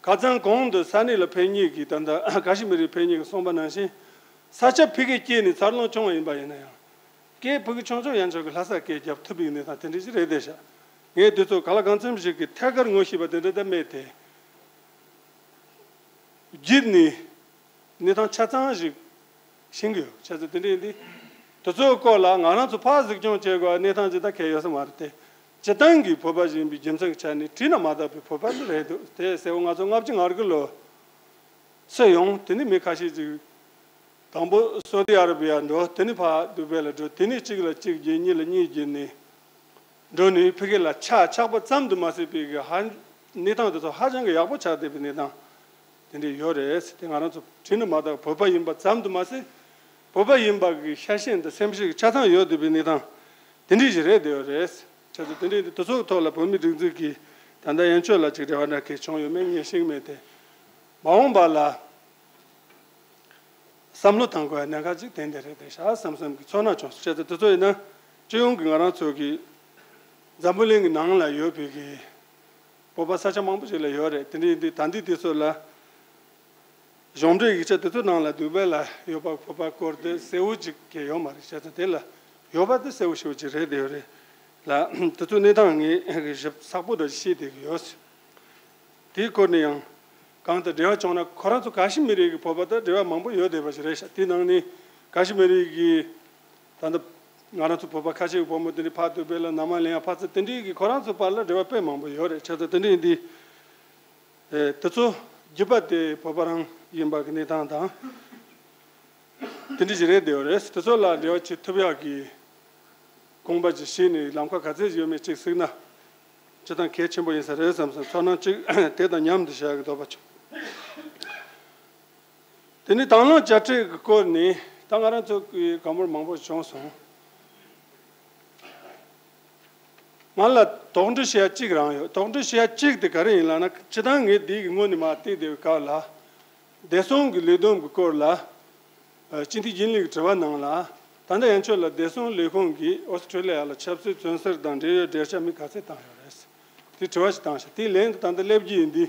ཁ་སང་གོང་དུ་ས་གནས་ལ་ཕེབས་མཁན་གི་ད་ལྟ་ཀ་ཤི་མིར་ཕེབས་མཁན་གི་གསུངས་པ་ནང་བཞིན་ས་ཆ་ཕ་གིར་སྐྱེས་ནས་འཚར་ལོངས་བྱུང་བ་ཡིན་པ་ཡིན་ན་ཡང་། སྐད་ཕ་གི་ཆུང་ཆུང་ཡན་ཆོད་ཀྱི་ལྷ་ས་སྐད་རྒྱབ་ཐུབ་པའི་གནས་སྟངས་དེ་འདྲ་ཞིག་རེད་བསྡད་ཤག། ངས་དེ་ཚོ་ག་ལ་གང་འཚམ་ཞིག་གི་ཐད་ཀར་ངོ་ཤེས་པ་དེ་འདྲ་ད་མེད་དེ། བརྒྱུད་ནས་གནས་སྟངས་ཆ་ཚང་ཞིག་ཤེས་ཀྱི་ཡོད། བྱས་ཙང་དེ་འདྲ་ཡིན་དུས། དེ་ཚོའི་སྐོར་ལ་ང་རང་ཚོ་ཕར་གཟིགས་སྐྱོང་བྱེད་དགོས་གནས་སྟངས་ཅིག་ད་གལ་ཡོད་ས་མ་རེད་དེ། སྤྱིར་བཏང་གི་བོད་པ་ཞིག་ཡིན་པའི་རྒྱུ་མཚན་གྱི་ཆ་ནས་བྲིས་ན་མ་དག་པའི་བོད་པ་ནི་རེད་འདུག། དེ་གསལ་བོ་ང་ཚོ་ལྔ་བཅུ་ང་དགུ་ལོ་ཚུད་ཡོང་། དེ་ནས་མི་ཁ་ཤས་ཅིག་དང་པོ་སོ་ཏི་ཨ་ར་བི་ཡ་འགྲོ། དེ་ནས་ཕར་དུ་བྷའི་ལ་འགྲོ། དེ་ནས་གཅིག་ལ་གཅིག་བརྒྱུད་གཉིས་ལ་གཉིས་བརྒྱུད་ནས། འགྲོ་ནས་ཕ་གི་ལ་ཆ་ཆགས་པ་ཙམ་དུ་མ་ཟད་པའི་གི་ཧ་གནས་སྟངས་དེ་ཚོ་ཧ་ཅང་གི་ཡག་པོ་ཆགས་བསྡད་པའི་གནས་སྟངས་དེ་འདྲ་ཡོད་རེད། དེ་ང་རང་ཚོ་བྲིས་ན་མ་དག་བོད་པ་ཡིན་པ་ཙམ་དུ་མ་ཟད། བོད་པ་ཡིན་པ་གི་ཤ་ཞེན་དང་སེམས་ཤུགས་ཆ་ཚང་ཡོད་བསྡད་པའི་གནས་སྟངས་དེ་འདྲ་ཞིག་རེད་བསྡད་ཡོད་རེད། བྱས་ཙང་དེ་འདྲ་ཡིན་དུས་དེ་ཚོ་གི་ཐོག་ལ་བོད་མི་སྒྲིག་འཛུགས་ཀྱིས་ད་ལྟ་ཡན་ཆོད་ལ་ཅིག་འབྲེལ་བ་འདྲ་གལ་བྱུང་ཡོད་མེད་ངས་ཤེས་ཀྱི་མེད་དེ། མ་འོངས་པ་ལ། བསམ་བློ་བཏང་དགོས་པའི་གནད་འགག་ཅིག་དེ་འདྲ་རེད་དེ་ཤག་བསམ་བསམ་གྱི་ཚོར་སྣང་བྱུང་སོང་། བྱས་ཙང་དེ་ཚོ་ཡིན་ན་སྤྱི་ཡོངས་ཀྱི་ང་རང་ཚོ་གི་འཛམ་བུ་གླིང་གི་ནང་ལ་ཡོད་པའི་གི་བོད་པ་ས་ཆ་མང་པོ་ཞིག་ལ་ཡོད་རེད། དེ་འདྲ་ཡིན་དུས་ད་འདི་དུས་ཚོད་ལ་གཞུང་འབྲེལ་ཡིག་ཆ་དེ་ཚོ་ནང་ལ་སྡུག་པའི་ལ་ཡོད་པ་བོད་པ་སྐོར་དེ་གསལ་བོ་ཅིག་གི་ཡོད་མ་རེད། བྱས་ཙང་དེ་ལ་ཡོད་པ་དེ་གསལ་བོ་ཞེ་པོ་ཅིག་རེད་དེ་ཡོད་རེད་ལ། དེ་ཚོ་གནས་སྟངས་ངས་ཞིབ་ཚགས་པོ་འདྲ་ཤེས་བསྡད་ཀྱི་ཡོད། དེའི་སྐོར་ནས་ཡང་གང་དང་འབྲེལ་བ་བྱུང་ན་ཁོ་རང་ཚོ་ཀ་ཤི་མི་རི་གི་བོད་པ་དང་འབྲེལ་བ་མང་པོ་ཡོད་བསྡད་པ་ཞིག་རེད་ཤག་དེའི་ནང་ནས་ཀ་ཤི་མི་རི་གི་ད་ལྟ་ང་རང་ཚོ་བོད་པ་ཁ་ཆེའི་བུ་མོ་དེ་འདྲའི་ཕར་སྡོད་པའི་ལ་ན་མ་ལེན་ཡ་ཕར་ཚུར་དེ་འདྲའི་གི་ཁོ་རང་ཚོ་བར་ལ་འབྲེལ་བ་དཔེ་མང་པོ་ཡོད་རེད། བྱས་ཙང་དེ་འདྲ་ཡིན་དུས་ཨེ་དེ་ཚོ་རྒྱུད་པ་དེ་བོད་པ་རང་ཡིན་པ་གི་གནས་སྟངས་དང་དེ་འདྲ་ཞིག་རེད་བསྡད་ཡོད་རེད། དེ་ཚོ་ལ་འབྲེལ་བ་བྱེད་ཐུབ་ཡག་གི་དགོངས་པ་ཅིག་བཞེས་ནས་ལམ་ཁ་ག་ཚད་ཡོད་མེད་ཅིག་གཟིགས་ན་སྤྱིར་བཏང་གལ་ཆེན་པོ་ཡིན་ས་རེད་བསམ་སོང་། ཚོར་སྣང་ཅིག་དེ་དང་མཉམ་དུ་བྱ་ཡག་གི་འདོད་པ་བྱུང་། དེ་ནས་དང་བླངས་དཔྱ་ཁྲལ་གྱི་སྐོར་ནས་ད་ང་རང་ཚོ་གི་ག་མོར་མང་པོ་བྱུང་སོང་། ང་ལ་དོགས་འདྲི་བྱེད་ཡ་གཅིག་རང་ཡོད། དོགས་འདྲི་བྱེད་ཡ་གཅིག་དེ་ག་རེ་ཡིན་ལབ་ན། སྤྱིར་བཏང་ངས་འདི་གི་སྔོན་ནས་མར་བལྟས་བསྡད་པའི་སྐབས་ལ་བདེ་སྲུང་གི་ལས་བསྡོམས་ཀྱི་སྐོར་ལ་སྤྱི་འཐུས་རྒྱུན་ལས་ཀྱི་དྲི་བ་ནང་ལ། ད་ལྟ་ཡན་ཆོད་ལ་བདེ་སྲུང་ལས་ཁུངས་ཀྱིས་ཨོ་སི་ཁྲུ་ལི་ཡ་ལ་ཆབ་སྲིད་བཙོན་ཟུར་དང་འབྲེལ་ཡོད་འབྲེལ་ཆ་མི་ག་ཚད་བཏང་ཡོད་རེད། དེ་དྲི་བ་ཞིག་བཏང་ཤག་དེའི་ལན་དེ་ད་ལྟ་སླེབས་ཀྱི་ཡིན། འདི་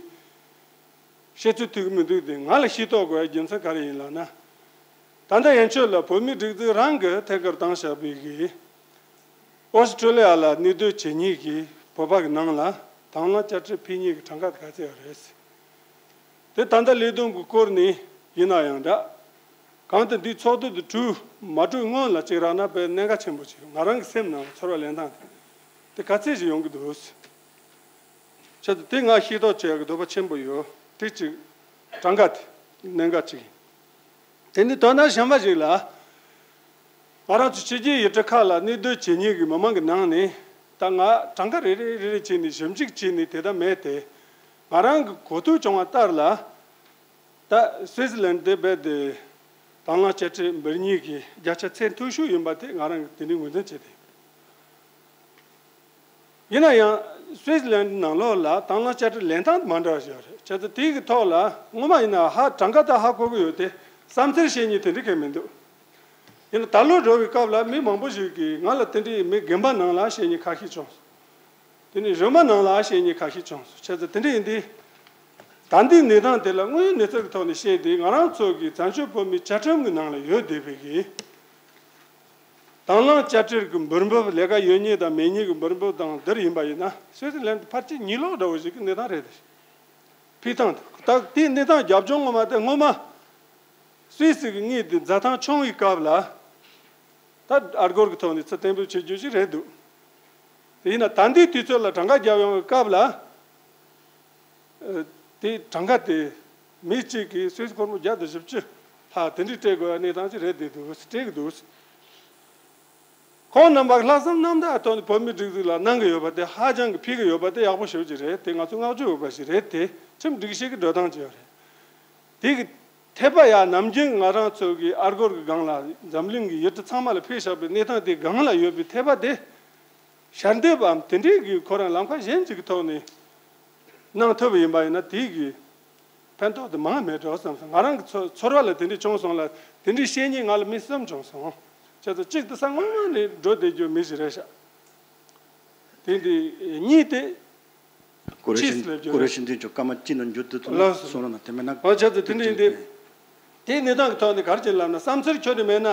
བཤད་ཚུལ་མཐུན་གྱི་མི་འདུག་དེ་ང་ལ་ཤེས་རྟོགས་དགོས་པའི་རྒྱུ་མཚན་ག་རེ་ཡིན་ལབ་ན། ད་ལྟ་ཡན་ཆོད་ལ་བོད་མིའི་སྒྲིག་འཛུགས་རང་གིས་ཐད་ཀར་བཏང་བཞག་པའི་གི་ཨོ་སི་ཁྲུ་ལི་ཡ་ལ་གནས་སྡོད་བྱེད་མཁན་གྱི་བོད་པ་གི་ནང་ལ་དང་བླངས་དཔྱ་ཁྲལ་ཕུལ་མཁན་གྱི་གྲངས་ཀ་དེ་ག་ཚད་ཡོད་རེད། དེ་ད་ལྟ་ལས་དོན་གྱི་སྐོར་ནས་ཡིན་ན་ཡང་འདྲ། གང་ལྟར་འདིའི་ཚོགས་འདུ་དེ་གྲོལ་མ་གྲོལ་སྔོན་ལ་གཅིག་རག་ན་དཔེ་གནད་འགག་ཆེན་པོ་ཅིག་ང་རང་གི་སེམས་ནང་ཚོར་བ་ལེན་སྟངས་དེ་དེ་ག་ཚད་ཅིག་ཡོང་གི་འདུག་བྱས་ཙང་དེ་ང་ཤེས་རྟོགས་བྱེད་ཡག་གི་འདོད་པ་ཆེན་པོ་ཡོད། དེ་གཅིག་གྲངས་ཀ་དེ་གནད་འགག་ཅིག་ཡིན། དེ་ནས་དོན་དག་གཞན་པ་ཞིག་ལ། ང་རང་ཚོ་ཕྱི་རྒྱལ་ཡུལ་གྲུ་ཁག་ལ་གནས་སྡོད་བྱེད་མཁན་གྱི་མི་མང་གི་ནང་ནས་ད་ང་གྲངས་ཀ་རེ་རེ་རེ་རེ་བྱས་ནས་ཞིབ་འཇུག་བྱས་ནས་དེ་ལྟར་མེད་དེ། ང་རང་གི་གོ་ཐོས་བྱུང་བ་ལྟར་ལ། ད་སུའི་ཙི་ལན་དེ་རྦད་དེ་དང་བླངས་དཔྱ་ཁྲལ་འབུལ་མཁན་གྱི་བརྒྱ་ཆ་ཚད་མཐོ་ཤོས་ཡིན་པ་དེ་ང་རང་གིས་དེ་འདྲའི་ངོས་འཛིན་བྱས་ཏེ། ཡིན་ན་ཡང་སུའི་ཙི་ལན་ནང་ལོགས་ལ་དང་བླངས་དཔྱ་ཁྲལ་ལེན་སྟངས་མ་འདྲ་བ་ཞིག་ཡོད་རེད། བྱས་ཙང་དེ་གི་ཐོག་ལ་སྔོན་མ་ཡིན་ན་ཧ་གྲངས་ཀ་ད་ཧ་གོ་གི་ཡོད་དེ། བསམ་ཚུལ་བཤད་མཁན་དེ་འདྲ་གང་ཡང་མི་འདུག་ཡིན་ན་ད་ལོ་འགྲོ་བའི་སྐབས་ལ་མི་མང་པོ་ཞིག་གིས་ང་ལ་དེ་འདྲའི་མི་རྒན་པ་ནང་ལ་བཤད་མཁན་ཁ་ཤས་བྱུང་སོང་། དེ་ནས་གཞོན་པ་ནང་ལ་བཤད་མཁན་ཁ་ཤས་བྱུང་སོང་། བྱས་ཙང་དེ་འདྲ་ཡིན་དུས། ད་ལྟའི་གནས་སྟངས་དེ་ལ་དངོས་ཡོད་གནས་ཚུལ་གྱི་ཐོག་ནས་བཤད་དེ། ང་རང་ཚོ་གི་བཙན་བྱོལ་བོད་མིའི་བཅའ་ཁྲིམས་ཀྱི་ནང་ལ་ཡོད་བསྡད་པའི་གི་དང་བླངས་དཔྱ་ཁྲལ་གྱི་འབུལ་འབབ། ལས་ཀ་ཡོད་མཁན་དང་མེད་མཁན་གྱི་འབུལ་འབབ་དང་འདིར་ཡིན་པ་ཡིན་ན་སུད་སི་ལན་ཕལ་ཆེར་ཉིས་ལོག་འདྲ་བོ་ཞིག་གི་གནས་སྟངས་རེད། ཕུལ་སྟངས་དེ་ད་དེའི་གནས་སྟངས་རྒྱབ་ལྗོངས་ངོ་མ་དེ་སྔོན་མ་སུད་སི་གི་དངུལ་དེ་འཛའ་ཐང་ཆུང་བའི་སྐབས་ལ་ད་ཨར་སྒོར་གྱི་ཐོག་ནས་ཚུར་གཏན་འབེབས་བྱེད་རྒྱུ་ཞིག་རེད་འདུག་དེ་ཡིན་ན་ད་ལྟའི་དུས་ཚོད་ལ་གྲངས་ཀ་རྒྱབ་ཡོང་བའི་སྐབས་ལ། ཨ། དེ་གྲངས་ཀ་དེ་མི་གཅིག་གིས་སུད་སི་སྒོར་མོ་བརྒྱ་དང་བཞི་བཅུ་ལྷག་དེ་འདྲའི་སྤྲད་དགོས་པའི་གནས་སྟངས་ཅིག་རེད་བསྡད་འདུག་སྤྲད་ཀྱི་འདུག་ཁོང་རྣམ་པ་ལྷག་བསམ་རྣམ་དག་ཐོག་ནས་བོད་མིའི་སྒྲིག་འཛུགས་ལ་གནང་གི་ཡོད་པ་དེ་ཧ་ཅང་གི་ཕུལ་གི་ཡོད་པ་དེ་ཡག་པོ་ཞེ་པོ་ཅིག་རེད། དེ་ང་ཚོ་བསྔགས་བརྗོད་འོས་པ་ཞིག་རེད། དེ་ཁྲིམས་སྒྲིག་གཞི་གི་འགྲོ་སྟངས་ཅིག་ཡོད་རེད། དེ་གི་འཐད་པ་ཡང་ནམ་རྒྱུན་ང་རང་ཚོ་གི་ཨར་སྒོར་གི་སྒང་ལ་འཛམ་གླིང་གི་ཡུལ་གྲུ་ཚང་མ་ལ་ཕུལ་བཞག་པའི་གནས་སྟངས་དེ་སྒང་ལ་ཡོད་པའི་འཐད་པ་དེ། ཞལ་འདེབས་བམ་དེ་འདྲའི་གི་ཁོ་རང་ལམ་ཁ་གཞན་ཅིག་གི་ཐོག་ནས་གནང་ཐུབ་པ་ཡིན་པ་ཡིན་ན་དེ་གི་ཕན་ཐོགས་དེ་མང་མེད་འགྲོ་བསམ་སོང་། ང་རང་གི་ཚོ་ཚོར་བ་ལ་དེ་འདྲ་བྱུང་སོང་ལ། དེ་འདྲ་བཤད་མཁན་ང་ལ་མི་གསུམ་བྱུང་སོང་། བྱས་ཙང་གཅིག་དེ་ས་སྔོན་མ་ནས་འགྲོ་བསྡད་རྒྱུ་མི་ཞིག་རེད་ཤག་དེ་འདི་གཉིས་དེ་ཀུ་རེ་ཤིན་ཕྱིས་སླེབས་རྒྱུ་ཀུ་རེ་རེད། ཤིན་ཏུ་ཅོ་སྐར་མ་གཅིག་ནང་འགྱུར་དུ་ཐུབ་ན། ལགས་སོ། གསུང་རོགས་གནང་། དེ་མིན་ན། ཨོ་བྱས་ཙང་དེ་འདྲ་ཡིན་དུས། དེའི་གནས་སྟངས་ཀྱི་ཐོག་ནས་ག་རེ་བྱེད་ལབ་ན་བསམ་ཚུལ་ཁྱོན་ནས་མེད་ན།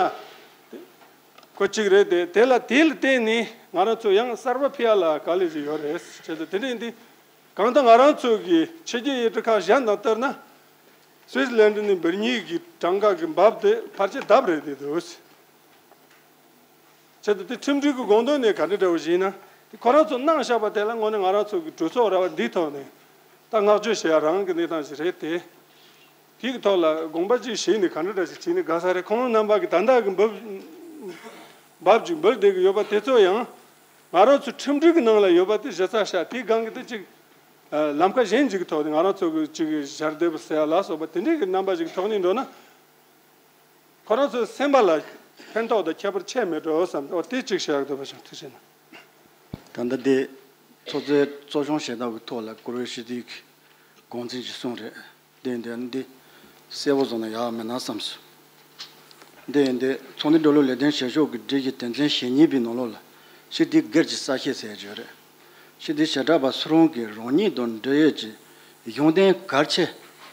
ཁོ་གཅིག་རེད་དེ། དེ་ལ་དེ་ལ་བརྟེན་ནས་ང་རང་ཚོ་ཡང་གསར་པ་ཕུལ་ཡ་ལ་དཀའ་ལས་ཅིག་ཡོད་རེད། བྱས་ཙང་དེ་འདྲ་ཡིན་དུས། གང་ལྟར་ང་རང་ཚོ་གི་ཕྱི་རྒྱལ་ཡུལ་གྲུ་ཁག་གཞན་དང་བསྡུར་ན། སུད་སི་ལན་ཌན་ནས་འབུལ་མཁན་གྱི་གྲངས་ཀ་གི་འབབ་དེ་ཕལ་ཆེར་ལྡབ་རེད་བསྡད་འདུག་བྱས་ཙང་དེ་ཁྲིམས་སྒྲིག་གི་དགོངས་དོན་ནས་ག་འདྲ་འདྲ་བོ་ཞིག་ཡིན་ན། དེ་ཁོ་རང་ཚོ་གནང་བཞག་པ་དེ་ལ་དངོས་གནས་ང་རང་ཚོ་གི་གྲོས་ཚོགས་ར་བ་འདིའི་ཐོག་ནས་ད་བསྔགས་བརྗོད་བྱེད་ཡ་རང་གི་གནས་སྟངས་ཤིག་རེད་དེ། དེ་གི་ཐོག་ལ་དགོངས་པ་ཅིག་བཞེས་ནས་ག་འདྲ་འདྲ་ཞིག་བྱས་ནས་དགའ་ས་རེད། ཁོང་རྣམ་པ་གི་ད་ལྟ་གི་འབབ་འབབ་ཅིག་འབུལ་བསྡད་གི་ཡོད་པ་དེ་ཚོ་ཡང་ང་རང་ཚོ་ཁྲིམས་སྒྲིག་གི་ནང་ལ་ཡོད་པ་དེ་གཞི་རྩ་བཞག་དེའི་སྒང་གི་དེ་ཅིག་ལམ་ཁ་གཞན་ཅིག་གི་ཐོག་ནས་ང་རང་ཚོ་གི་ཅིག་ཞལ་འདེབས་ཟེར་ཡ་ལ་སོགས་པ་དེ་འདྲའི་གི་རྣམ་པ་ཅིག་ཐོག་ནས་འགྲོ་ན། ཁོ་རང་ཚོའི་སེམས་པ་ལ་ཕན་ཐོགས་དང་ཁྱད་པར་ཆེ་མེད་འགྲོ་བསམ། འོ་དེ་གཅིག་བཤད་ཡག་འདོད་པ་བྱུང་། ཐུགས་རྗེ་གནང་། ད་ལྟ་འདི་ཚོགས་གཙོའི་གཙོ་སྐྱོང་བྱེད་ཐབས་ཀྱི་ཐོག་ལ་ཀུ་རེ་ཤི་ཏི་གི་དགོངས་ཚུལ་ཅིག་གསུངས་རེད། དེ་འདི་འདི་གསལ་པོ་བཟོ་ན་ཡག་མེད་ན་བསམ་སོང་། འདི་ཡིན་ཏེ་ཚོགས་འདུའི་འགྲོ་ལུགས་ལས་དོན་བྱེད་ཕྱོགས་ཀྱི་སྒྲིག་གཞི་དོན་ཚན་ཞེ་གཉིས་པའི་ནང་ལོགས་ལ་ཞི་བདེའི་སྒེར་གྱི་གསལ་བཤད་ཟེར་ཡོད་རེད། ཞི་བདེའི་བྱེ་བྲག་པ་སུ་རུང་གིས་རང་ཉིད་དང་འབྲེལ་ཡོད་ཀྱི་གཞུང་དོན་གལ་ཆེ་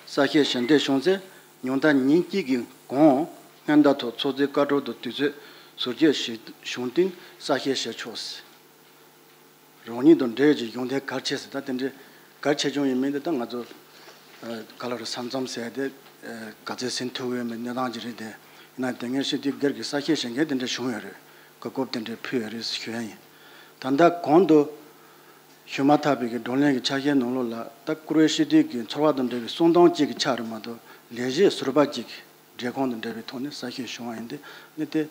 གསལ་བཤད་ཞིབ་ཕྲ་བྱུང་ཚེ་ཉུང་མཐའ་ཉིན་གཅིག་གི་གོང་སྔོན་བརྡ་ཐོག་ཚོགས་གཙོའི་བཀའ་འཁྲོལ་དང་དུས་ཚོད་ཟུར་བཅད་བྱས་གཞུང་དོན་གསལ་བཤད་བྱེད་ཆོག་ཟེར། རང་ཉིད་དང་འབྲེལ་ཡོད་ཀྱི་གཞུང་དོན་གལ་ཆེ་ཟེར། ད་དེ་འདྲའི་གལ་ཆེ་ཆུང་ཡིན་མིན་དེ་ད་ང་ཚོ་ཨ་ག་ལ་རུ་ས་མཚམས་ཟེར་དེ་ཨ་ག་ཚོད་ཟིན་ཐུབ་ཡོད་མེད་གནས་སྟངས་ཀྱི་རིགས་དེ་ཡིན་ན་དེ་སྔའི་ཞི་བདེའི་སྒེར་གྱི་གསལ་བཤད་བྱེད་མཁན་དེ་འདྲ་བྱུང་ཡོད་རེད། གོ་སྐབས་དེ་འདྲ་ཕུལ་ཡོད་རེད་ཞུ་ཡ་ཡིན། ད་ལྟ་གོང་དུ་ཞུས་མ་ཐག་པའི་གི་བགྲོ་གླེང་གི་ཆ་ཤས་ནང་ལོགས་ལ་ད་བཀུར་འོས་ཞི་བདེ་གི་ཚོར་བ་དང་འབྲེལ་བའི་གསུང་སྟངས་གཅིག་གི་ཆ་རེད་མ་གཏོགས་ལས་གཞི་ཟུར་པ་གཅིག་གི་འབྲེལ་ཁོངས་དང་འབྲེལ་བའི་ཐོག་ནས་གསལ་བཤད་བྱུང་བ་ཡིན་ཏེ་ནི་དེ་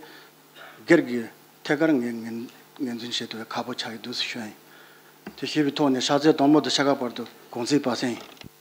སྒེར་གྱི་ཐད་ཀར་ངོས་ངོས་ངོས་འཛིན་བྱེད་ཐུབ་པའི་ཁག་པོ་ཆགས་ཀྱི་འདུག་ཟེར་ཞུ་ཡ་ཡིན། དེ་ཞུས་པའི་ཐོག་ནས་ཕྱག་ཚོད་དང་པོ་དང་ཕྱེད་ཀ་བར་དུ་གུང་ཚིགས་པ་སེང་ཡིན།